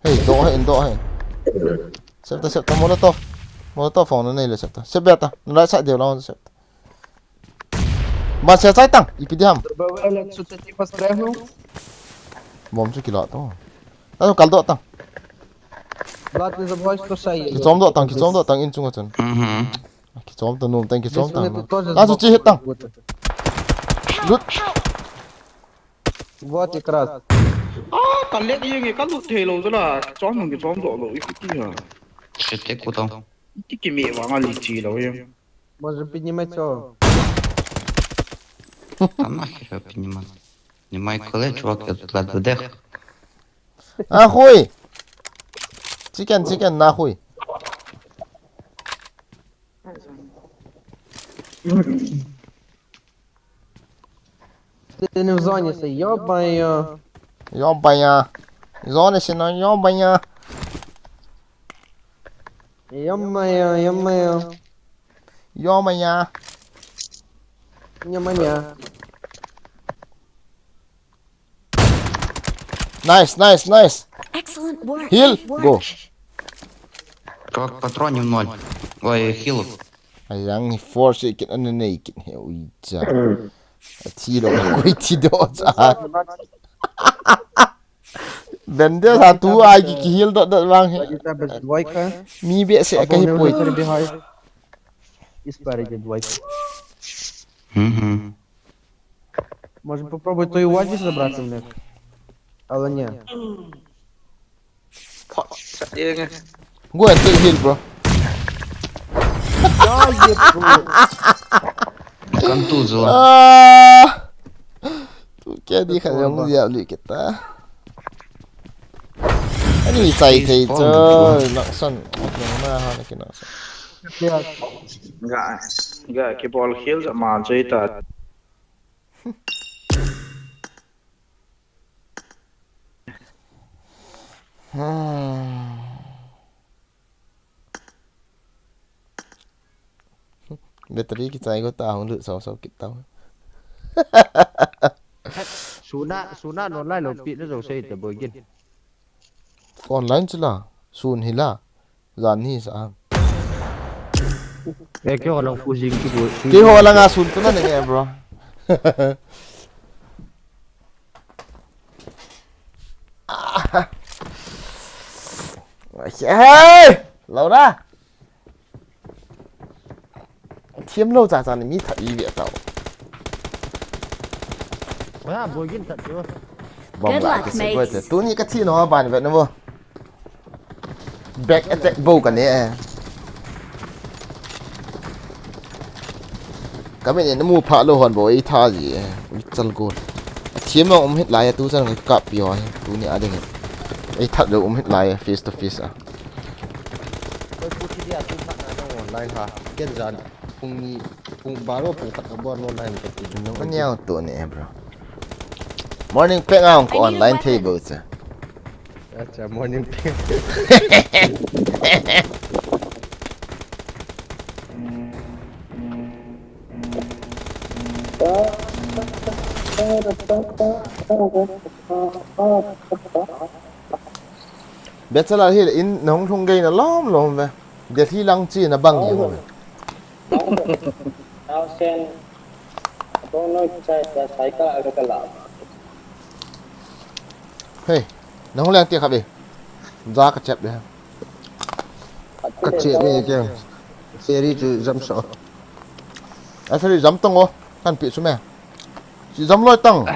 Hey, do he, in do he. Sep ta, sep ta, Molotov. Molotov phong na nei le sep ta. Sep be ta. Na right side deu la ong sep ta. Ma se chai tang. Ipi di ham. Bom chu kilo to. Ta kal do tang. Blood is a voice to say. Ki chom do tang, ki chom do tang in chunga chun. Mhm. Ki chom ta nom tang, ki chom tang. This minute to. La chu chi het tang. Lut. Вот и крас. Ah, ka let yeng e, ka lut thei lo zala. Chom nung ki chom do lo, i ki ha. Shit, te ko tang. Ti ki me wa nga li chi lo yeng. Может, поднимать всё? А нахер его поднимать? Снимай коле, чувак, я тут ладно дых. Ахуй! Chicken, chicken, нахуй. Ты не в зоне, ё-моё. Ё-моё. Зона сина, ё-моё. Ё-моё, ё-моё. Ё-моё. Ё-моё. Nice, nice, nice. Excellent work. Heal, go. Как патронов ноль. Ой, хилов. Ayang force kit an nei kit he ui cha. Thi lo koi thi do cha. Bende sa tu ai ki ki heal dot dot vang he. Где-то без двойка. Mi be se ka hi poi. Обойдёт двойка. И спереди двойка. Мгм. Может, попробовать твою вази забраться, блядь? Алло, не. Pot, sa dia nge. Go and take heal, bro. Да, ебу. Контузил. Ah. Tu kya dikha jong dia li kita. Ni chai thei chu, naksan. Nang na ha na ki naksan. Ga, ga kibol khel ja ma chai ta. Hmm. Battery kichai go ta hung lut sau sau kit tau. Suna, suna non lai lo pi na jo sei te boi gin. Online chila, sun hila, jan hi sa. Eh, keiho lang pu jing ki bu. Keiho lang a sun tu na ne, bro. Ah. Hey, Laura. Thiam lo cha cha ni mi that i ve tau. Wa, boi gin that chu. Bom la ki se boi te. Tuni ka thi no ban ve no bo. Back attack bo ka ne. Ka min in mu pha lo hon bo i tha ji. Ui chal gol. Thiam lo um hit lai tu chan ka pi ho. Tuni a ding. I that lo um hit lai face to face a. Koi pu thi dia tu pha na online ha. Ken jan. Pung ni, pung baro pung khat ka bor non nai ka ti. Nung aniaw to ne, bro. Morning peng a ko online thei bo cha. Acha, morning peng. Bachelor hi in nong lhung gei na lom lom ve. Delhi lang chi na bang hi ve. Tao sen. Abang noi chai ta cycle aga ka la. Hey, nang leng ti kha be. Ja ka chep be. Ka chep me ke. Ferry chu jam so. A ferry jam tong o. Kan pi chu me. Chi jam loi tang.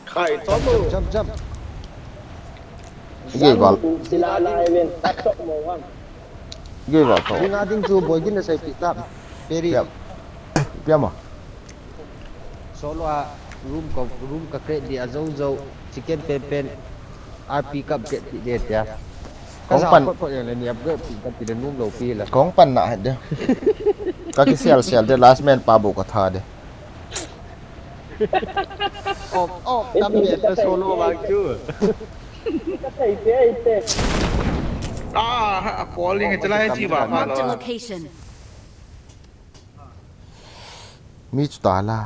Khai to mo. Jump, jump, jump. Ye val. Sila la even tak sok mo wan. Ye val to. Ding a ding chu boi gin na sai pi tam. Peri. Piam. Piam a. Solo a room ko, room ka create di a zo zo. Chicken pen pen. R P cup get ti de tia. Kong pan. Kong pan na de. Ka ki sial sial de last man pa bu ka tha de. Op op tam de ta solo bang chu. Ah, calling chala hai chi ba pha lo. Marked a location. Mi chu ta la.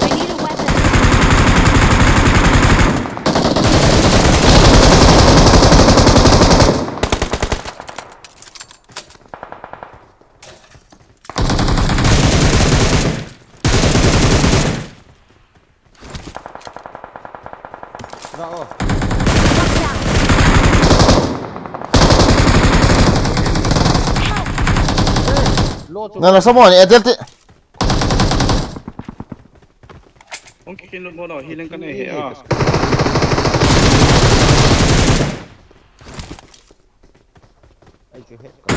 I need a weapon. Ra o. Watch out! Lo chu. Na na, someone, eh, del ti. Hung kikin lut mo no, healing ka nei he a. Ai chu he ka.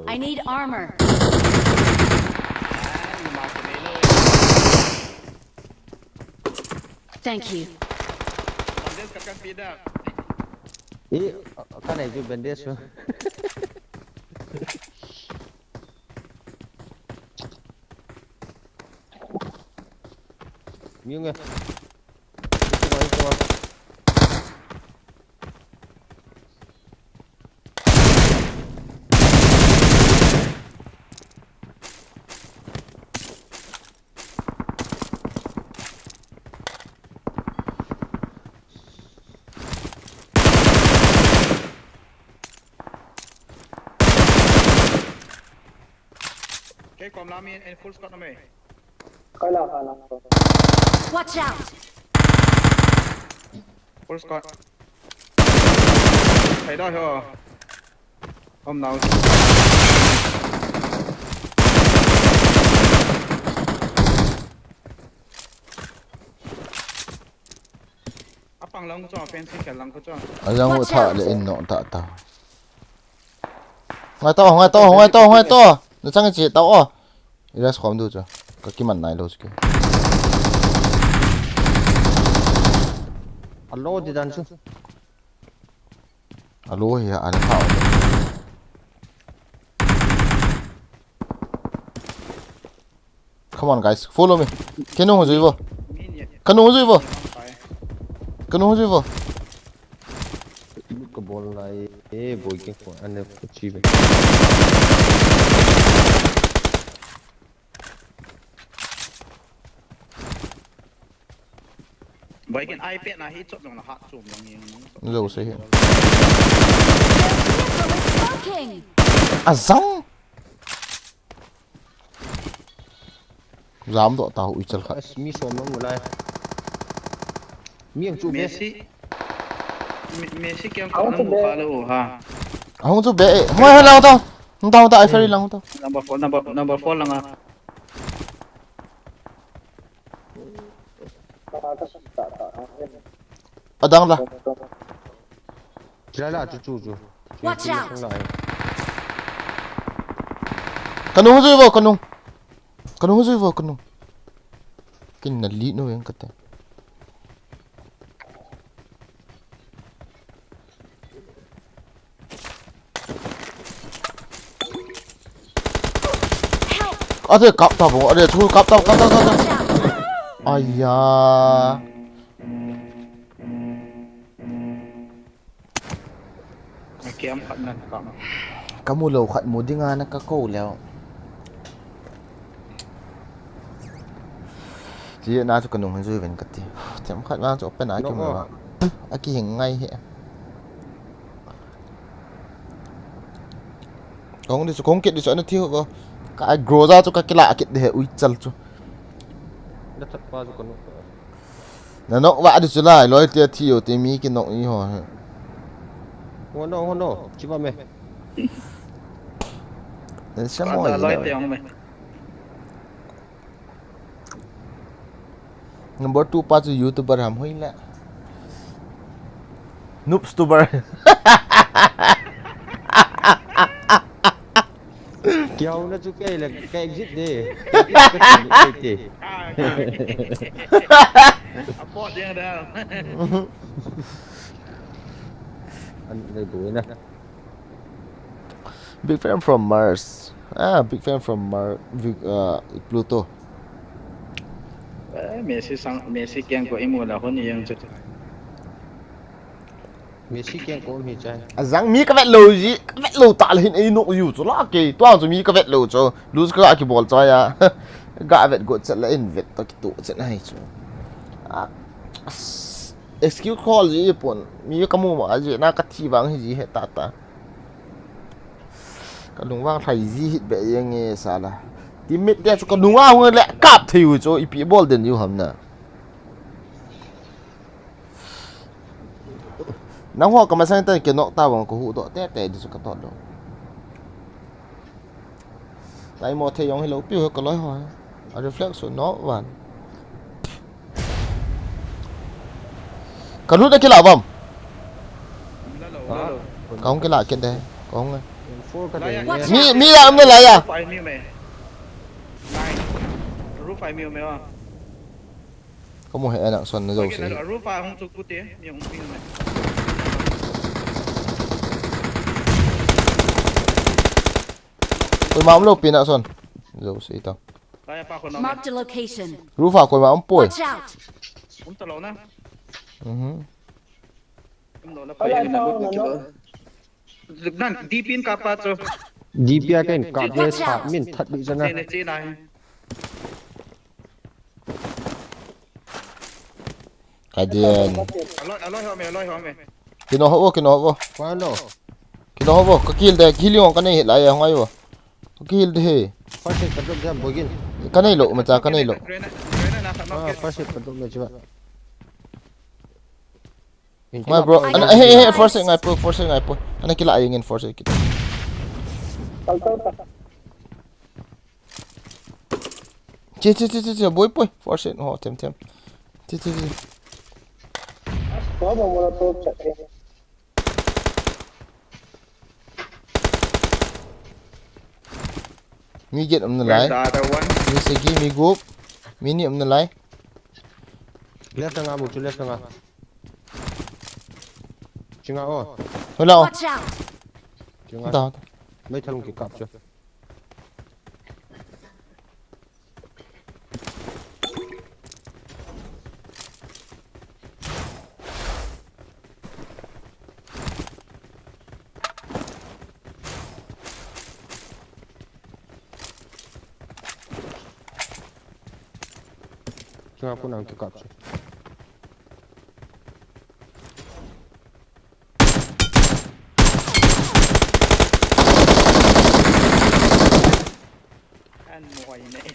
I need armor. Thank you. Bandage ka kan pi da. I, ka nei chu bandage chu. Miu nge. Kei kom lam in, in full squad na me. Kai la kha na. Watch out! Full squad. Thei da ho. Om nau. Apang lang ko cho, fence khel lang ko cho. Alang u tha le in no ta ta. Ngai to, ngai to, ngai to, ngai to. Na chang chi ta o. Ira skhom du chu. Ka kiman nai lou chu ke. Alo di dan chu. Alo hi a, ana pha. Come on, guys, follow me. Kanu hung jui vo. Kanu hung jui vo. Kanu hung jui vo. Ka bol lai e, boy ke ko ane ko chi ve. Boy ken iPad na hi chop jong na hat chom jong hi. Lo se hi. Smoking. Azang. Jam doh ta hu ichal khat. As mi som mang mulai. Mi ang chu be. Messi. Me- Messi kiang ko nang bu kha lo ha. Ahung chu be. Hoi hoi lang ta. Hung ta hung ta ai ferry lang hung ta. Number four, number number four lang a. Adang la. Kila la chu chu chu. Watch out. Kanu jui vo kanu. Kanu jui vo kanu. Kin na li no yang kate. Ade kap ta bo, ade chu kap ta, kap ta, kap ta. Aya. Akiam khat nan kap. Kamu lou khat mu dinga na ka ko leo. Ti na chu kanung hin jui ven kati. Tem khat na chu open a kim lo. Aki hing ngai he. Kong di chu kong kit di chu ana thi ho. Ka grow ja chu ka kila kit di he ui chal chu. Na that pa chu kanung. Na nok va di chu lai loi te thi yo te mi ki nok i ho he. Ho no ho no chi ba me. Sa mo loi te ong me. Number two pa chu YouTuber ham hoi le. Noobstuber. Kiau na chu kei le ka exit de. Ka exit ka exit de. Apot yang da. An le bu na. Big fan from Mars. Ah, big fan from Mar, Vic, uh, Pluto. Eh, Messi sang, Messi kiang ko imu la hon yang chu. Messi kiang ko mi chai. Azang mi ka vet lou ji, ka vet lou ta le hin ei nok ju chu la ke. Tuang chu mi ka vet lou chu. Lose ka ki bol cha ya. Ga vet go chat la in vet to ki to chat na hi chu. Ah, as- Excuse call ji pon. Mi ka mu ma ji na ka thi vang hi ji he ta ta. Ka lung vang thai ji hit be yeng e sala. Teammate te chu ka lung a hung le kap thei u chu ipi bol den u ham na. Nang ho ka masang tan ke nok ta vang ko hu do te te di chu ka to do. Tai mo thei jong hi lou piu he ka loi ho. A reflex so no van. Ka lut a kila bam. Ka hung kila kit de. Ka hung. Four ka de. Mi mi ya am na la ya. Roof ai mi me. Nine. Roof ai mi me wa. Ka mu he ana son na jo se. Roof a hung chu ku te. Mi hung ping me. Koima um lou pi na son. Zo sei ta. Marked a location. Roof a koima um poi. Watch out. Um ta lou na. Mhm. Um lou na pa na. Nan D P in kap pa chu. D P a ken kap de sa min that di jana. Che na che na. Ka dian. Aloi, aloi ho me, aloi ho me. Kino ho, kino ho. Koi lo. Kino ho, ka kill de, killing ka nei hit lai, hung ai vo. Ka kill de he. First aid ka drop jam bogin. Ka nei lo, macha ka nei lo. Grenade, grenade na khat. Ah, knock. First aid ka drop le chiba. Ngai bro, ana, he, he, first aid ngai po, first aid ngai po. Ana kila ai ngin first aid kit. Che, che, che, che, che, boi, boi. Force it. Oh, tem, tem. Che, che, che. Mi get um nalai. Where's the other one? Mi sagi, mi gup. Mi ni um nalai. Left nga bu chu, left nga. Chinga o. Hola o. Watch out! Chinga. Da, da. Mai thalung kikap chu. Chinga pu nang kikap chu. An mo kayo na eh.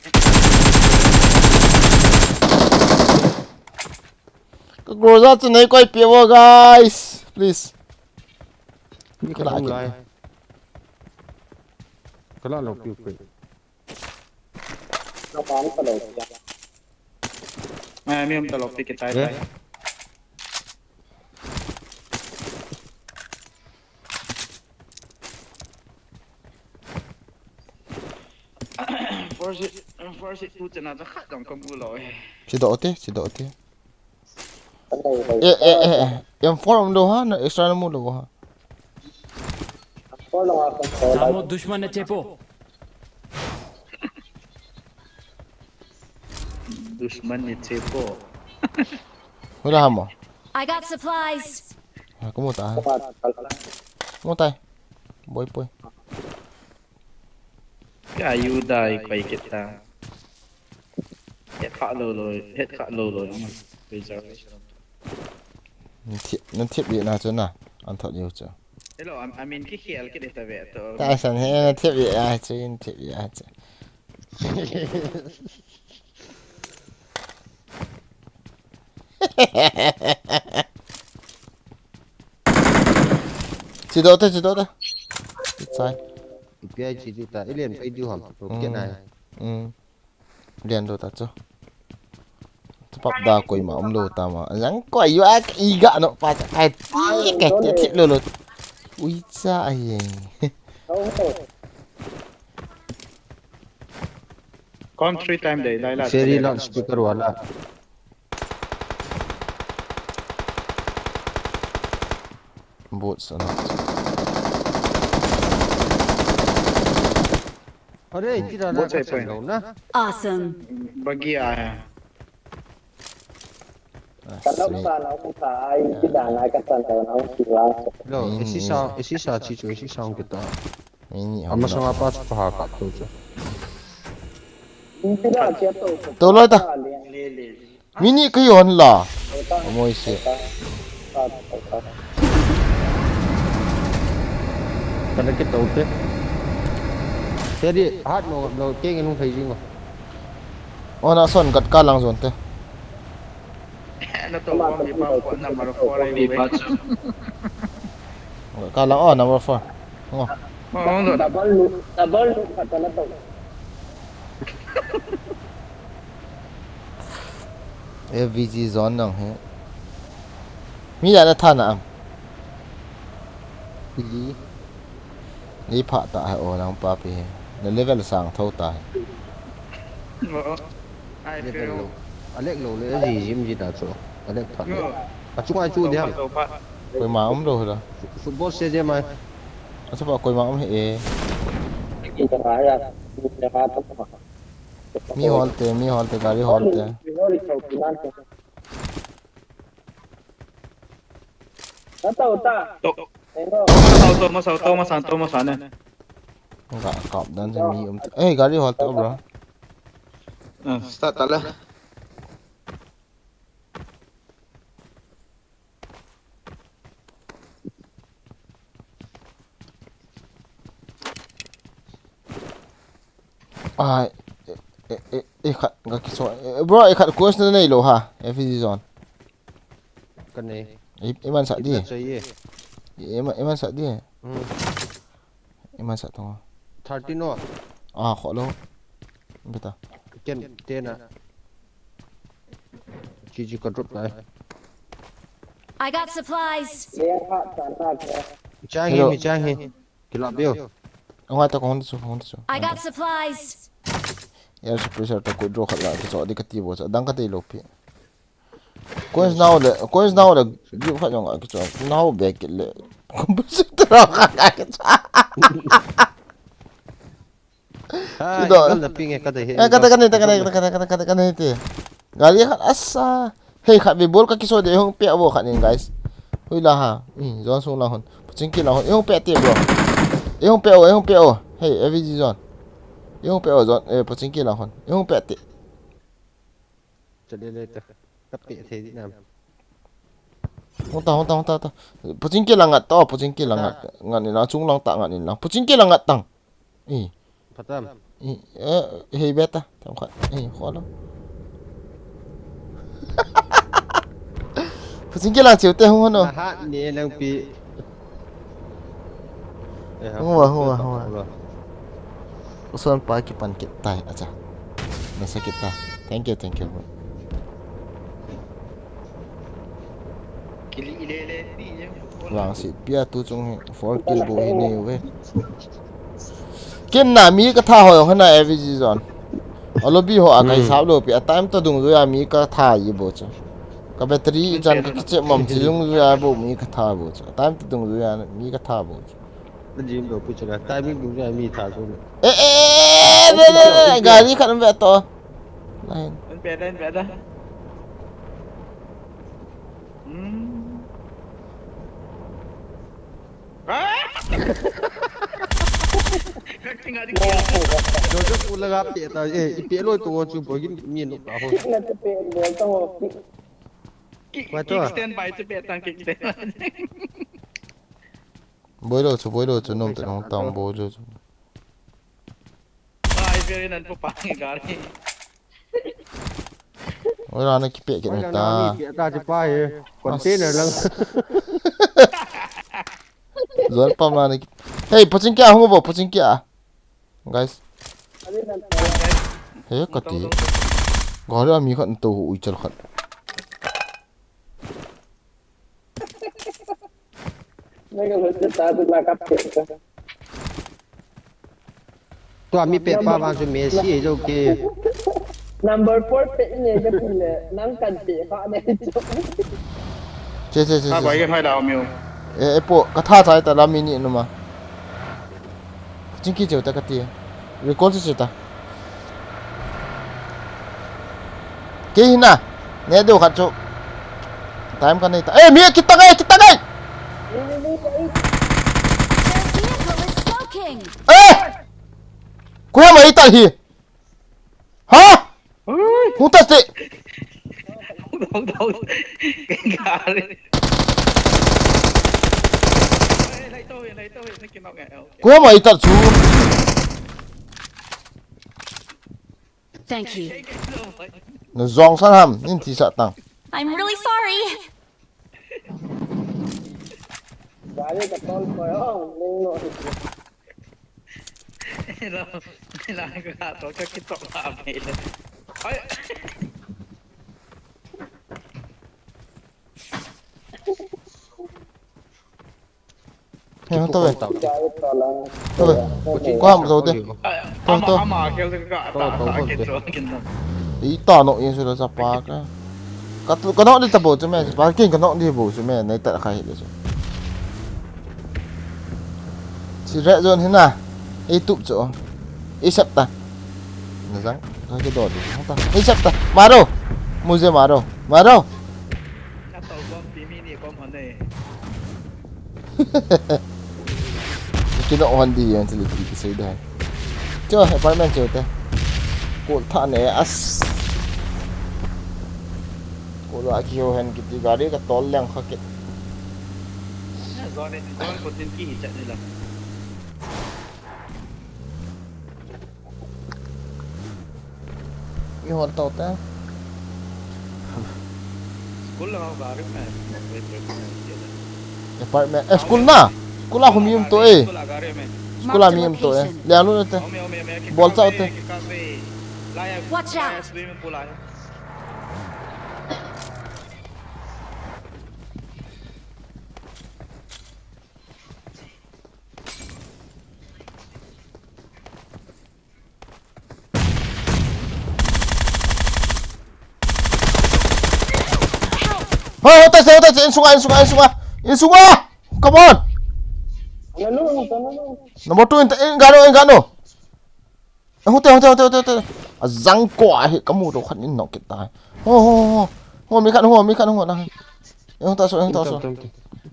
Ka Groza chu nei koi pe vo, guys. Please. Ni ka Kala um kit lai. Kala lo piu pe. Ai, mi um ta lo pi ke chai. Eh? Chai. First, first tu chena ta khat dong ka mu lo eh. Chi do te, chi do te. Eh, eh, eh, eh. M four um lo ha, na extra na mu lo ha. Samo dushman ne chepo. Dushman ne chepo. Hula hamo. I got supplies. Ha, kamu ta. Kamu ta. Boy, boy. Ka yu dai kai kita. Het kha lo lo, het kha lo lo, reservation. Nan thiep, nan thiep ve na chu na, an thot yo chu. Hello, I'm, I'm in ki khel ki de ta ve to. Ta san he, nan thiep ve a chu, nan thiep ve a chu. Chi do ta, chi do ta. Chi chai. Ipi ai chi di ta, i len pai diu ham, ro ke nai. Mm. Len do ta chu. Chu pap da koima um lo ta ma. Yang koi yu a i ga no pa cha kai ti kai ti ti lo lo. Ui cha ai. Kon three time dei lai la. Seri loudspeaker wala. Bot sa na. Are, kira na. Bot sa ka point. Lo na. Awesome. Bagi aa hai. Ah, sweet. Lo, isi sa, isi sa chi chu, isi sa kita. Ama sanga pa chu pa ha ka chu chu. To loi ta. Mini ka yon la. Amoi se. Kana ke to te. Te di hat mo lo ke ngi nung thei jing. Ona son kat ka lang zon te. Na to ko mi pa ko number four ai mi pa chu. Ka lang o number four. Ngo. Double look, double look ka ta na to. F V G zone nang he. Mi ya na tha na am. Li. Li pha ta he o nang pa pi he. Na level sang tho ta he. Level lo. Alek lo le ji jim ji ta chu. Alek pha. Achunga chu diam. Koima um lo la. Football stadium ai. Achu pa koima um he e. Mi hol te, mi hol te, gari hol te. To. Masao to, masao to, masang to, masang ne. Ga kap dan se mi um te. Eh, gari hol te, bro. Ah, start ta le. Ai, e, e, e, e khat, ga kiso, e, bro, e khat question nei lo ha, F V G zone. Ka nei. I, i man sa di. Kicha chahiye. I, i man, i man sa di. Hmm. I man sa tong. Thirteen no. Ah, kho lo. Beta. Ken, tena. G G ka drop lai. I got supplies. Chang hi, hello. Mi chang hi. Kila biu. Ong ai ta, kong hon ta chu, kong hon ta chu. I got supplies. Air suppressor ta ko draw khat la, kicho di kati bo cha, dang kati lo pi. Coins now le, coins now le, group khat jong kicho, now back le. Computer khat kicho. Ah, Sido. Kal da ping e, ka da he. Eh, kata kani, ta kani, ta kani, kata kani, kata kani te. Gari khat asa. Hei, khat ve bol ka kiso de, hung pe abo khat nin, guys. Hui la ha. Hmm, zone sung la hon. Puching ki la hon. Eh, hung pe te, bro. Eh, hung pe o, eh, hung pe o. Hei, A V G zone. Eh, hung pe o zone. Eh, puching ki la hon. Eh, hung pe te. Chale le ta. Ka pe the di nam. Hung ta, hung ta, hung ta, ta. Puching ki la ngat ta, puching ki la ngat. Ngat ni la, chung lang ta ngat ni la. Puching ki la ngat tang. Ih. Phatam. Ih, eh, hei beta, tam khat. Ih, kholo. Puching ki lang chiu te hung hono. Nahat ni lang pi. Eh, ha, hung wa, hung wa, hung wa. Uson pa ki pan kit tai, acha. Nasa kit ta. Thank you, thank you. Kili ile le, ni ye. Vangset pia tu chung hi four kill bou hi nei uve. Ken na mi ka tha ho jong hena A V G zone. A lobby ho a kai sap lo pi a time to dungjuia mi ka tha ji bou chu. Ka battery ichan ka kichep mom chi dungjuia bou mi ka tha bou chu. A time to dungjuia mi ka tha bou chu. Na jim lo pu chu ka timing dungjuia mi tha chu. Eh, eh, eh, eh, gari khat ve to. Line. An pe da, an pe da. Hmm. Ah! Joseph u laga pe ta, eh, i pe loi to chu bogin mi no pa ho. Na te pe bol to ho. Kick, kick stand by chu pe tang, kick stand by. Boi lo chu, boi lo chu, nom te nong tang boi lo chu. Ai, very nan po pa ngi gari. Oi, rana kipe ke ta. Pe ta chu pa he. Container lang. Zon pam rana ki. Hey, puching kia hung bo, puching kia. Guys. He kati. Gari a mi khat to ui chal khat. Tua mi pe pa vang chu Messi e jo ke. Number four pe ne ka ti le, nang kan pe ha ne chu. Che, che, che, che. Hai la mi. E, e po, ka tha chai ta la mi ni numa. Chingki cheu ta kati. Recall chu ta. Kei hina. Ne deu khat chu. Time ka nei ta. Eh, mi kita ngai, kita ngai. Their vehicle is smoking. Eh! Kuya mai ta hi. Ha? Ui. Hung ta te. Hung ta, hung ta. Kei gari. Eh, lai to, lai to, na kinok ngai. Okay. Kuya mai ta chu. Thank you. Na jong san ham, nin thi sa tang. I'm really sorry. Gari ka tol ko yo, ning no. Ela, ela ka to ka kitok la me le. Ai. He, to ve. To ve. Ko ham to te. To, to. Ita no in su la sa pa ka. Ka tu, ka no di ta bo chu me, pa kin ka no di bo chu me, nei ta khai le chu. Si re zon hina. Ei tup chu. Ei sap ta. Na jang, ka ki do di. Ta. Ei sap ta. Maro. Muje maro. Maro. Ka to bom pi mi ni bom hon ne. Kino hon di yan sili ki sei dai. Cho apartment cho te. Kol tha ne as. Kol a ki ho hen kiti gari ka tol leng kha kit. Zone, zone ko tin ki hi chat ni la. I hol to te. School la gari me. Apartment. Eh, school na. School a hum yum to eh. School a gari me. School a mi yum to eh. Le alu te. Ome, ome, ome. Bol chao te. Watch out. Swimming pool a. Ho, ho, tase, ho, tase, insunga, insunga, insunga. Insunga. Come on. Hello, hello. Number two, in, in, gano, in, gano. Eh, hote, hote, hote, hote, hote. Ajang ko ahi, kamu to khat in knock kit tai. Ho, ho, ho. Ho, mi khat, ho, mi khat, ho, na. Eh, ho, taso, eh, taso.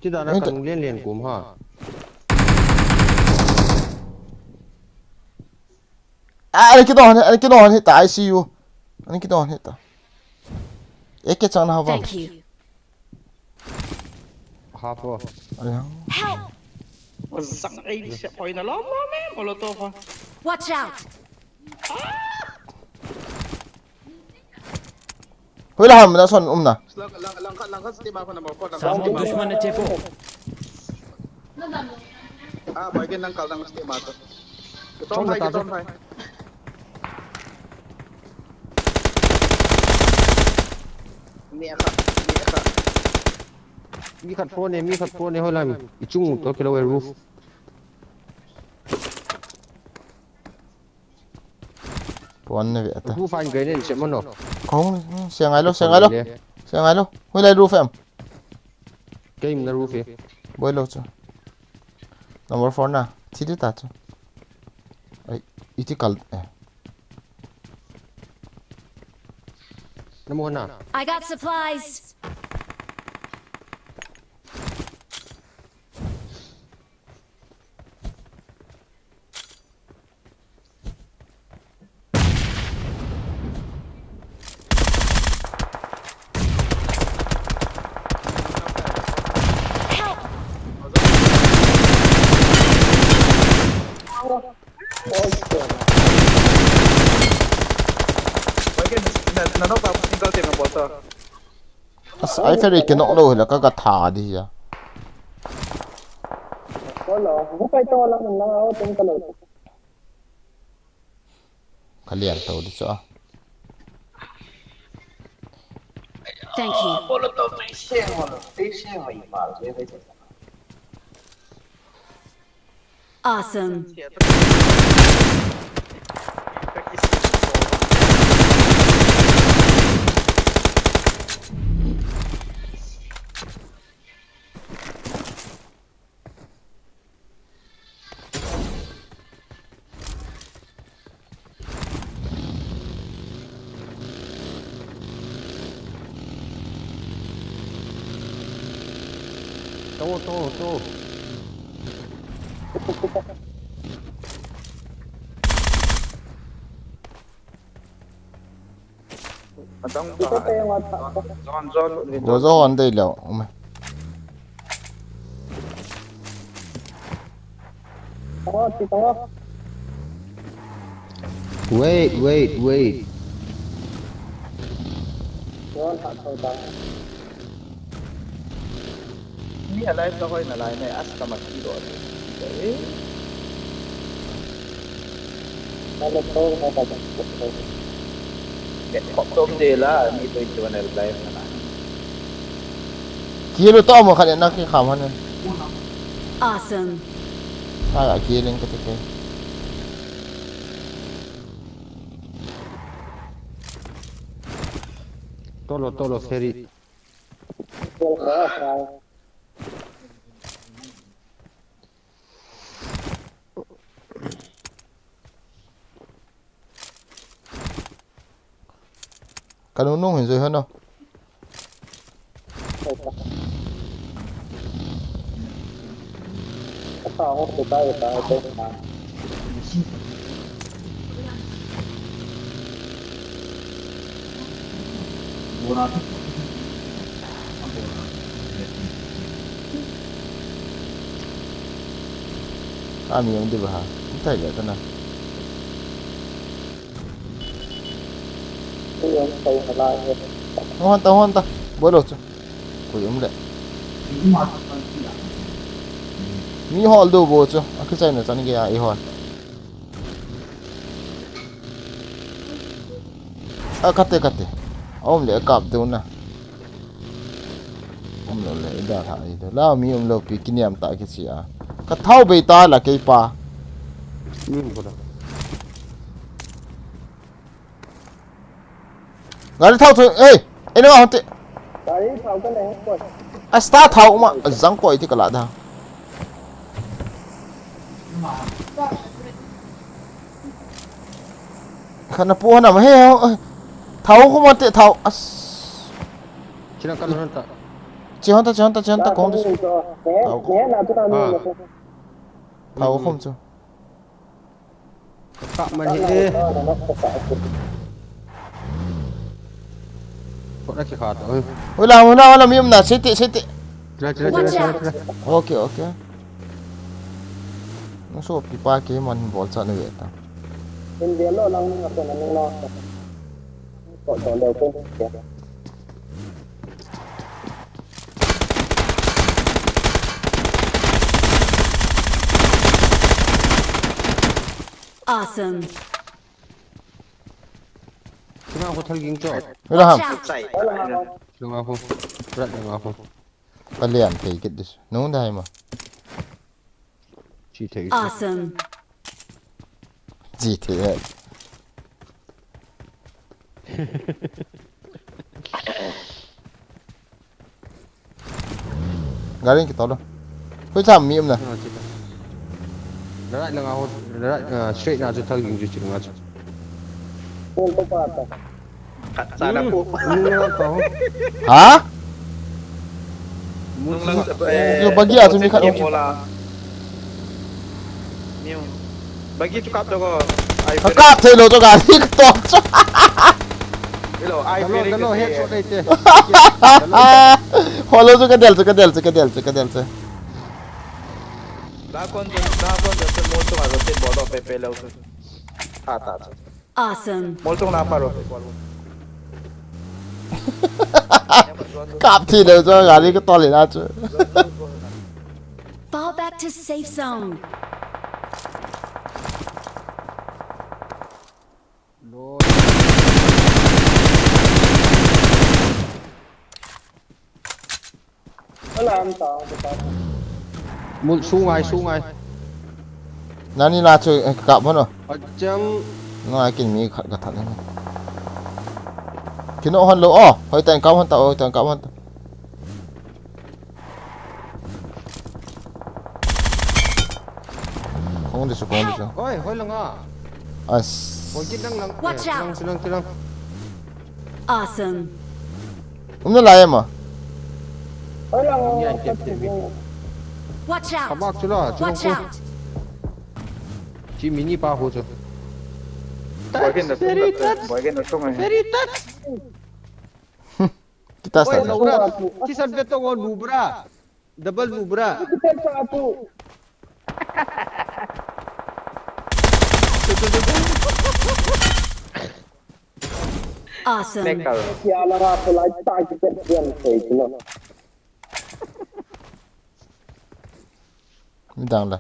Ti da na kan len len kum ha. Ah, ani kidon, ani kidon hita, I C U. Ani kidon hita. Eke chang na hava. Thank you. Half a. Ayan. Help! Sang ay, siya ko na lo mo, me, molotov. Watch out! Hoila ham na son umna. Lang, lang, langkhat, langkhat, stay ma ko na mo ko. Samon dushman na chepo. Ah, bagi nang kal nang stay ma ko. Kiton hai, kiton hai. Ni aka, ni aka. Mi khat phone, mi khat phone, holam. Ichung to kilo roof. Phone ne ve ta. Roof an grenade che mano. Kong, siang ai lo, siang ai lo. Siang ai lo. Hoilai roof em. Game na roof e. Boi lo chu. Number four na. Thi di ta chu. Ai, iti kal, eh. Number one na. I got supplies. As, ai kare ke nok lo hila ka ka tha di ya. Kalian tau di chu a. Thank you. Awesome. Tou, tou, tou. Adang pa. Zon, zon, zon. Go zon dei lou. Um. Wait, wait, wait. Mi alive ka hoi na lai ne, as ka mat ki do. Eh. Get khop tom de la, mi twenty-one alive na. Kilo to mo khat na ki kham han. Awesome. Ai, ai, kiling ka te ke. Tolo, tolo, ferry. Ka nunung hin joi hon o. Ami um diba ha? Umtai le kana. Hon ta, hon ta. Bolo chu. Koi um le. Mi hol do bo chu. Akichai na chan ge a i hon. A kate kate. A um le kap do na. Um lo le, i da tha i da. La mi um lo pi kiniam ta kichi a. Ka thau bei ta la kei pa. Min ko da. Gari thau chu, ei, ei na hon te. Gari thao ka leng koi. A star thao ma jang koi ti ka la da. Khana pu na ma he. Thao ko ma te thao. As. China ka lon ta. Chi hon ta, chi hon ta, chi hon ta, kong tu. Thao ko. Thao ko chu. Ka kap man hi e. Kona ki khat. Oi. Oi la, oi la, oi la, mi um na, siti, siti. Chila, chila, chila, chila, chila. Okay, okay. Nang so pipa ke man bol cha na ve ta. India lo lang na ko na ni lo. Ko to lo ko. Awesome. Kina ko thal ging cho. Ila ham. Watch out. Langa ko. Rat langa ko. Palian thei kit dis. Nung dai ma. Chi thei. Awesome. Chi thei. Garing kita lo. Koi cham mi um na. Ah, chita. Larai langa ho, larai, ah, straight na chu thal ging chu chilunga chu. Khat cha na pu. Hmm, nung langa pa ho. Ha? Nung langa pa, eh, yo bagi a chu mi khat. Miu. Bagi chu kap to ko. Ai, ka kap thei lo to gari ka to. Hello, ai, hello, hello, headshot dei te. Hello, chu ka del, chu ka del, chu ka del, chu ka del, chu. Da kon, da kon, da kon, mo to ma ro te bo do pe pe lo. Ta, ta, ta. Awesome. Mol chung na pa ro. Kap thi le chu gari ka tol le na chu. Fall back to safe zone. Lord. Alam ta, ta. Mul sungai, sungai. Nani la chu, eh, kap hon o. Achang. Ngai kin mi khat ka that ni. Kino hon lo o. Hoi tan kap hon ta, hoi tan kap hon ta. Kong di su, kong di su. Oi, hoi langa. As. Hoi kin lang lang. Watch out. Lang, lang, lang. Awesome. Um na lai ma. Ni ai tep tep mi. Watch out. Kabak chu la, chu. Watch out. Chi mini pa ho chu. Boy kin na sung. Very touch. Boy kin na sung. Very touch. Kita sa. Oi, no bra. Kisan beto ngo nu bra. Double nu bra. Awesome. Nek kal. Kya la ra ko lai ta ki tet yan sei kilo. Midang la.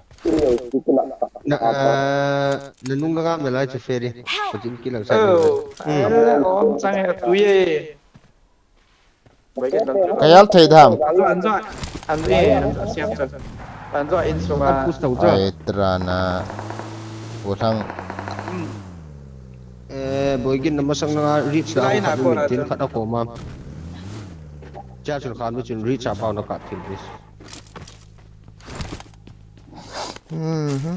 Na, ah, na nung na ngam na lai chu Ferry. Help! Ko jin kilang sa. Oh, hmm. Eh, om chang he tu ye. Kayal thei dam. Anjo, anjo, anjo, eh, anjo, siam cha. Anjo, in suma. Push tau cha. Ai, trana. Ko thang. Hmm. Eh, boigin na masang na reach la. Line ko na tin khat a ko ma. Cha chun khan chun reach a pau na ka tin is. Mhm.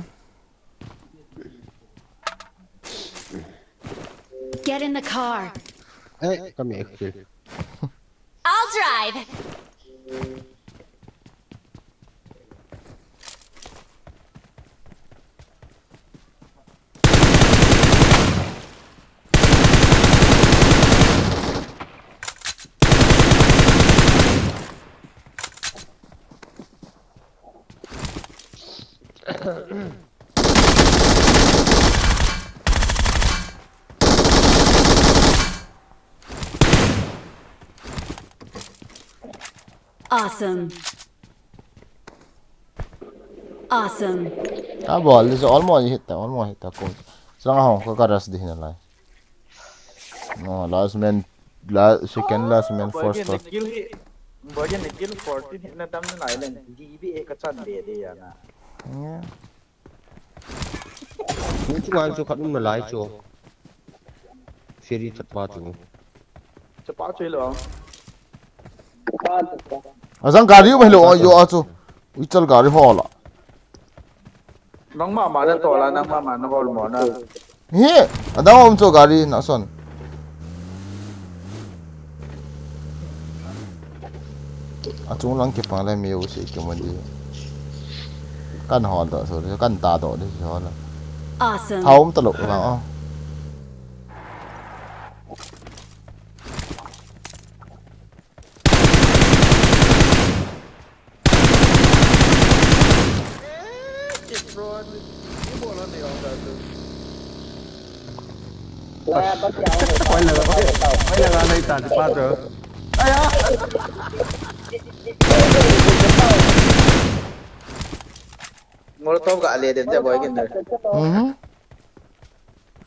Get in the car. Eh, come here, kill. I'll drive. Awesome. Awesome. A bol, this almost hit ta, almost hit ta, coach. Sanga hong ka ka rush di na lai. No, last man, la, second last man, first. Boy, first. Kill hi, boy, kill fourteen hi na tam na lai len. D B A ka chan be de ya na. Yeah. Ni chu ngai chu khat um na lai chu. Ferry chat pa chu. Chat pa chu lo. Ajang gari um helo, yo a chu. Uichal gari hola. Nangma ma na tola, nangma ma na hol mo na. Hi, adang um chu gari na son. Achung lang kipang le mi u si ki mo di. Kan hol do so, kan ta do di so la. Awesome. Thaum ta lo la. Oi, laga, oi, laga, lai ta, si pa to. Aya! Molotov ka le den te boy kin der. Mhm.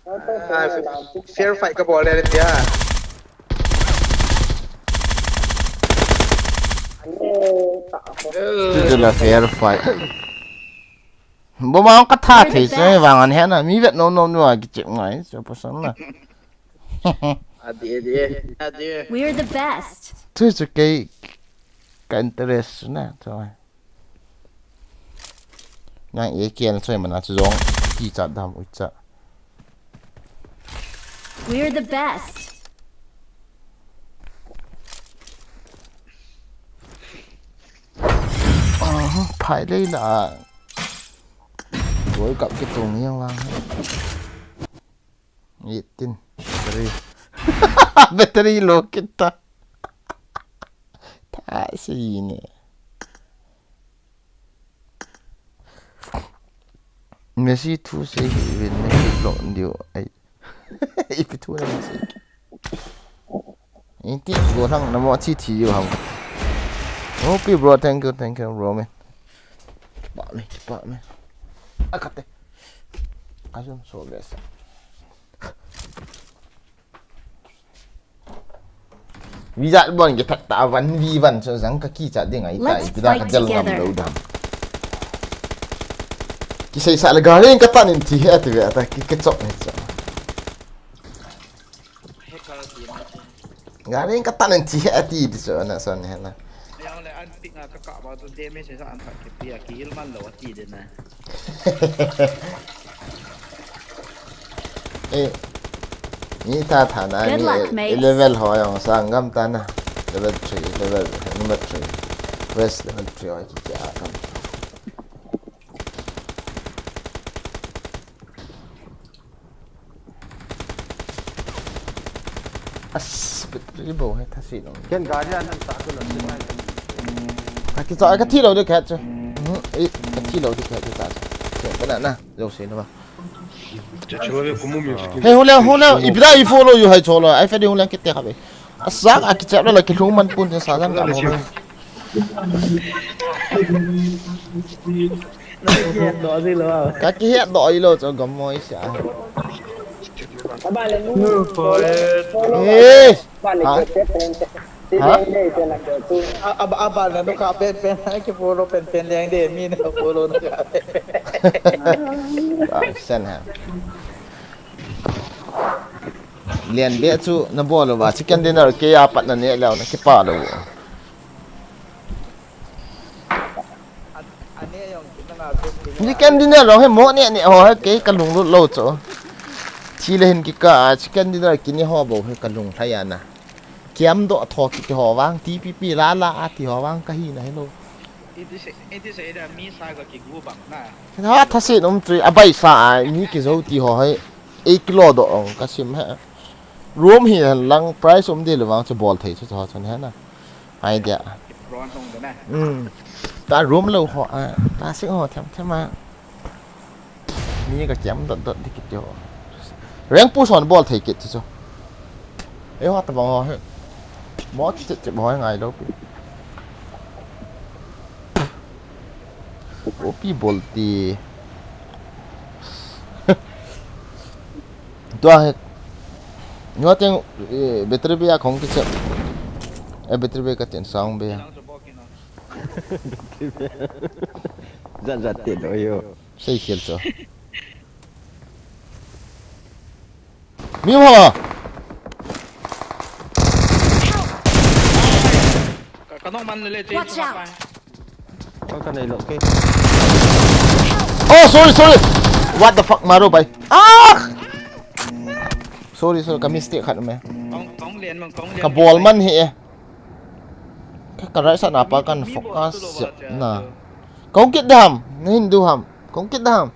Ah, fair fight ka bol le tia. Tujula fair fight. Bo ma ka tha thei se vang an hena mi vet no no no a ki chep ngai so pasang na. Adi adi adi. We're the best. Tu chu kei ka interest na to. Nang e kian soi mana chu jong ki cha dam u cha. We're the best. Ah, phai lei la. World Cup ki tung yang lang. Eighteen. Battery. Battery low kita. Tha si ne. Messi thu sei hi ven Messi block diu ai. Ipi thu na Messi. Inti go thang na mo chi thi diu ham. Okay bro, thank you, thank you bro man. Ba me, ba me. Akate. Ajum so besa. Vijat bon ke thak ta one v one so jang ka ki cha ding ai ta. Let's i pida ka fight jal ngam together. Lo dam. Ki sei sa le gari ka tan in thi he ti ve ta ki ke chok ni cha. Gari ka tan in thi he ti di so na so ni he na. Yang le an pik nga ka ka ba tu de me se sa an thak ke pia ki hil man lo ti de na. Eh, ni ta tha na. Good ni luck, eh, mates. Level ho jong sang ngam ta na. Level three, level number three. West level three ho ki kya kam. As, battery bo hai tha si no. Ken gari an ta tu la si mai. Ka ki cha ka thi lo de ka cha. Mhm, eh, ka thi lo de ka cha. Ka na na, lo se no ba. Hey, hole, hole, ipi da i follow you hai cholo. Ai fe de hole kete khabe. Asa a kichep la ki lhung man pun sa jan ka mo. Ka kihet do ilo cho gam mo isa. Eh. Ha? Ha? A, a, a, ba na no ka pen pen, ki polo pen pen leng de, mi na polo no ka pen. Ah, sen ha. Lian be chu na bol uva, chicken dinner kei a pat na ne leo na kipa lo. Chicken dinner lo he mo ne ne ho he kei ka lunglut lo chu. Thi le hin kika, chicken dinner kine ho bo he ka lunglhai ana. Kiam doh tho kiti ho vang, T P P la la a ti ho vang ka hina hi lo. Iti se, iti se da mi sa ka kigu bang na. Ha, thasin um tui, a bai sa a, mi kizo ti ho hai. Ei kilo doh ong ka sim he. Room hi lang price um di le vang chu bol thei chu cho chon he na. Ai dia. Ron hong de na. Hmm. Ta room lo ho a, ta sing ho them them a. Mi ka kiam dot dot di kiti ho. Reng pu son bol thei kit chu chu. Ei ho ta bang ho he. Mo ti ti mo ngai lo pi. Copy bol ti. Tua he. Nua teng, eh, battery be a khong kichep. Eh, battery be ka ten sound be a. Zat zat te do yo. Sei khel cho. Mi ho. Kanong man le le. Watch out! Ka ka nei lo ke. Oh, sorry, sorry. What the fuck, Maro bai. Ah! Sorry, sorry, ka mistake khat me. Kong kong lian mang kong lian. Ka bol man hi e. Ka ka right side na pa kan focus na. Kong kit dam, na hin du ham. Kong kit dam.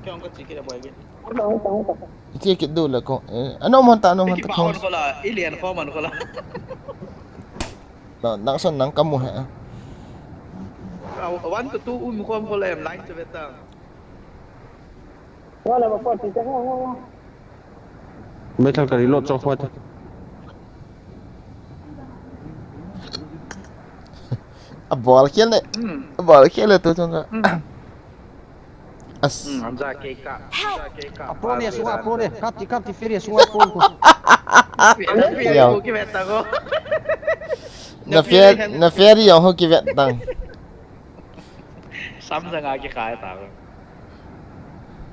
Kong ka chiki da boy. Che kit du le ko. Eh, ano mon ta, ano mon ta Kong kong. Ko la ilian ko man ko la. Na nang son nang kamu he. One to two um ko ko la em line to beta. Wala ba forty ta ho ho. Metal ka reload cho khwa ta. A bol khel ne. A bol khel le tu chun. As. Hmm, amza ke ka. Amza ke ka. Apron ne sunga apron ne. Kap ti kap ti feri sunga apron ko. Yo. Ki beta ko. Na fer na feri yo ho ki vet tang. Samsung a ki khai ta.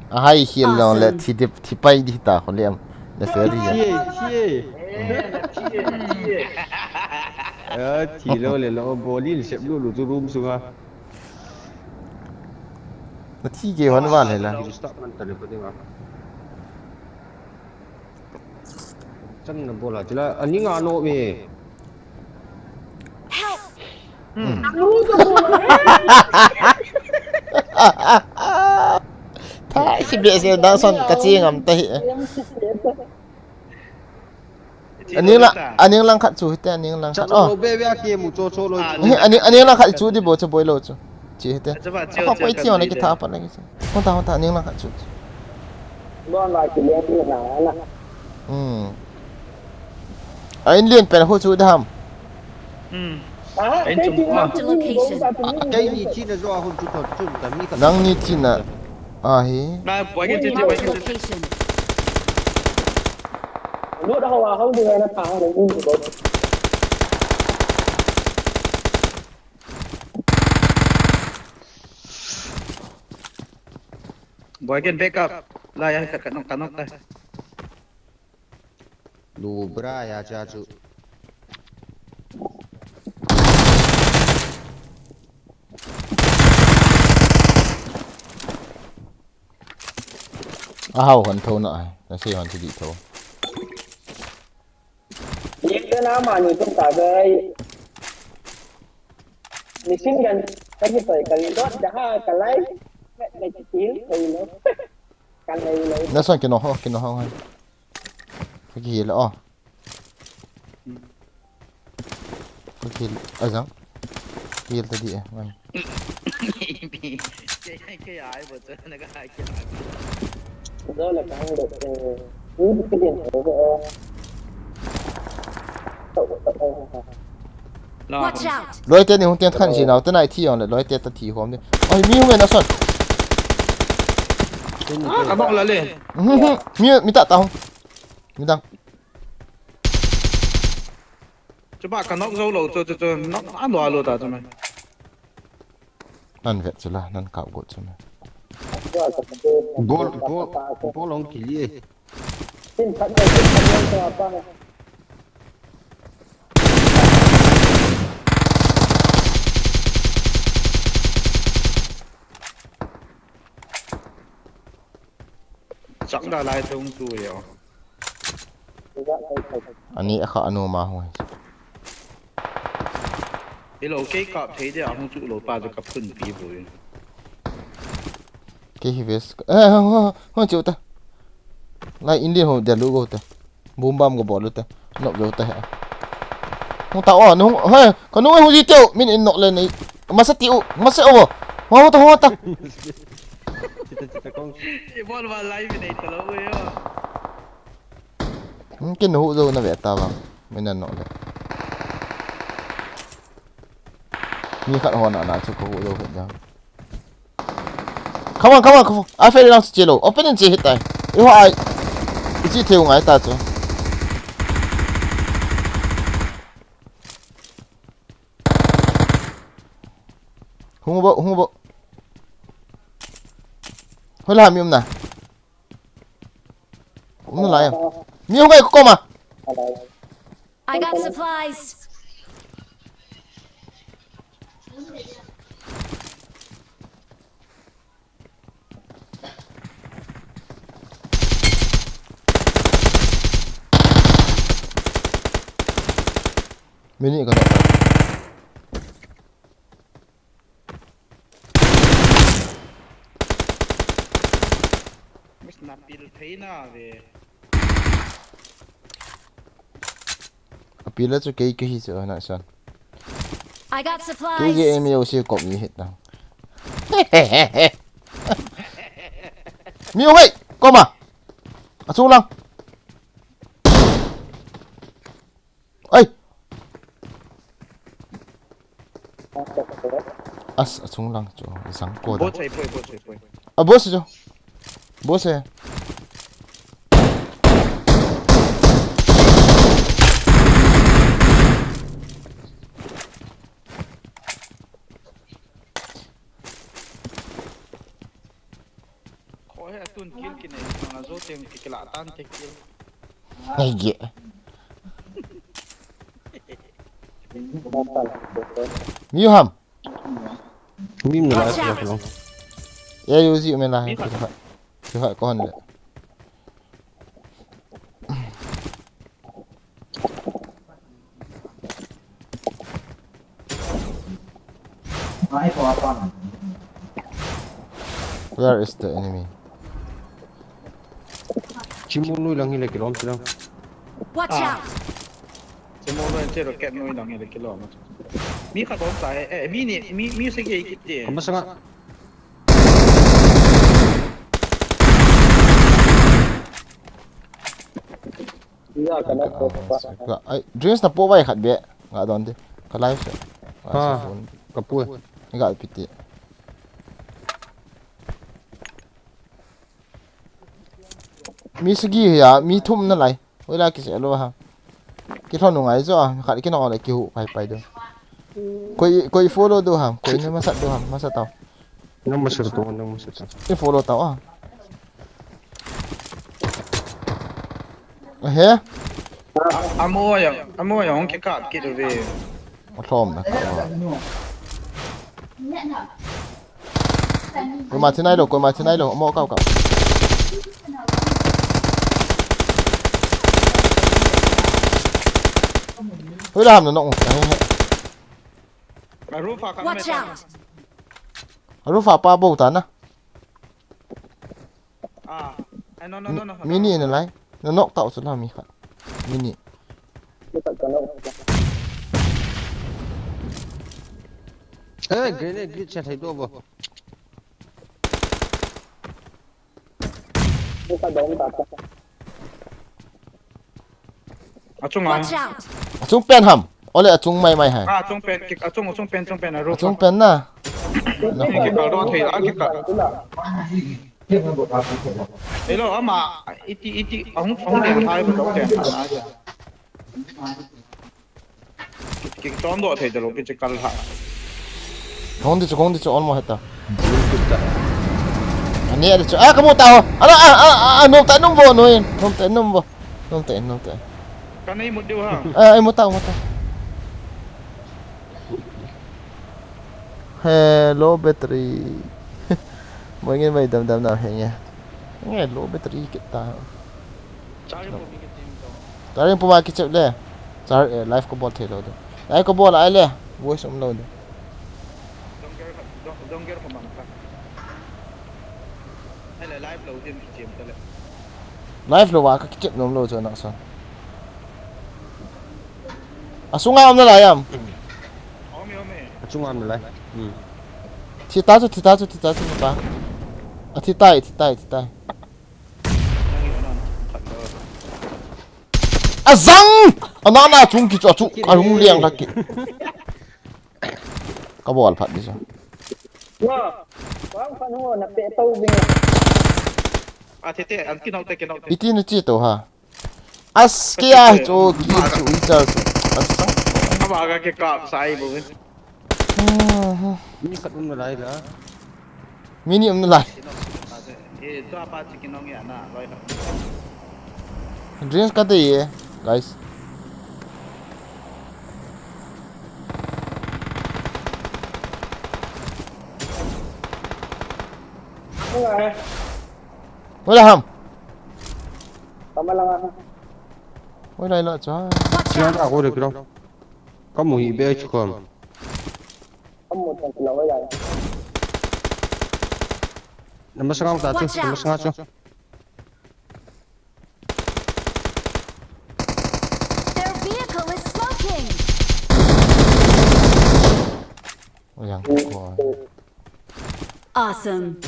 A hai hiel lo le thi dip thi pai di ta kho liam. Na feri yo. Ye ye. Eh, thi lo le lo bolin sep lu lu tu room sunga. Na thi ke hon val he la. Stop man ta le ko dinga. Chan na bola chila ani nga no me. Help! Tha si be se da son ka chi ngam ta hi. Aning lang aning lang khat chu hite aning lang khat. Oh. Be be a ke mu cho cho lo. Aning aning lang khat chu di bo chu boi lo chu. Chi hite. Ko ko chi on ki tha pa na ki. Hon ta hon ta aning lang khat chu. Don la ki le ki na na. Hmm. A in lien pen ho chu da ham. Hmm. Ah, Ai, chum ki ma. Marked a location. Kai ni chi na zo a hun chu thot chun ta mi ka. Nang ni chi na. A hi. Na boy ke chi chi Marked boy a ke chi. Location. Lut ho wa ho di na ta ho ni bo. Boy ke back up. La ya ka ka no ka no ka. Lu bra ya cha chu. A hau hon tho na ai. Na sei hon thi di tho. Ye de na ma ni tum ta dai. Ni sin gan ka ni pai ka ni dot da ha ka lai. Ka ki tin ko no. Ka lai lai. Na son ki no ho ki no ho. Ka ki le oh. Ka ki a jang. Ki ta di e. Ngai. Ke ke ai bo cha na ka ai ke. Dole ka hang de. Ni ki din ko. La. Watch out! Loi te ni hung tian khan si nau te nai thi on le loi te ta thi hom ni. Oi mi hung na son. Ah, ka bang la le. Mhm. Mi mi ta ta hung. Mi dang. Chu ba ka nok zo lo chu chu chu nok a lo lo ta chu mai. Nan vet chu la nan kau go chu mai. Bol bol bol hong ki li. Tin phat ko tin phat ko pa. Chak da lai thung chu yo. Ani a kha anu ma hung. Hello, ke kap thei dia hung chu lo pa chu ka phun pi bu. Ke hi ves. Eh, ho ho ho chu ta. Lai Indian ho dia lu go ta. Bum bam go bol ta. Nok go ta ha. Hung ta o nung he. Ka nung hung ji teu min in nok le nei. Masa tiu, masa o. Ho ta ho ta. Chita chita kong. I bol ba lai mi nei ta lo yo. Hmm, kin hu zo na ve ta ba. Min an nok le. Mi khat ho na na chu ko hu zo khat jang. Come on, come on, come on. A fe lang chi lo. Open in chi hit tai. I ho ai. I chi theu ngai ta chu. Hung bo, hung bo. Hoi la mi um na. Um na la ya. Mi hung ai ko ma. I got supplies. Mini ka na. Miss na pil thei na ve. A pil a chu kei, kei hi chu na san. I got supplies. Kei je em yo si kop ni hit na. Mi hoi, koma. A chung lang. Ai! As, a chung lang chu, zang ko da. Boss ai poi, boss ai poi. A boss chu. Boss ai. Khoi he tun kill kinei, nga zo teng ki kila tan te kill. Ai ge. Mi ham. Mi mi la. Watch out. Ya yu zi me la. Mi khat. Ki khat ko han le. Where is the enemy? Chimney noi lang hi le kilom ti lang. Watch out! Chimney noi, che rocket noi lang hi le kilom. Mi khat bom ta he, eh, mi ni, mi, mi se ge kit te. Kama sanga. Ai, drinks na po vai khat be. Nga don de. Ka live se. Ka phone. Ka pu. Nga piti. Mi sagi ya, mi thum na lai. Hoila kise lo ha. Ki thon ngai jo, khat ki no le ki hu pai pai do. Koi, koi follow do ha, koi ne masat do ha, masat tau. Nang masat to, nang masat to. Ki follow tau a. He? Amo ya, amo ya, hong ki kat ki do ve. Athom na ka. Koima thi nailou, koima thi nailou, mo kau kau. Hui lam na nong. Watch out! Arufa pa bou ta na. Ah, eh, no, no, no, no. Mini na lai. Na nok tau chu la mi khat. Mini. Eh, grenade glitch thei to bo. Achung a. Watch out! Achung pen ham. Ole achung mai mai hai. Ah, achung pen, achung, achung pen, achung pen, aru. Achung pen na. Ki kal do thei, a ki kal. Hello, ama, iti, iti, ahung, ahung dia hai, ahung dia hai. Ki, ki chom do thei da lo, ki che kal ha. Kong di chu, kong di chu, on mo heta. Ani di chu, ah, kamu ta ho. Ala, ah, ah, ah, nom ta, nom bo, nom, nom ta, nom bo. Nom ta, nom ta. Ka nei mut diu ha. Ah, ai mu ta, mu ta. Hello, battery. Mo ngen mai dam dam na he nge. Nge low battery kit ta. Charging pump ma kichep le. Char, eh, live ko bol thei lou de. Live ko bol ai le. Voice um lou de. Donger, donger ko man ka. Ai le live lou din kichep ta le. Live lou wa ka kichep nom lou chu na sa. Asunga um na lai am. Ome, ome. Achunga um na lai. Hmm. Thi ta chu, thi ta chu, thi ta chu, thi ta. A thi tai, thi tai, thi tai. A zang! A na na chung ki chu, a chu, a lung liang lak ki. Ka bol phat di chu. Wa, wa, fan ho, na pe to bing. A thi te, an ki nau te, ki nau te. Iti na chi to ha. As kia chu ki chu i chal chu. As. Ama ka ke kap sai bo. Aha. Mi khat um na lai la. Mi ni um na lai. E, tua pa chi ki nong ya na loi la. Dreams ka te ye, guys. Wala ham. Tama lang ako. Wala ila cha. Watch out! Ako de kilo. Kamu hi be chu kom. Kamu tan la wai la. Namasanga ta chu, Watch out! Namasanga chu. Their vehicle is smoking! Yang ko. Awesome.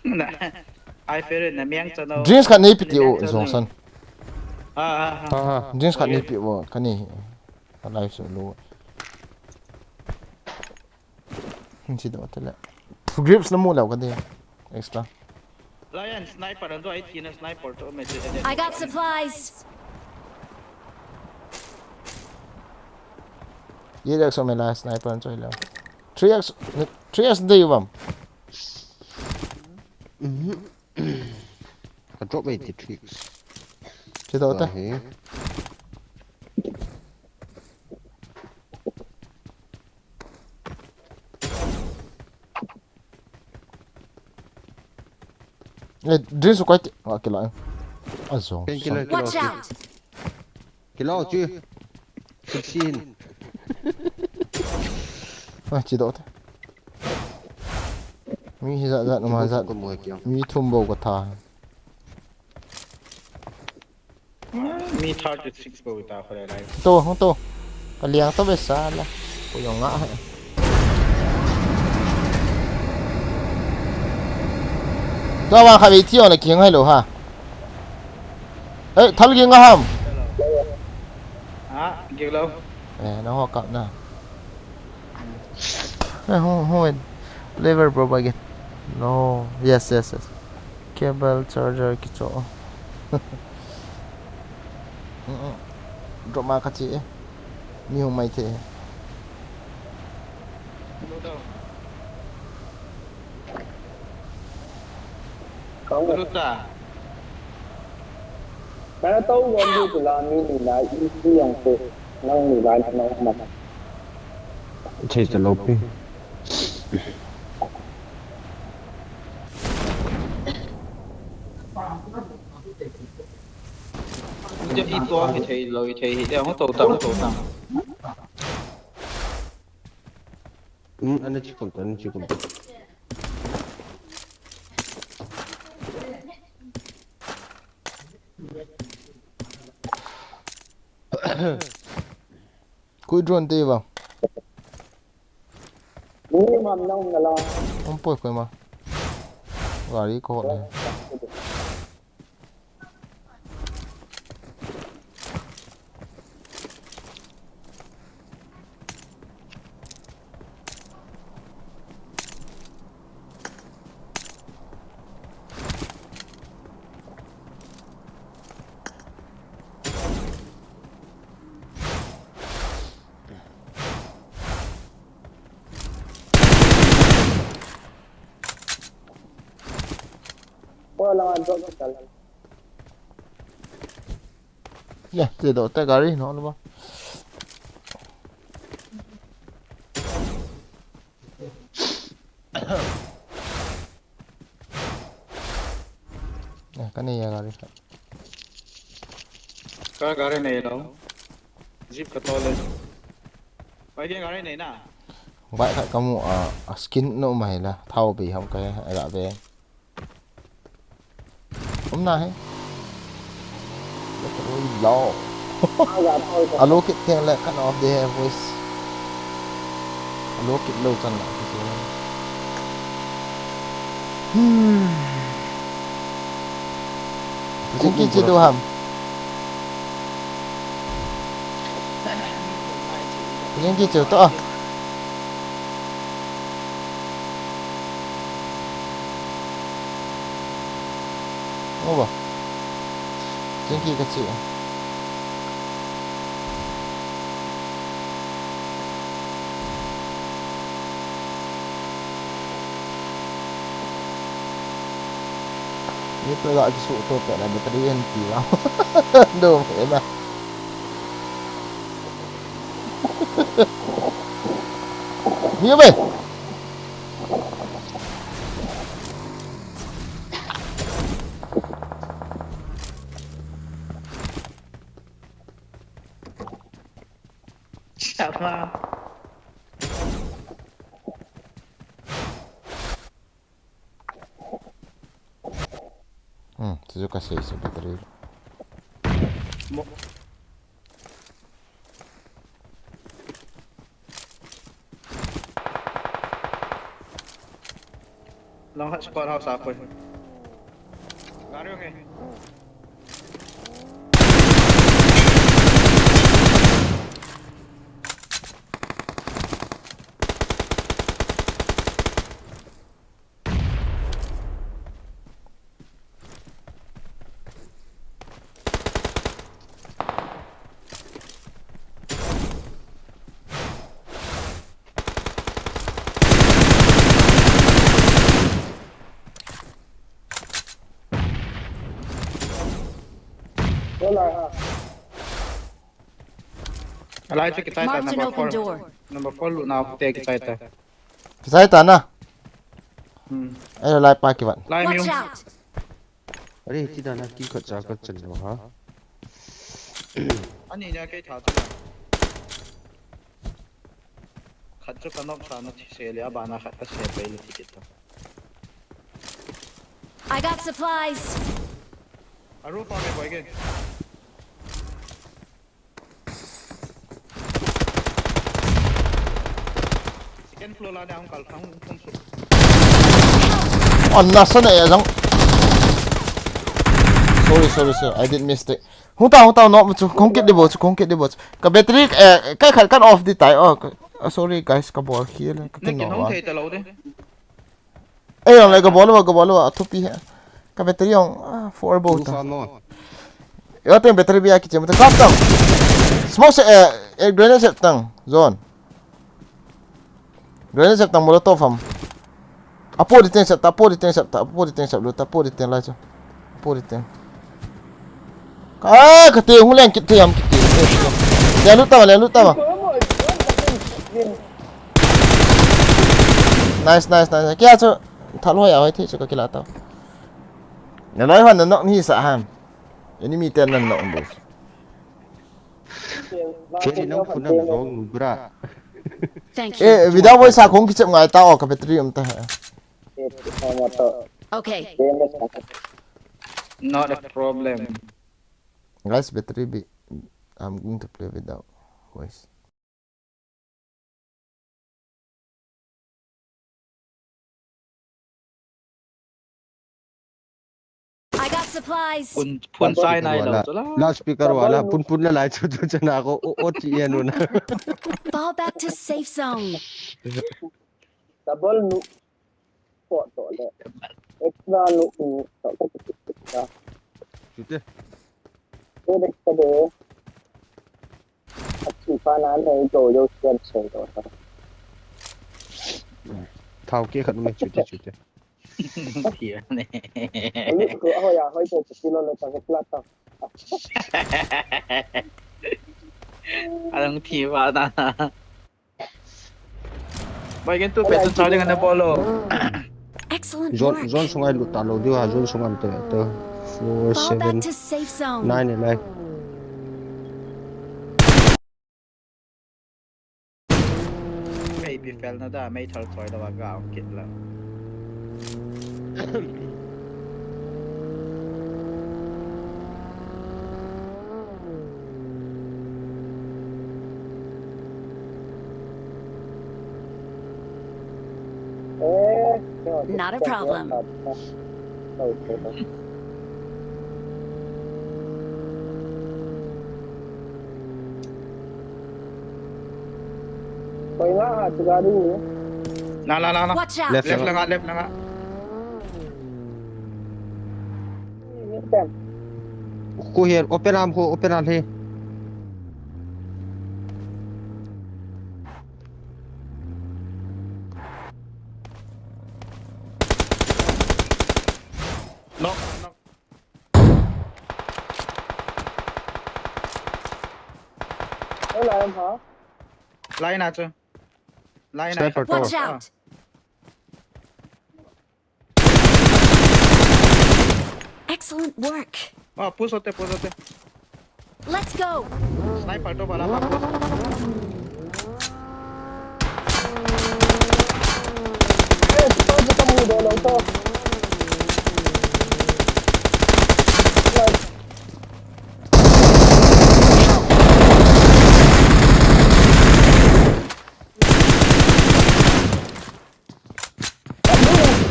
Na, I feel it, na miang chano. Drinks khat nei pi ti o, Jongson. Ah, ah, ah. Drinks khat nei pi o, kani. Ka live su lu. Hin si do te le. Grips na mu leu ka de. Extra. Lion sniper an do ai ti na sniper to me te. I got supplies. Ye de so me la sniper an choi leu. Three X, three X de vam. Mhm. Ka drop eighty tricks. Che to ta. Ahi. Eh, drin su kai ti. Ah, kila. Ah, zong. Painkiller, kila. Watch out! Kila chu. Sixteen. Ah, chi do te. Mi hi za za na ma za. Ko mo kiang. Mi thum bo ko tha. Mi thirty six bo ta kho lai. To, hung to. Ka liang to be sa la. Ko yong nga. To wa kha be ti yong la ki ngai lo ha. Eh, thal ki nga ham. Ha, ki lo. Eh, na ho kap na. Eh, ho, ho, lever bro again. No, yes, yes, yes. Cable charger kicho. Mm, mm. Drop ma kachi e. Mi hung mai the. Hello, ta. Mana tau wan du tu la mi ni na i si yang tu. Nang ni la na nang ma. Che che lo pi. Che i to ki thei lo, i thei hi de, hung to ta, hung to ta. Hmm, ana chi kum ta, ana chi kum ta. Koi drone te va. Ni mam nang na la. Hung poi koi ma. Gari ko le. Ko la drop ta. Ya, te do te gari no lo ba. Eh, ka nei a gari khat. Ka gari nei lo. Jeep ka tol le. Pai ke gari nei na. Bike khat ka mu a, a skin no mai la. Thao be ham ka he, a ga be. Um na he. Lo. Alo kit teng le cut off the voice. Alo kit lo chan la kiti. Hmm. Jing ki chi do ham. Jing ki chi to. Ngo ba. Jing ki ka chi. Ni pe ga ki su to pe na battery en ti la. Do me na. Ni be. Tama. Hmm, chu chu kasei chu battery. Mo- Long hat squad house a koi. Gari nge. Alai chu kichai ta. Marked an number open four. Door. Number four lu nau te kichai ta. Kichai ta na. Hmm. Ai, lai pa kivat. Lai mi. Watch out! Are, ti da na ki ka cha ka chan lo ha. Ani nia kei tha chu. Khat chu ka nok sa na thi se le, a ba na khat ka se pe le ti kit ta. I got supplies. A roof a me boy ke. Second floor la dang kal thang thang su. On na sa na ya jang. Sorry, sorry, sorry. I did mistake. Hung ta, hung ta, no, chu kong kit di bo, chu kong kit di bo. Ka battery, eh, kai khat kan off di tai. Oh, ka, ah, sorry guys, ka bol khel, ka kin no. Nang kin hung thei ta lo de. Eh, jong le ka bol lo, ka bol lo, a thupi he. Ka battery jong, ah, four bo ta. Lu fa mo. Yo, teng battery bi a kichim ta, kap tang. Smoke se, eh, eh, grenade set tang, zone. Grenade set tang, molotov ham. Apo di teng set ta, apo di teng set ta, apo di teng set lu ta, apo di teng lai chu. Apo di teng. Ka, ka te hung leng kit te ham kit te. Leng lu ta, leng lu ta. Nice, nice, nice. Kia chu, thal hoi a hoi thei chu ka kila ta. Na lai hon na nok ni sa ham. Enemy ten na nok bu. Kei nang phun nang jong nu bra. Thank you. Eh, without voice a kong kichep ngai ta o ka battery um ta he. Okay. Not a problem. Guys, battery bi, I'm going to play without voice. I got supplies. Phun, phun sai nai lo chu la. Loudspeaker wala, phun phun la lai chu chu chu na ko, o, o ti ya nu na. Fall back to safe zone. Double nu. Ko to le. Extra nu, nu, to, to, to, to. Chute. Ko de, ko de. Achi pa na ne, jo, jo, sian, sian, jo, jo. Thao ke khat me, chute, chute. Thiu ne. Lu, ko, ho ya, hoi, to, to, kilo le, ta, ko, pla, ta. Adang thiu ba na. Bai gen tu pe tu chau ding ana bol lo. Excellent work. Zone, zone sunga lut ta lo diu ha, zone sunga te te. Four, seven, nine, eleven. Maybe fel na da, may thal choi da wa ga kit la. Not a problem. Na, na, na, na. Watch out. Left, left, langa, left, langa. Ko here, open arm ko, open arm he. No, no. Line a chu. Line a. Sniper to. Watch out. Excellent work. Ah, push hote, push hote. Let's go. Sniper to bala pa push. Kamu doh lou to.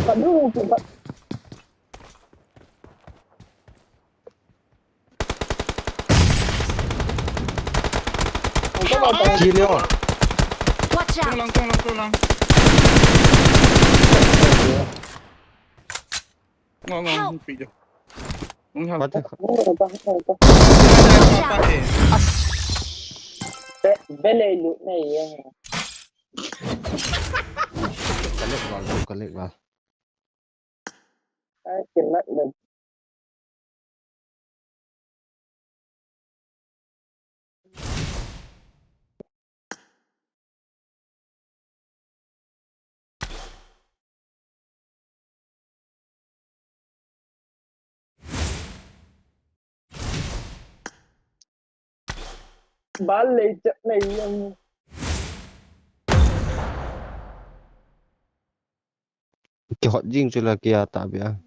Kadu, kadu, kadu. Help! Kili o. Watch out! Tung lang, tung lang, tung lang. Ngo, ngo, Help! Hung pi jo. Hung hal. Pati. Watch out! Bele lu nei ye. Kalek val, kalek val. Ai, kin mat mat. Bal lei chat nei ang. Kihot jing chu la kia ta bia.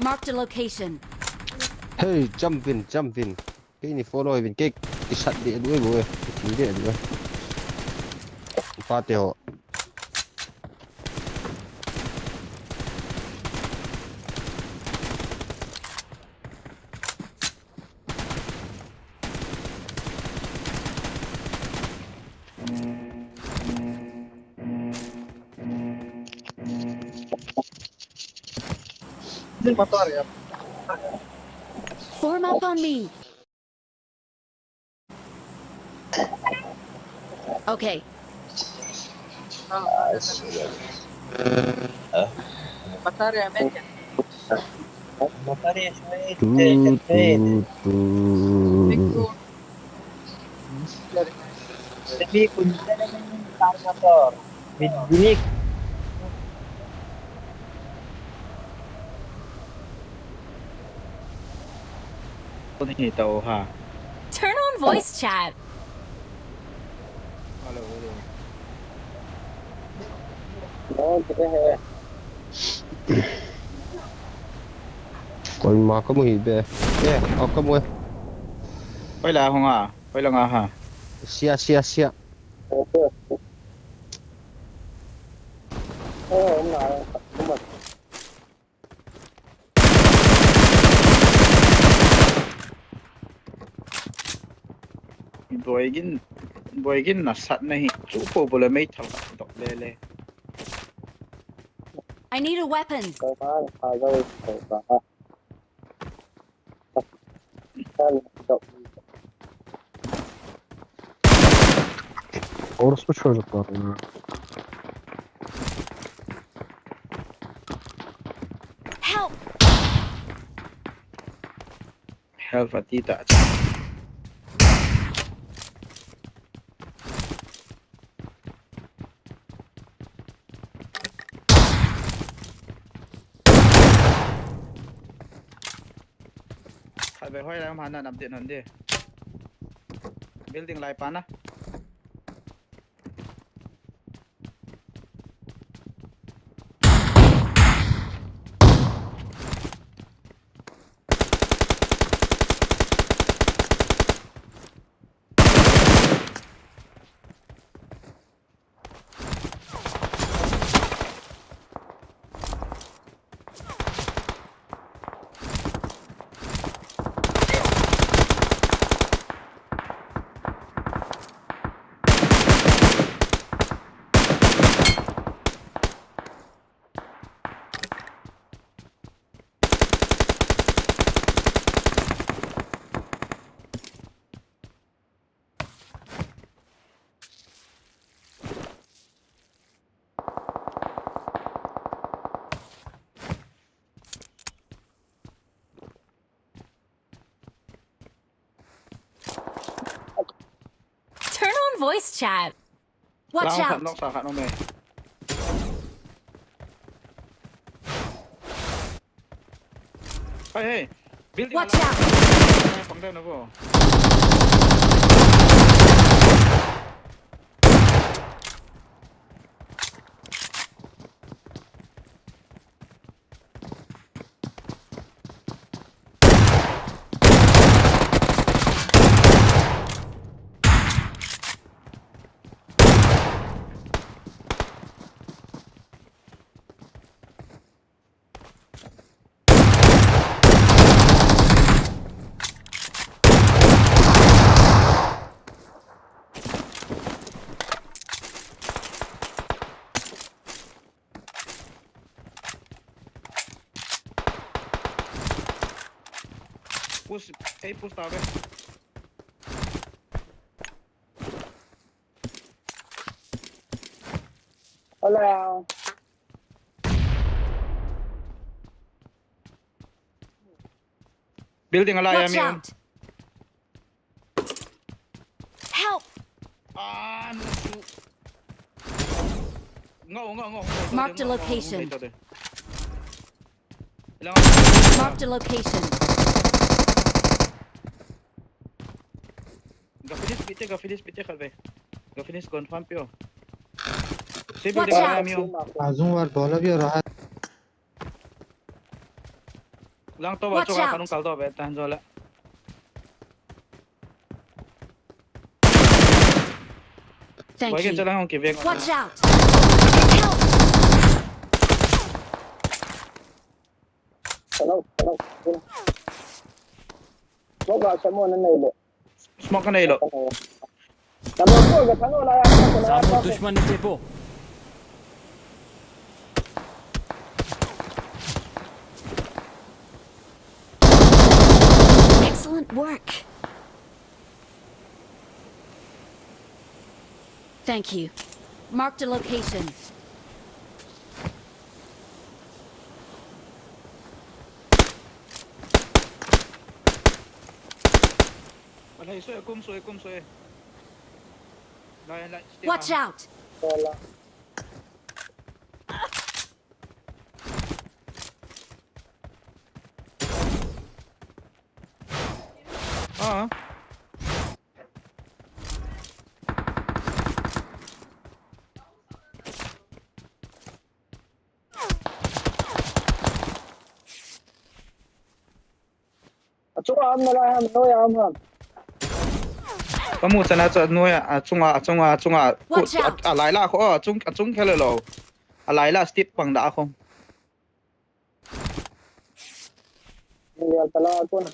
Marked a location. Hey, jump in, jump in. Keini follow vin, kei kisat de du e bo e. Kitin de du e. Pate ho. Form up on me. Okay. Batarya, batarya. Batarya, شوية تكفيت. تبي كنت أنا من المطار. بالدنيك. Kuni tau ha. Turn on voice chat. Hello, hello. Koi ma kamu hi be. Eh, a kamu e. Koi la hung a, koi la nga ha. Sia, sia, sia. Boigin, boigin nasatna hi chu po bula mei thal dok le le. I need a weapon. Orospu çocuğu var ya. Help! Help ati ta. Khat ve hoi la ma na nam tin hon de. Building lai pa na. Voice chat. Watch out! Knock sa khat nom e. Hey, hey. Building. Watch out! Pang dem na ko. Push, ei push tave. Hello. Building alai. Watch out! Help! Ah, no, shoot. Ngo, ngo, ngo, ngo. Marked a location. Marked a location. Ga finish bite, ga finish bite khat ve. Ga finish confirm pio. Watch out! Azung war bola bhi raha. Lang to ba. Watch out! Chunga kanung kal to be tan jole. Thank you. Watch out! Help! Hello, hello, hello. Smoke ka nei lo. Sabo dushman ni tepo. Excellent work. Thank you. Marked a location. Alai, so e, kum so e, kum so e. Lai, lai, stay. Watch out! Ah. Achunga am nalai ham, noiya am ham? Kamu chana chu noiya, achunga, achunga, achunga. Watch out! A, alaila kho, achung, achung khel lo. Alaila step pang da kho. Ni ya tala ko na.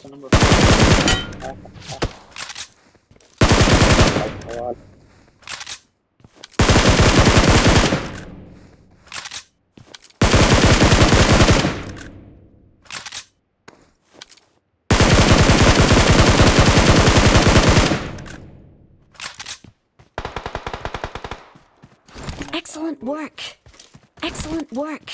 Excellent work. Excellent work.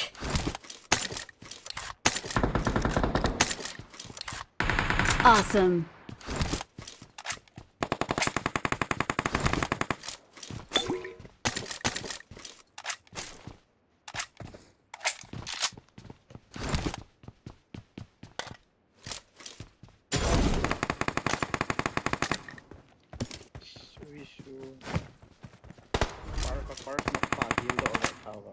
Awesome. Ui, su. Par ka par smoke pa dil do le thawa.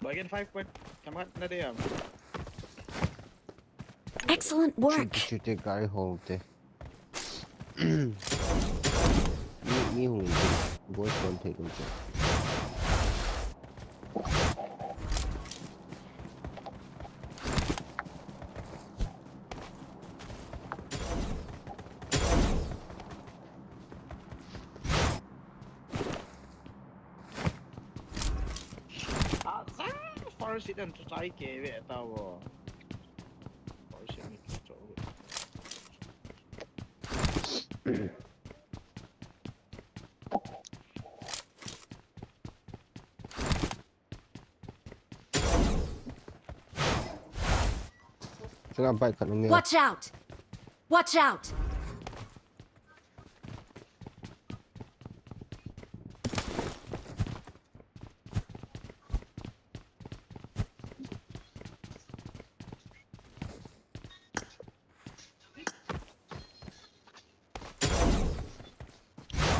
Bagian five point. Kamat na dia. Excellent work. Chute gari hol te. Ni ni hung. Boy kon thei tum che. Asa, first hit and try ke ve ta wo. First hit ni cho. Chunga bike khat um ni. Watch out! Watch out!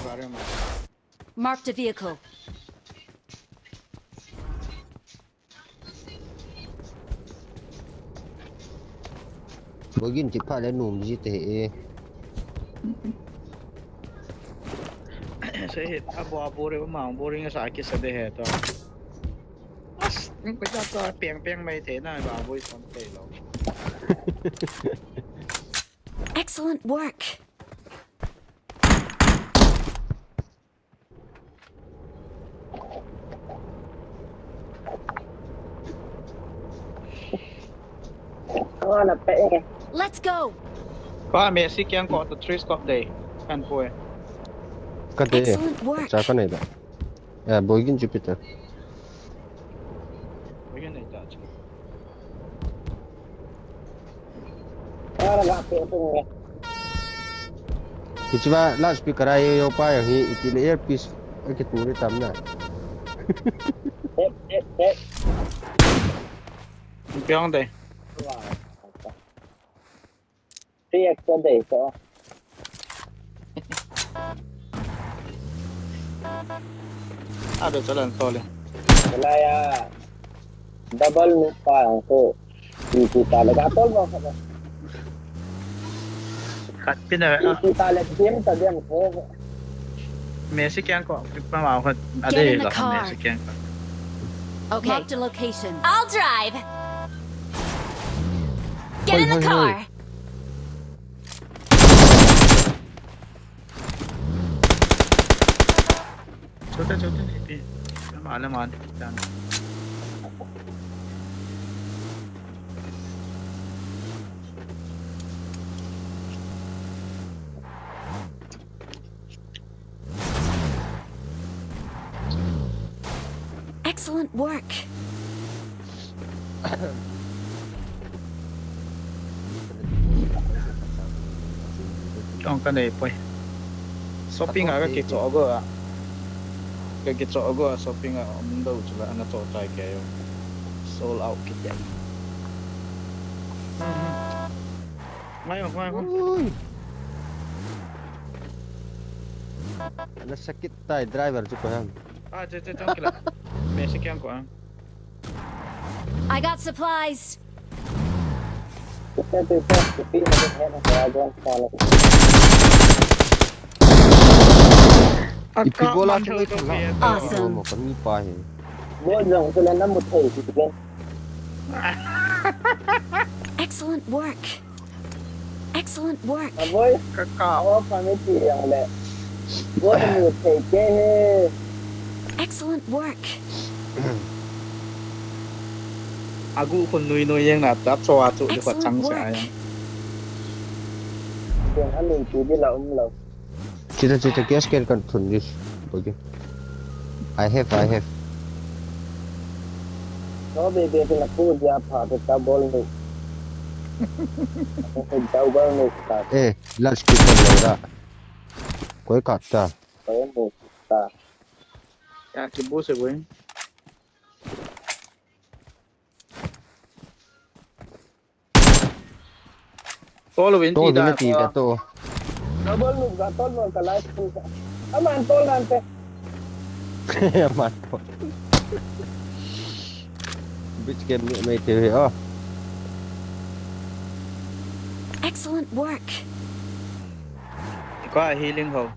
Gari ma. Marked a vehicle. Bogin ti pha le num ji te e. Sei hit a bo bo re ma bo ring sa ki sa de he to. As, ni ko ja to peng peng mai te na ba bo i son te lo. Excellent work. Kona pe. Let's go. Ba me si kyang ko to three scope de. Kan ko e. Ka de. Excellent work. Cha ka nei da. Ya, Bogin Jupiter. Ko yan nei ta chi. Kona la pe tu ne. Kichi ba loudspeaker a yo pa yang hi iti le earpiece a ki tu le tam na. Hep hep hep. Pyong de. Three X ko de so. A de chalan to le. Laya. Double nu pa ang ko. Iti ta le ka tol mo ka. Kat pin a. Iti ta le dim ta dim ko. Me si kyang ko pa ma ko a Get de in the la car. Me si kyang. Okay. Marked a location. I'll drive. Get in the Hoi, hoi, car. Hoi. Chote chote ni pi. Ma le ma ni tan. Excellent work. Tong ka nei poi. Shopping a ka ki cho go a. Ka ki cho go a shopping a um do chu la na cho tai ke yo. Sold out ki te. Mai mai mai. Ui. Ana sakit tai driver chu ko ham. Ah, che che chong kila. Me si kyang ko ang. I got supplies. Ipi bola chu le thang ha. Awesome. Mo kan ni pa he. Bo jong tu le na mu thei ti ken. Excellent work. Excellent work. Aboi. Ka ka. Aw, pa mi ti yang le. Bo mu thei ke he. Excellent work. Agu khun nui nui yang na ta cho a chu di ko chang se a yang. Ken a mi ti di la um lo. Chita chita gas can kan thun this. Okay. I have, I have. No be be na ku dia pa ta bol ni. Double ni ka. Eh, loudspeaker lo da. Koi ka ta. Ko ni ta. Ya ki bu se wen. Tol win ti To da. ni ti da to. Double ni ka tol no ka life ku ka. Aman tol nan te. Aman to. Which game ni mai thei he, oh. Excellent work. Koi healing ho.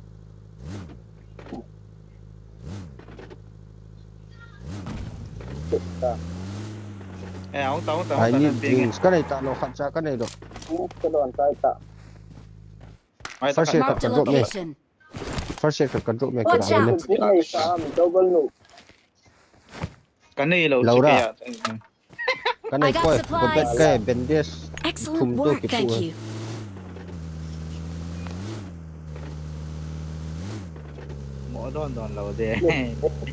Eh, hung ta, hung ta, hung I ta, need nan ping e. Drinks. Ka nei ta lo, khat cha ka nei lo. Ka don tai ta. Mai ta First khat. aid Marked a ka drop me. Location. First aid ka drop me. Watch Ka out. ne. Drink nei sa, um, double no. Ka nei lo, Lo chi ra. kei a. Ka nei I got koi. supplies. Ka bandage. Excellent Thum to work. kipu Thank e. You. Mo don don lo de.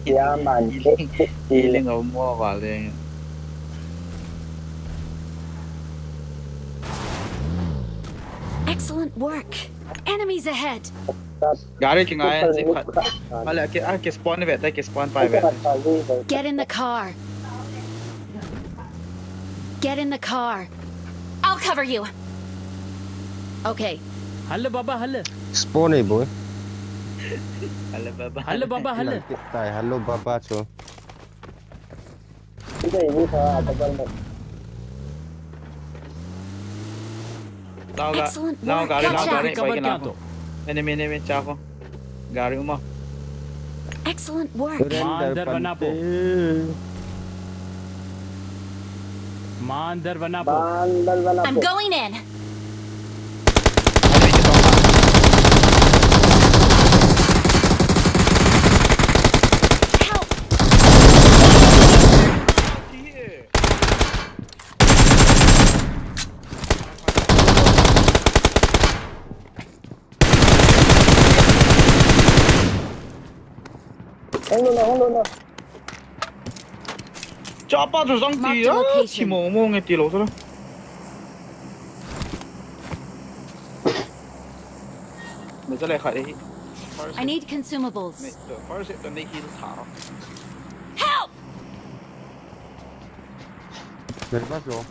Ya man. Healing ho mo val de. Excellent work. Enemies ahead. Gari kingai e, jeep khat. Ale, ke, ah, ke spawn ve ta, ke spawn pai ve ta. Get in the car. Get in the car. I'll cover you. Okay. Hello, Baba, hello. Spawn e boy. Hello, Baba. Hello, Baba, hello. Tai, hello Baba chu. Ita ini sa double no. Lao ga, Excellent lao work. gari, Watch lao out. gari, Cover pai kya kina. to? Enemy, enemy, cha ko. Gari uma. Excellent work. Surrender Mandar bana pante. po. Mandar bana po. Bandal bana I'm po. Going in. Help. Hung lo na, hung lo na. Chapa chu jong Mark ti the a, location. thi mong mong e ti lo chu. Me cha le khat e. First I aid. Need consumables. Me, first aid to nei heal tha. Help! Nervous lo.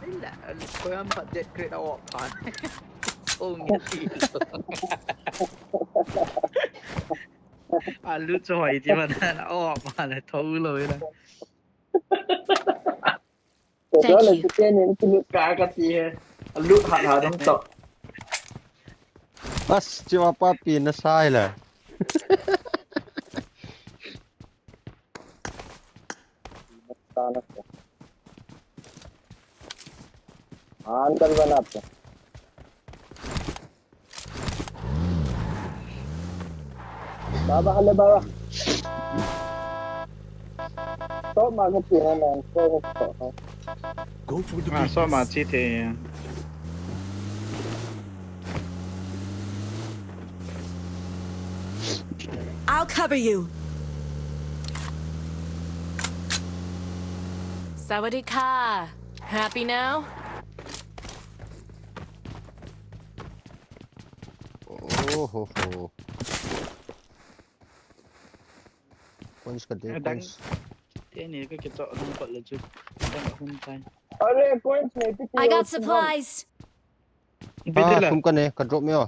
Ai la, ko yam phat dead crate a op phat. Ong ya ti lo. A lut chu hoi ti man a op phat le tho lo la. Ko Thank don la you. Kiten ni ki lut ka ka ti he. A lut hat hat dong to. As, chiwa pa pi na sai la. Bandal bana po. Baba, hello, Baba. Stop ma ka ti na na, stop, stop. Go for the Ah, so ma chi te. I'll cover you. Sawadee ka. Happy now? Oh ho ho. Coins ka de, Eh, dang- coins. Te ni ka ke to dang ko le chu. Dang hun tai. Are, coins nahi, pick I it got up. Supplies. Bit Ah, la. Thum ka nei, ka drop me o.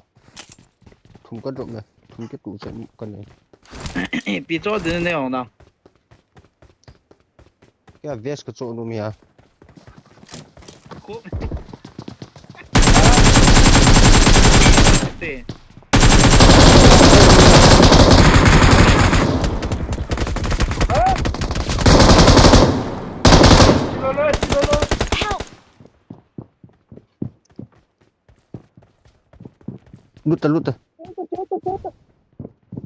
Thum ka drop me. Thum ke tu che ka nei. Pi cho din ne ong na. Kya vest ka cho nu mi ha. Ko. Te. Help! Lut ta, lut ta.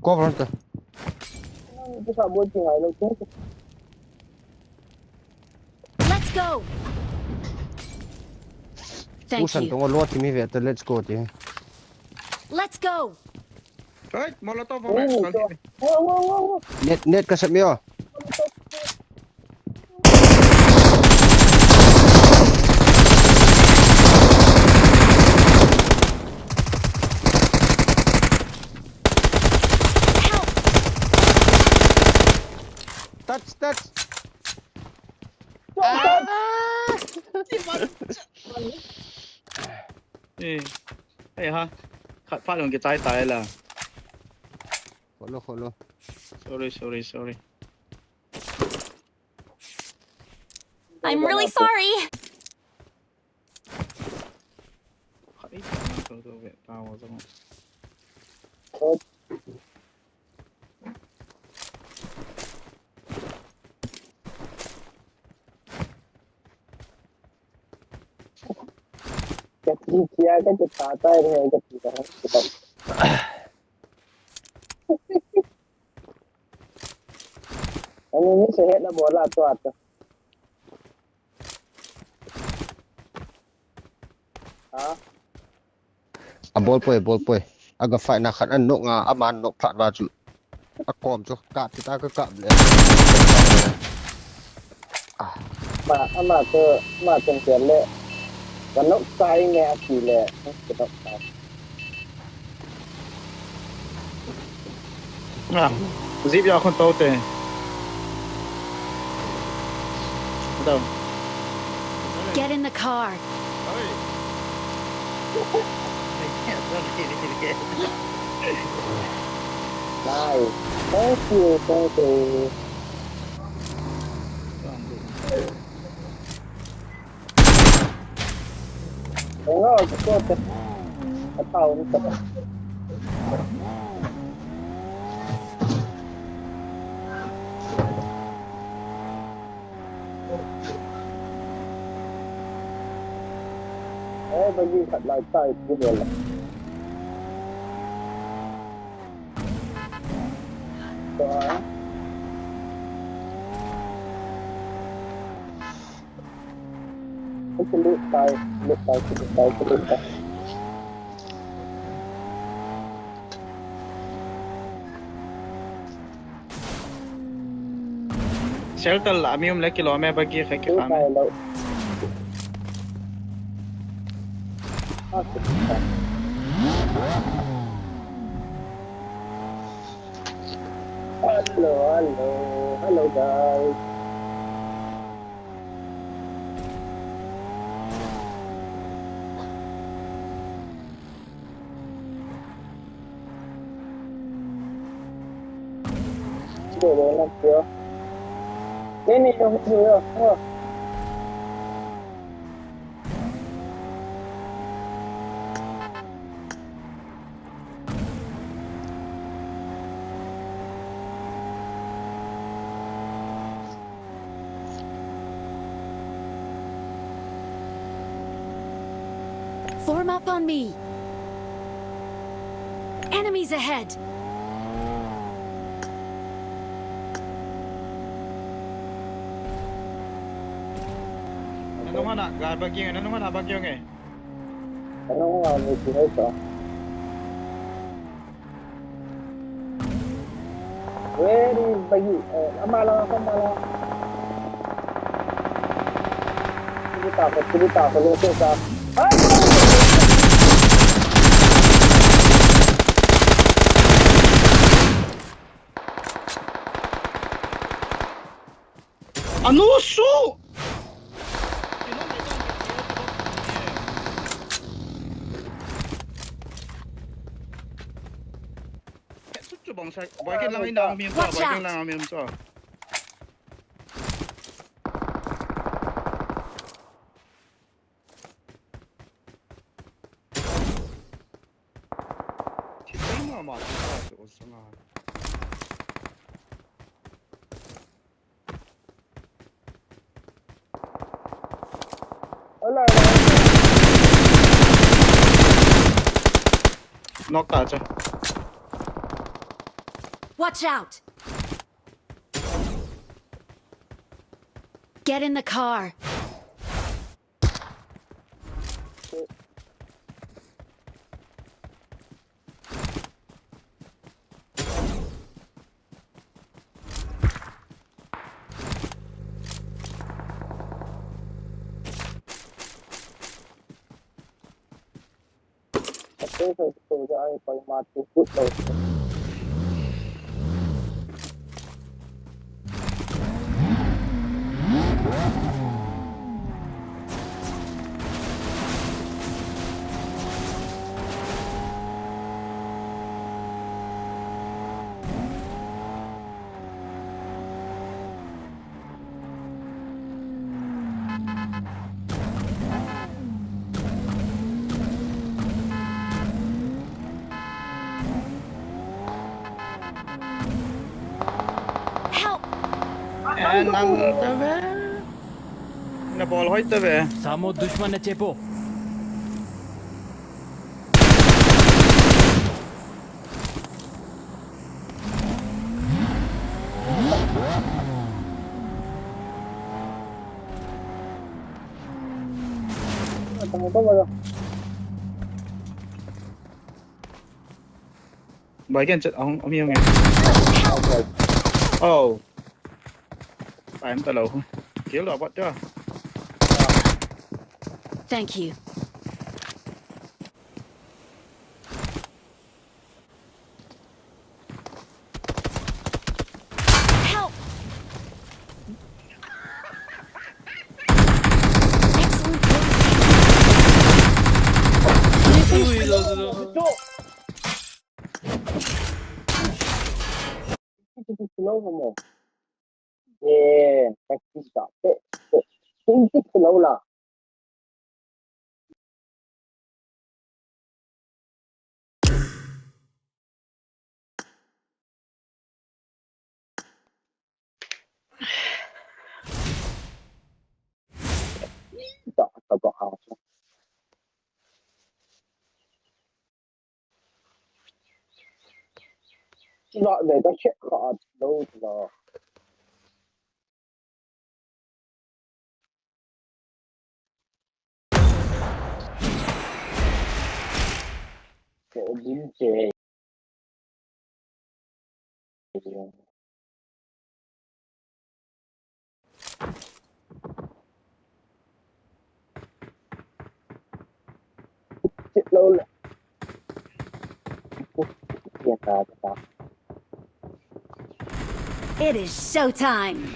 Cover ta. Let's go! Thank Usan you. Tong lo ti mi ve ta, let's go ti. Let's go! Right, molotov ho. Net, net ka sep mi o. Help! Touch, touch. Eh. Ai ha. Khat pha jong kichai tai la. Kholo, kholo. Sorry, sorry, sorry. I'm really sorry. Ani ni se het na bola to ata. Ha? A bol poi, bol poi. Aga fight na khat an nok nga, ama nok phat va chu. A kom chu, ka ti ta ka ka le. Ah. Ma, ama chu, ma chen chen le. Ka nok sai nge a ti le. Ka nok sai. Ah, zip ya khun tau te. Tau. Get in the car. Nice. Thank you, thank you. Oi, oi, oi. Atao ni ta. Eh, bagi khat lai tai, ni bol la. Tua. Lut tai, lut tai, lut tai, lut tai. Shelter la, mi um le kilom e, bagi kha ki kham e. Hello, hello, hello, guys. Dole na pio. Nini, no, no, no. Form up on me. Enemies ahead. Nanung hana, ga bagyong, nanung hana bagyong e. Nanung hana, bagyong e. Very bagi, eh, ama lang ako, ama lang. Sige pa ako, sige pa ako, lungkot ka. Ay! Ano su? Chu chu bang sa, boy, kin lang ina mi chu, boy, kin lang mi chu. Thipei mama chu ka chu sanga. Knock ta cha. Watch out! Get in the car. Nang tave. Na bol hoi tave. Samo dushman ne chepo. Bai ken chet ahung, um, um, um. Oh. Bai em ta lo. Kill lo bot cha. Thank you. Help! Excellent work. It is showtime.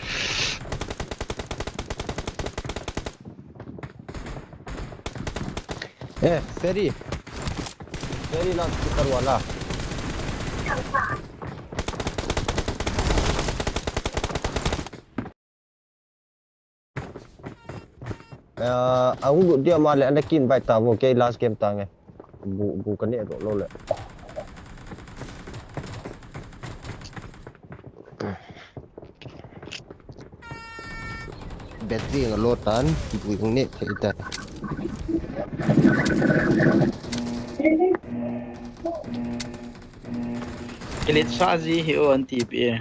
Eh, Ferry. Ferry na, tu karwala. Ah, ahung lut dia ma le, ana kin bai ta vo, kei last game ta nge. Bu, bu ka ne ro lo le. Battery nga lo tan, bu yung ne thei ta. Kilit sa ji hi o an ti pi.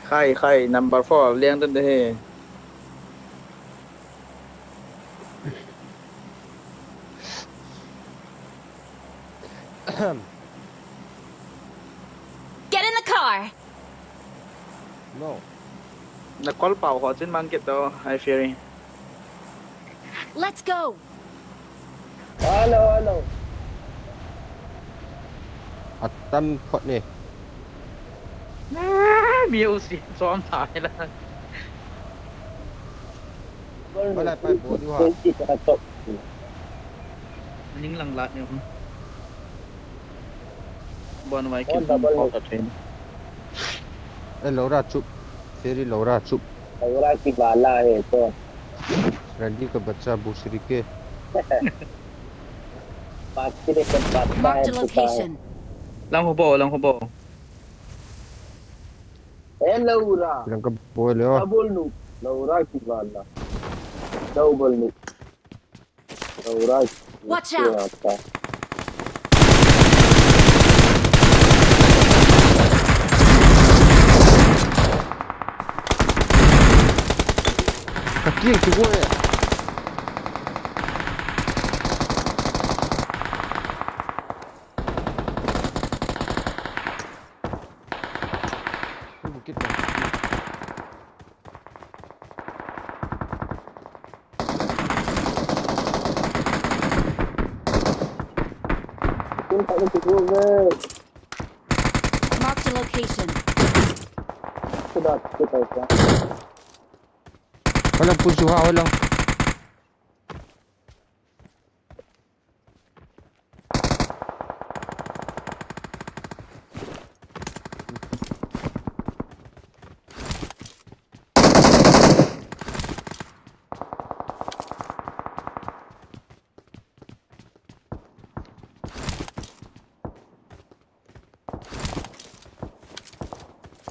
Khai, khai, number four, liang den de he. Get in the car. No. Na call pau ho chin mang kit to, I fearing. Let's go. Hello, hello. Atam phot ni. Ah, music som thai la. Balai pai bo diu ha. Ning lang la ni. Bon vai ki bon double pau ni. Ka train. Eh, Laura chup. Ferry Laura chup. Laura ki bala hai to. Randy ka bacha busri ke. Mark the location. Lang ho bo, lang ho bo. Eh, Laura. Lang ka bo le o. Double nu. Laura ki bala. Double nu. Watch out! Ka kill kigong e. Mark the location. Wala pusu ha, wala.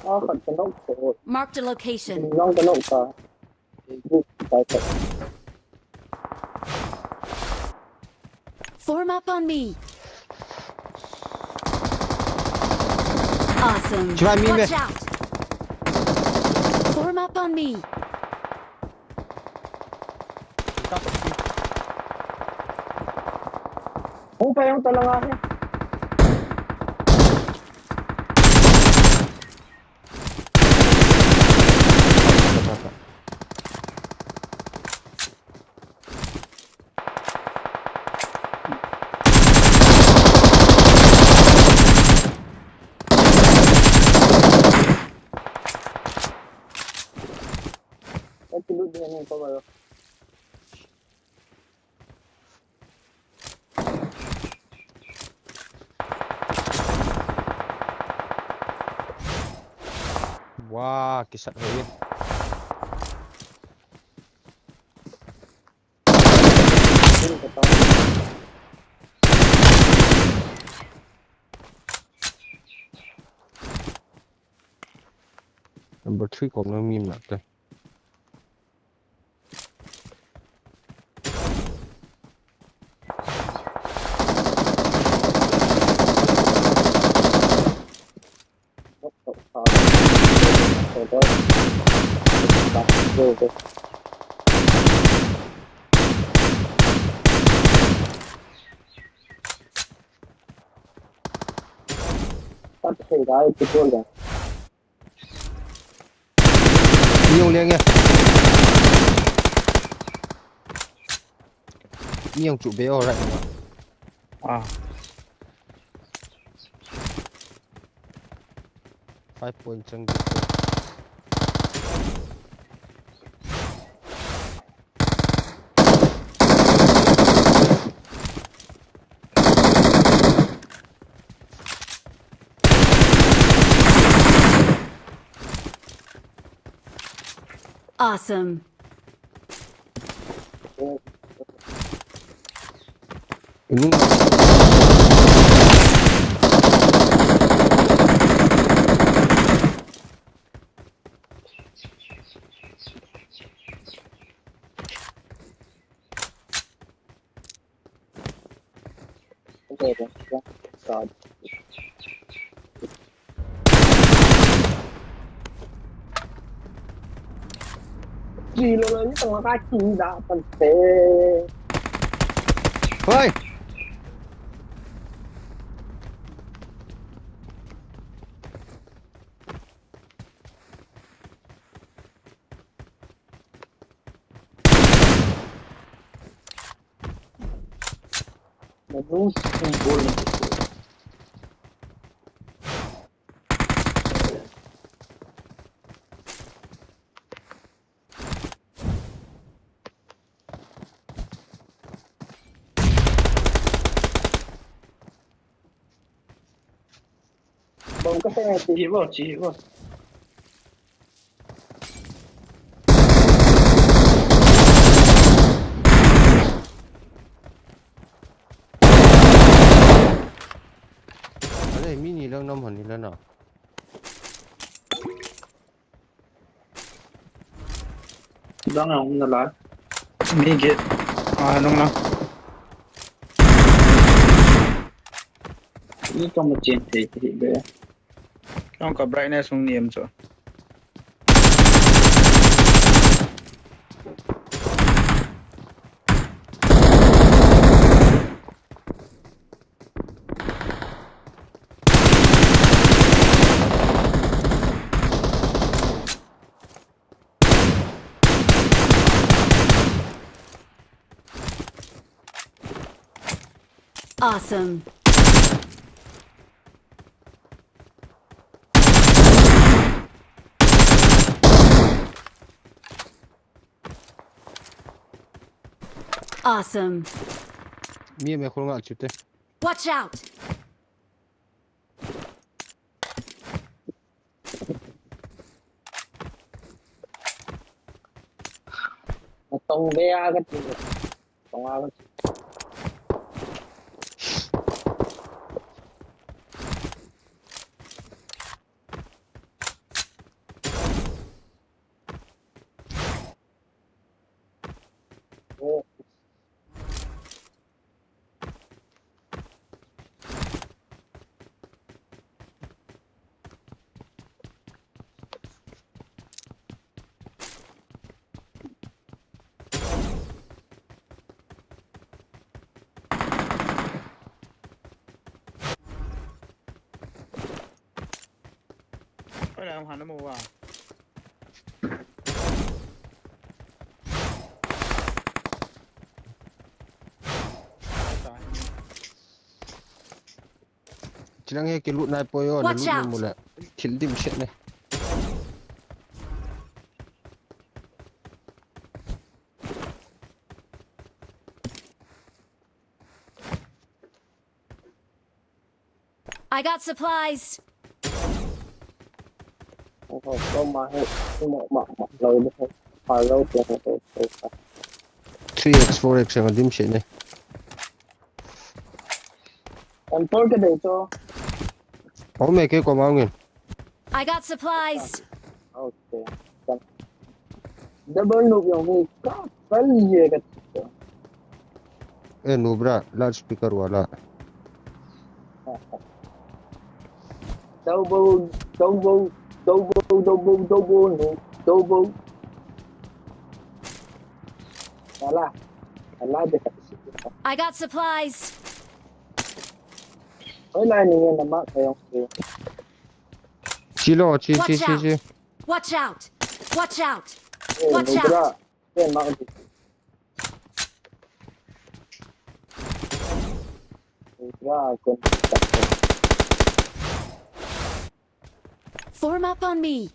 Ah, khat ka knock ko. Marked a location. Knock ka knock ka. Group ka ka. Form up on me. Awesome. Try me, Watch me. Out. Form up on me. Hung pa yung talanga he. Wah, kisat ho ye. Number three kom nang mim nak te. Tắt thầy cái cái tuôn kìa. Nhiều liền kìa. Nhiều chủ B O right now. À. Five point chang. Awesome. Hoy! Bom ka sa. Chi bo, chi bo. Ale, mi ni lang nam han ni lang na. Lang ang na la. Mi get. Ah, nung lang. Ni ka ma chen thei thei be. Nung ka brightness hung ni em chu. Awesome. Awesome. Mi me khol nga chu te. Watch out. Tong be a ka ti. Tong a ka ti. Ram hana mo wa. Chilang he kilut nai poi o, na lut ni mu le. Thil dim set ne. I got supplies. Three X, four X ang dim set ne. Em por ke de cho. Au me ke ko ma ngin. I got supplies. Okay. Double noob jong hi ka kal ye ka. Eh, noob ra, loudspeaker wala. Double, double, double, double, double noob, double. Wala. Wala de ka. I got supplies. Oi, lai ni na ma ka jong. Chi lo, chi, chi, chi, chi. Watch out! Watch out! Watch out! Form up on me!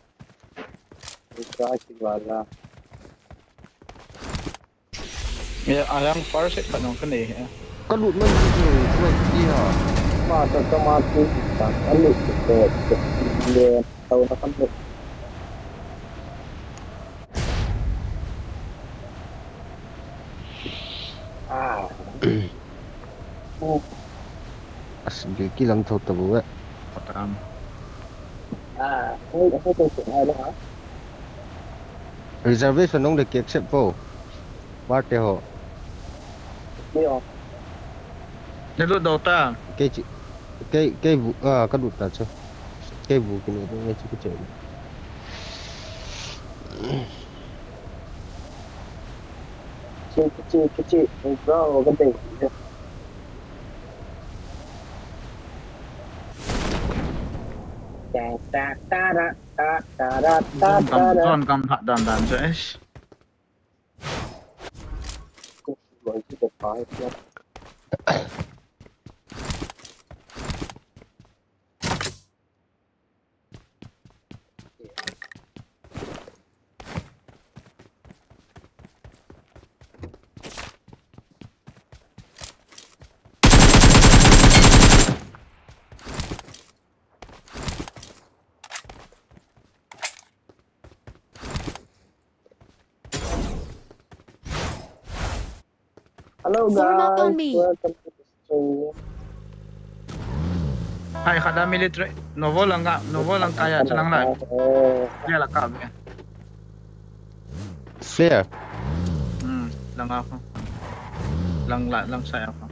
Yeah, alang far side khat nong kanei he. Ka lut man ji ni, snipe ji ha. Ma ta ka ma tu ta, ka lut ko ko ye tau na kan lut. Ah. As, ki, kilang tho ta bu eh. Patam. Ah, hei, hei, hei, hei, hei, hei. Reservation nong le ki accept po. Parte ho. Ni o. Ne lut dou ta. Kei chi, kei, kei bu, ah, ka lut ta chu. Kei bu ki ne, ne chi ki che. Chi, chi, chi, chi, bro, ka dei. Ta, ta, ta, ra, ta, ta, ra, ta, zone ta, kam, ra. Zone kam phat dan dan chu, eish. Hello, guys. Form up on me. Welcome to the stream. Hai, khat a military. Novo lang ka, Novo lang ka ya, chalang lai. Eh. Ya la ka be. Flare. Hmm, lang ako. Lang la, lang sa ako.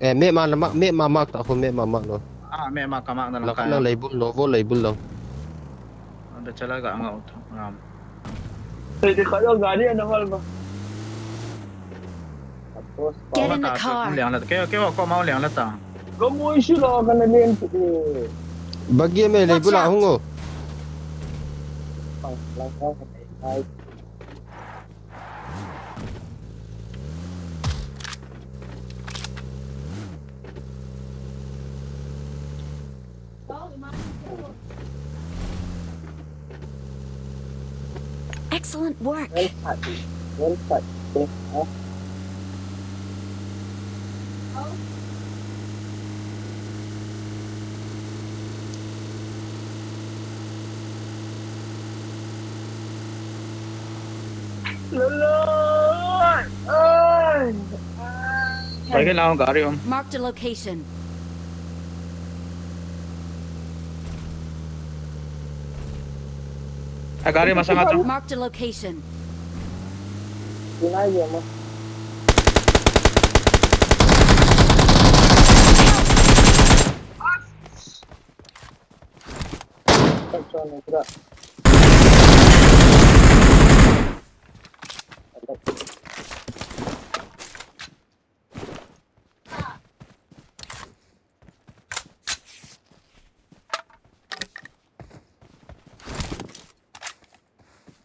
Eh, me ma, ma, me ma, ma ta ako, me ma, ma lo. Ah, me ma ka ma na lang ka. Lang lei bul, Novo lei bul lang. Anda chala ga nga ut, ngam. Pwede ka daw, gari, ano, hal ba? Get in the car. Liang la, kaya, kaya, ko mau liang la ta. Kamu issue lo, kana liang tu. Bagi me, lei bula hung o. Pang, lang, lang, lang. Excellent work. Well shot. Well shot. Lolo! Ai! Ai! Pai ke lao gari om. Marked a location. A gari masang ato. Marked a location. Tinai dia mo.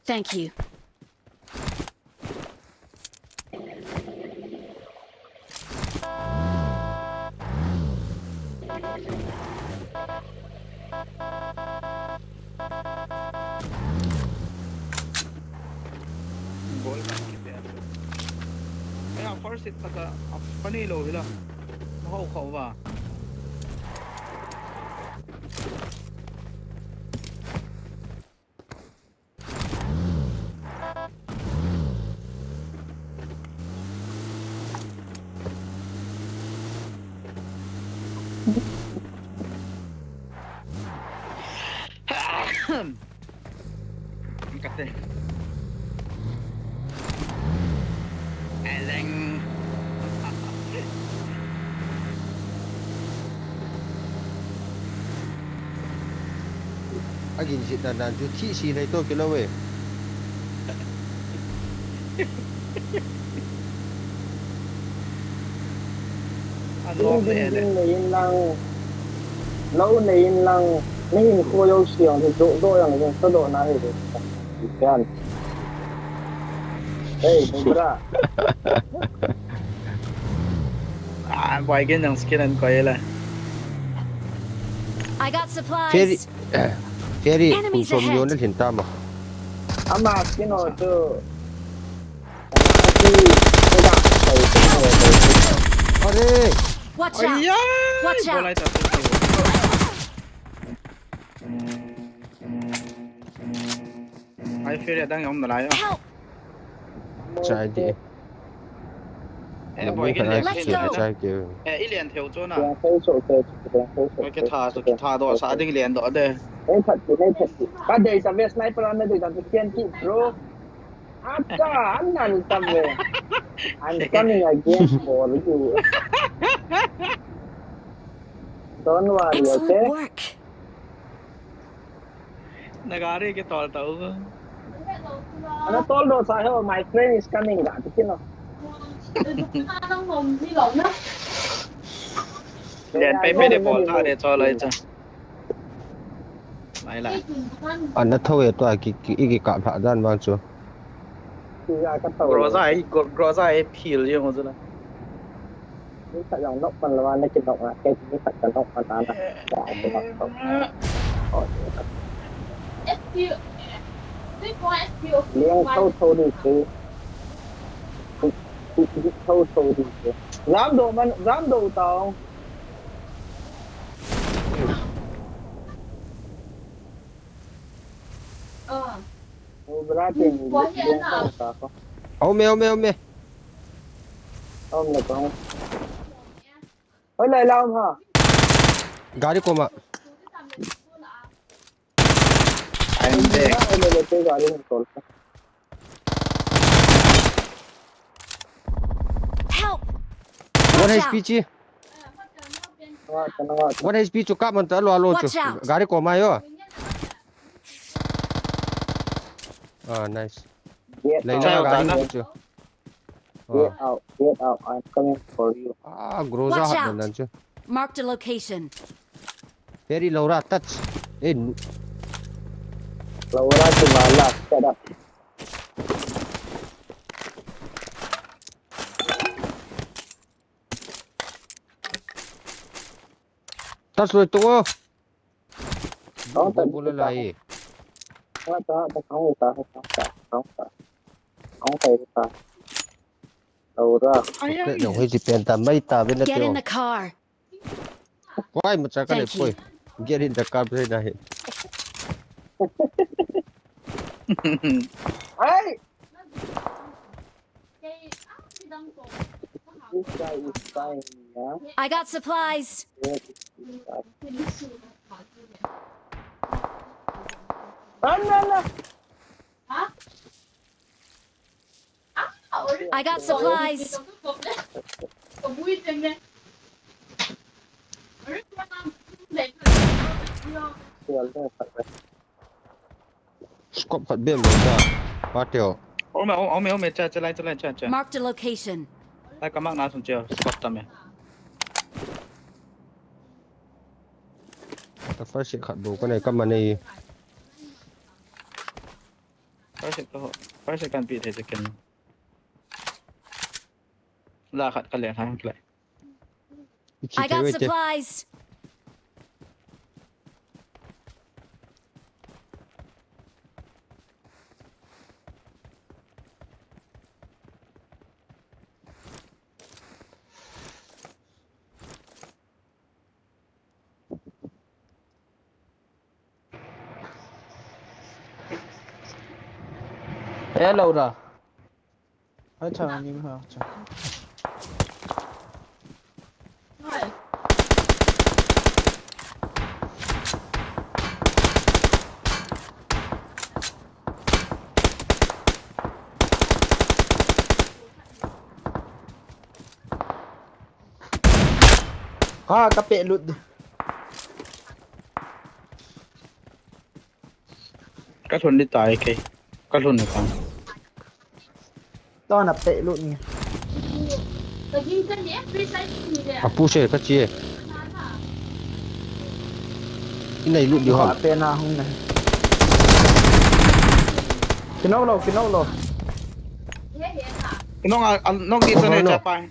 Thank you. Ball kan kipeh a chu. Aya, first aid khat a, a pani lou hila. Ho kho va. Kate. Eleng. Agin jit dan dan chu thi si nei to kilo e. Anom le le. Ding ding nei in lang. Lo nei in lang. Nei in ko yo siang ni do do yang jong sa do na hi de. Yan. Hey, Bubra. Ah, boy, gen nang skin an ko yela. I got supplies. Ferry, Ferry, Enemies ahead. Kum som yo na lhin tama. Ama skin o tu. Are! Watch out! Watch out! Ai, Ferry adang jong nalai a. Help! Chai di. Eh, boy, kin len thei. Chai di. Eh, i len thei u chu na. Boy, ke tha, ke tha do sa ding len do de. Nei phat ti, nei phat ti. Ka dei sa ve sniper an na dei dan kian ti, bro. Acha, an nan tam ve. I'm coming again for you. Don't worry, okay? Excellent work. Na gari ke tol ta u. Ana tol do sa he, my friend is coming, ga ti kino. Len pai pai de bol ta de cho lai cha. Lai lai. Ana tho e to a ki, ki, i ki kap lha dan vang chu. Groza e, Gro-, Groza e phil jeng u chu la. Ni khat jong nok pan lou a, na ki nok a, kei ni khat ka nok pan a na. Ka ki nok pan. Liang tho tho di chu. Tho tho di chu. Jam do man, jam do tao. Aume, aume, aume. Oi, lai lam ha. Gari koma. I'm there. Ai, le, le, te gari ni tol. Help! One H P chi. Wa, kana wa. One H P chu kap man ta lo, lo chu. Watch out! Gari koma yo. Ah, nice. Get out. Lei la gari ni chu. Get out, get out. I'm coming for you. Ah, Groza hat nan chu. Watch out! Marked a location. Ferry Laura touch. Eh, nu- Laura chu mala, shut up. Touch loi tung o. Bol, bol, bol lai. Laura. Ai, ai. Hoi si pen ta mai ta ve na. Get in the car. Why mo cha ka le poi. Get in the car, play na he. Ai. This guy is fine, yeah? I got supplies. Run, run, run. I got supplies. Scope khat bem lo ta. Pateo. Ome, ome, ome, cha, cha, lai, cha, lai, cha, cha. Marked a location. Lai ka mark na sun cha, scope ta me. Ta first khat bo ka nei ka ma nei. First aid ka ho. First aid kan pi thei chu ken. La khat ka le thang klai. I got supplies. Hello da. Acha, ni ha, acha. Ha, ka pe lut. Ka lhun di tai kei. Ka lhun ni kang. Tona pe lut ni. A pu se ka chi e. Inai lut di hon. Pe na hung na. Kinok lo, kinok lo. Kinok a, a, nok di sa ne cha pai.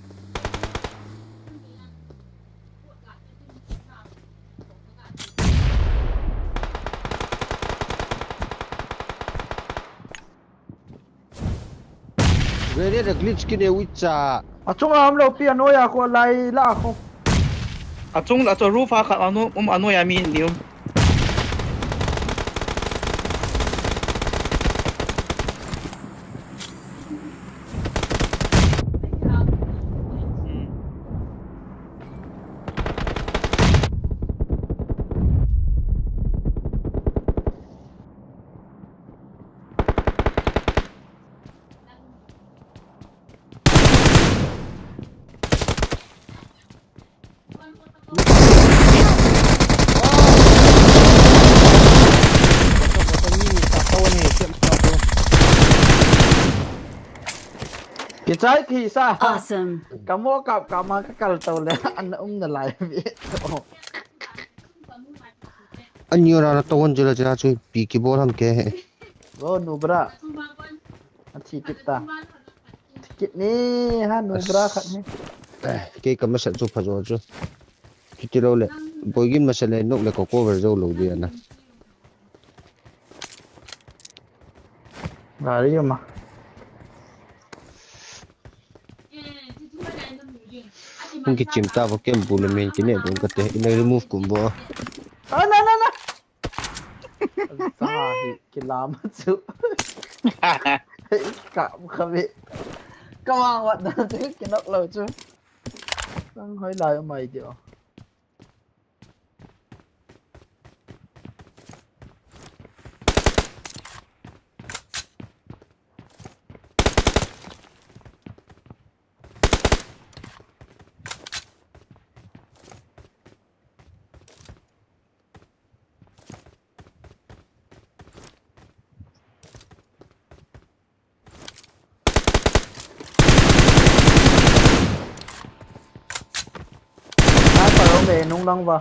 Grenade a glitch kine uicha. Achunga um lo pi anoiya ko lai la ko. Achung la cho roof a khat ano um anoiya mi ni um. Kichai thei sa. Awesome. Kamo kap kama ka kal to le an um na lai vi. Ani ora na to hon jela jela chu pi kibol ham ke he. Go nubra. Athi kit ta. Kit ni ha nubra khat ni. Eh, kei ka masat chu phajo chu. Kiti lo le. Boigin masat le nok le ko cover jo lo dia na. Gari ma. Hung kichim ta vo kem bu le men kine dong kate ina remove kum vo. Ah, na, na, na. Sa hi kilam chu. Ka khabe. Ka wang wat na chu kinok lo chu. Sang hoi lai mai dio. Sniper um e nung lang va.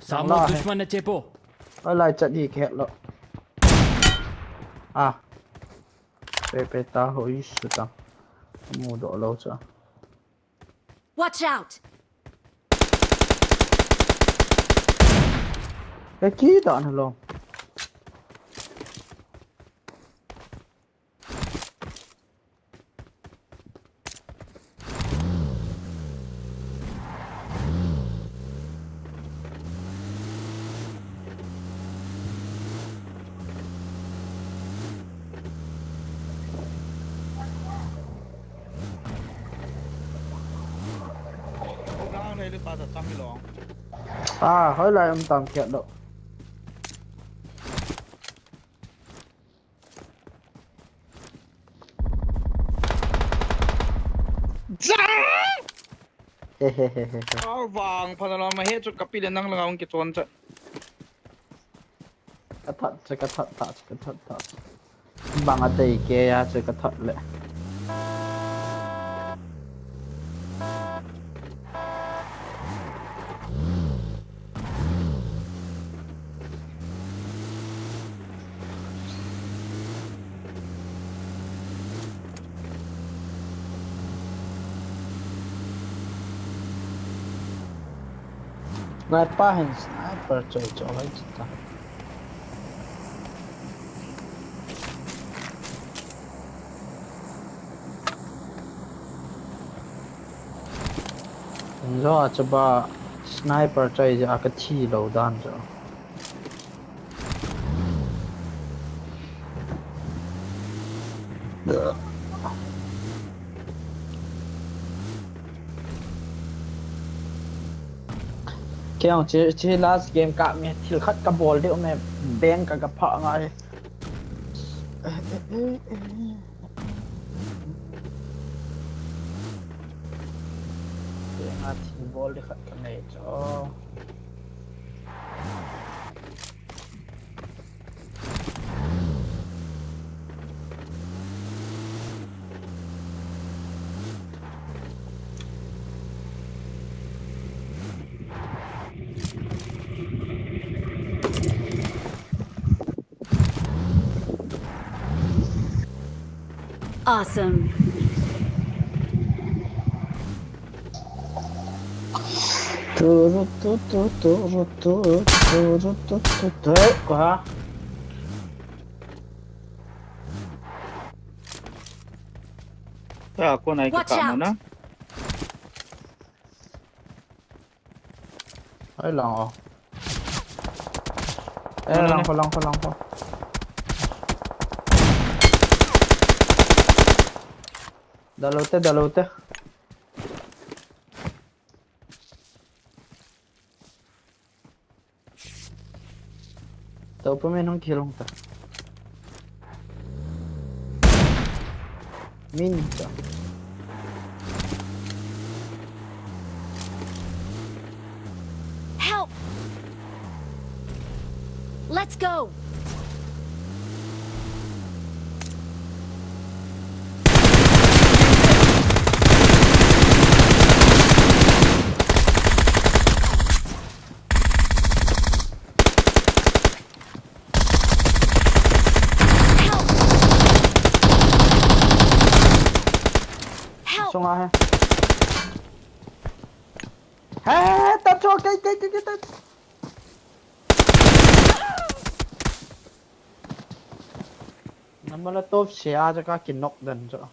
Samo dushman na chepo. Alai chat hi khet lo. Ah. Pe pe ta ho ish ta. Mu do lo cha. Watch out! Ka ki da na lo. Ah, hoilai um tam khet lo. Jang! Hehehehe. Kar vang pha na lo ma he chu ka pi le nang le ngang kichon cha. Ka that cha, ka that that cha, ka that that cha. Bang a tei ke ya cha ka that le. Ngai pa hin sniper choi choi hai chita. Injo a chaba sniper choi ja ka thi lo dan jo. Kei ang chi, chi last game ka me thil khat ka bol deu me beng ka ka pha ngai. Beng a thil bol deu khat ka nei cho. Awesome. Turu tu tu, turu tu, turu tu tu tu. Hey, ko ha? Ta ko nai ki Watch ka mo out. Na. Ai lang o. Eh, lang ko, lang ko, lang ko. Dalo te, dalo te. Tau pa men hong kilong ta. Min ta. Help! Let's go! Help! Help! Sunga hai. Hai, hai, hai, tap cho, kai, kai, kai, kai, tap. Namala top se aja ka ki knock dan cho.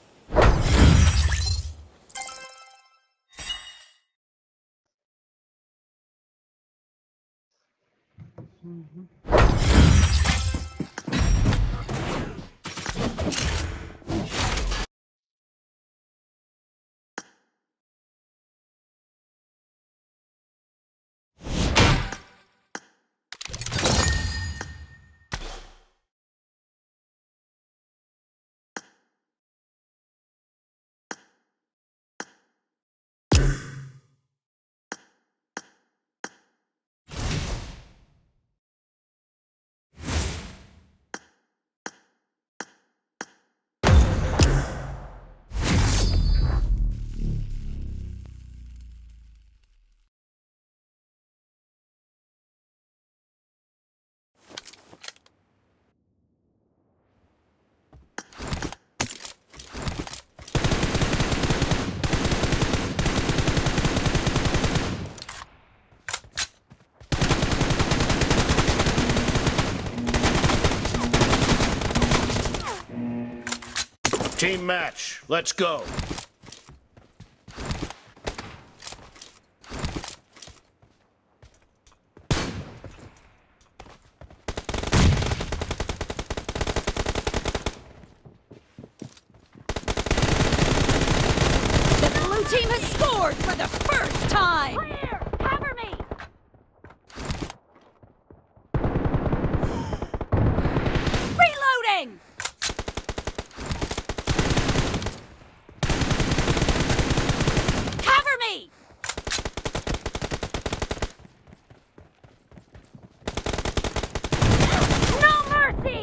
Team match, let's go. The blue team has scored for the first time! Clear! Cover me! Reloading! Cover me! No mercy!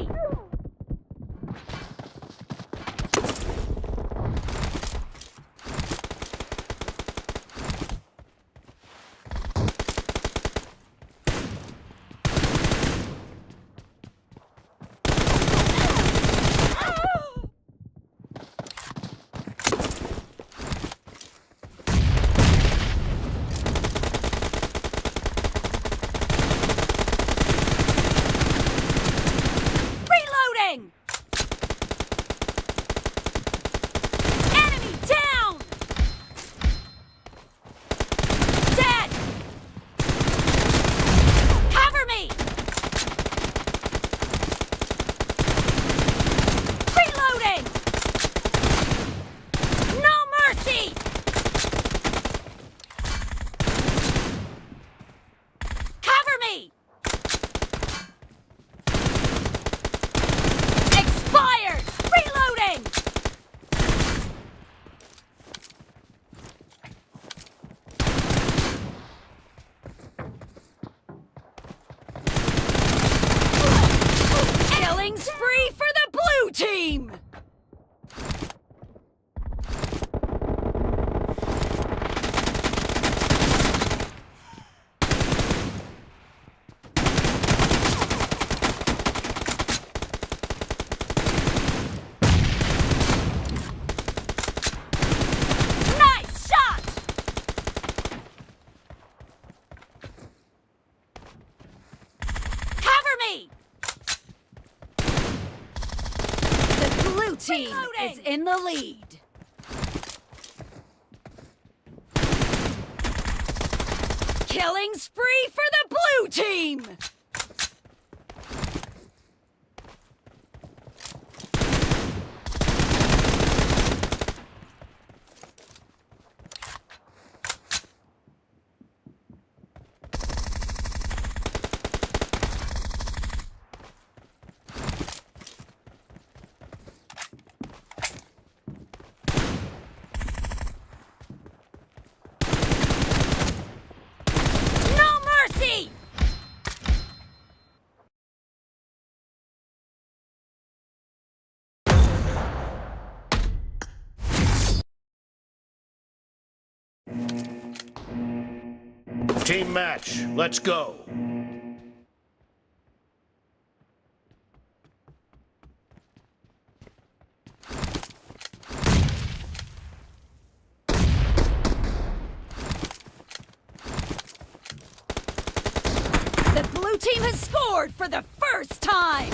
team is in the lead. Killing spree for the blue team! No mercy! Team match, let's go. The blue team has scored for the first time!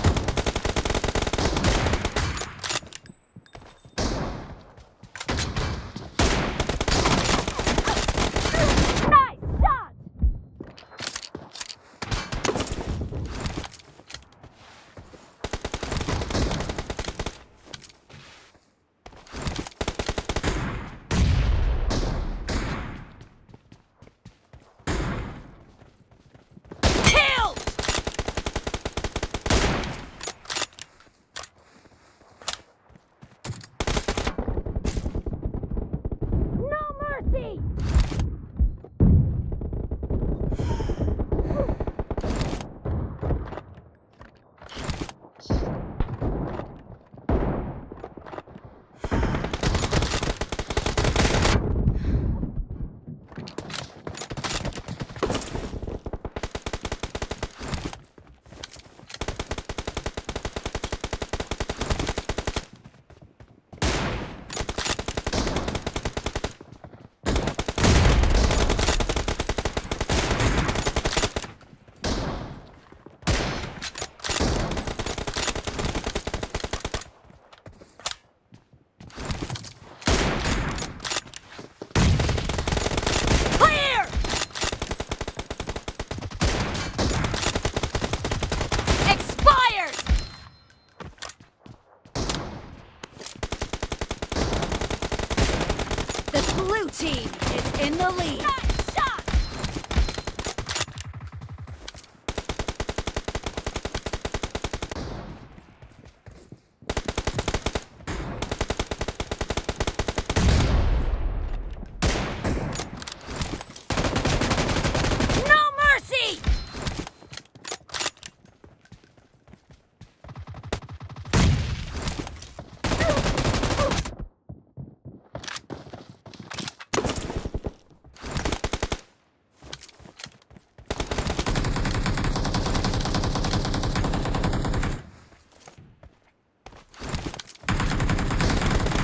Nice shot! Killed! No mercy! Clear! Expired! The blue team is in the lead. Nice shot! No mercy!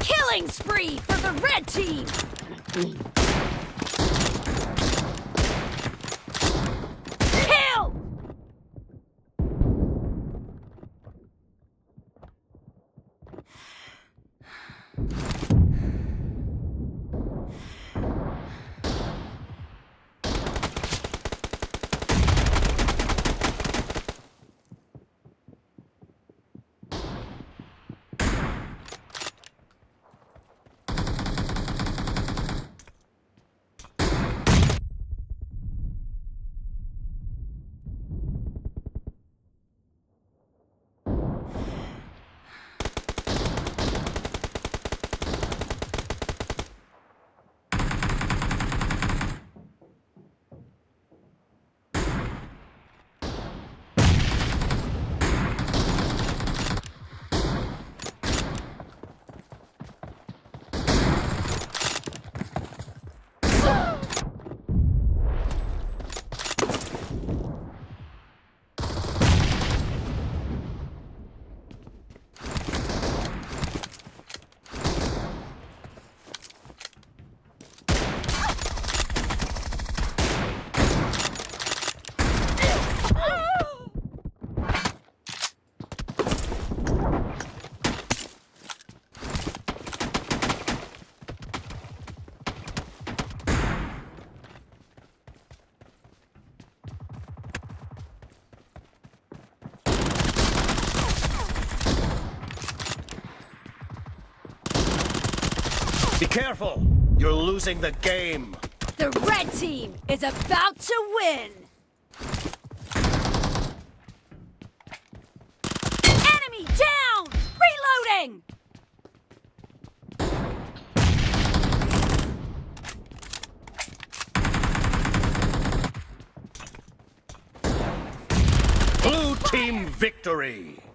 Killing spree for the red team! Kill! Be careful! You're losing the game. The red team is about to win. Enemy down! Reloading! Blue team victory!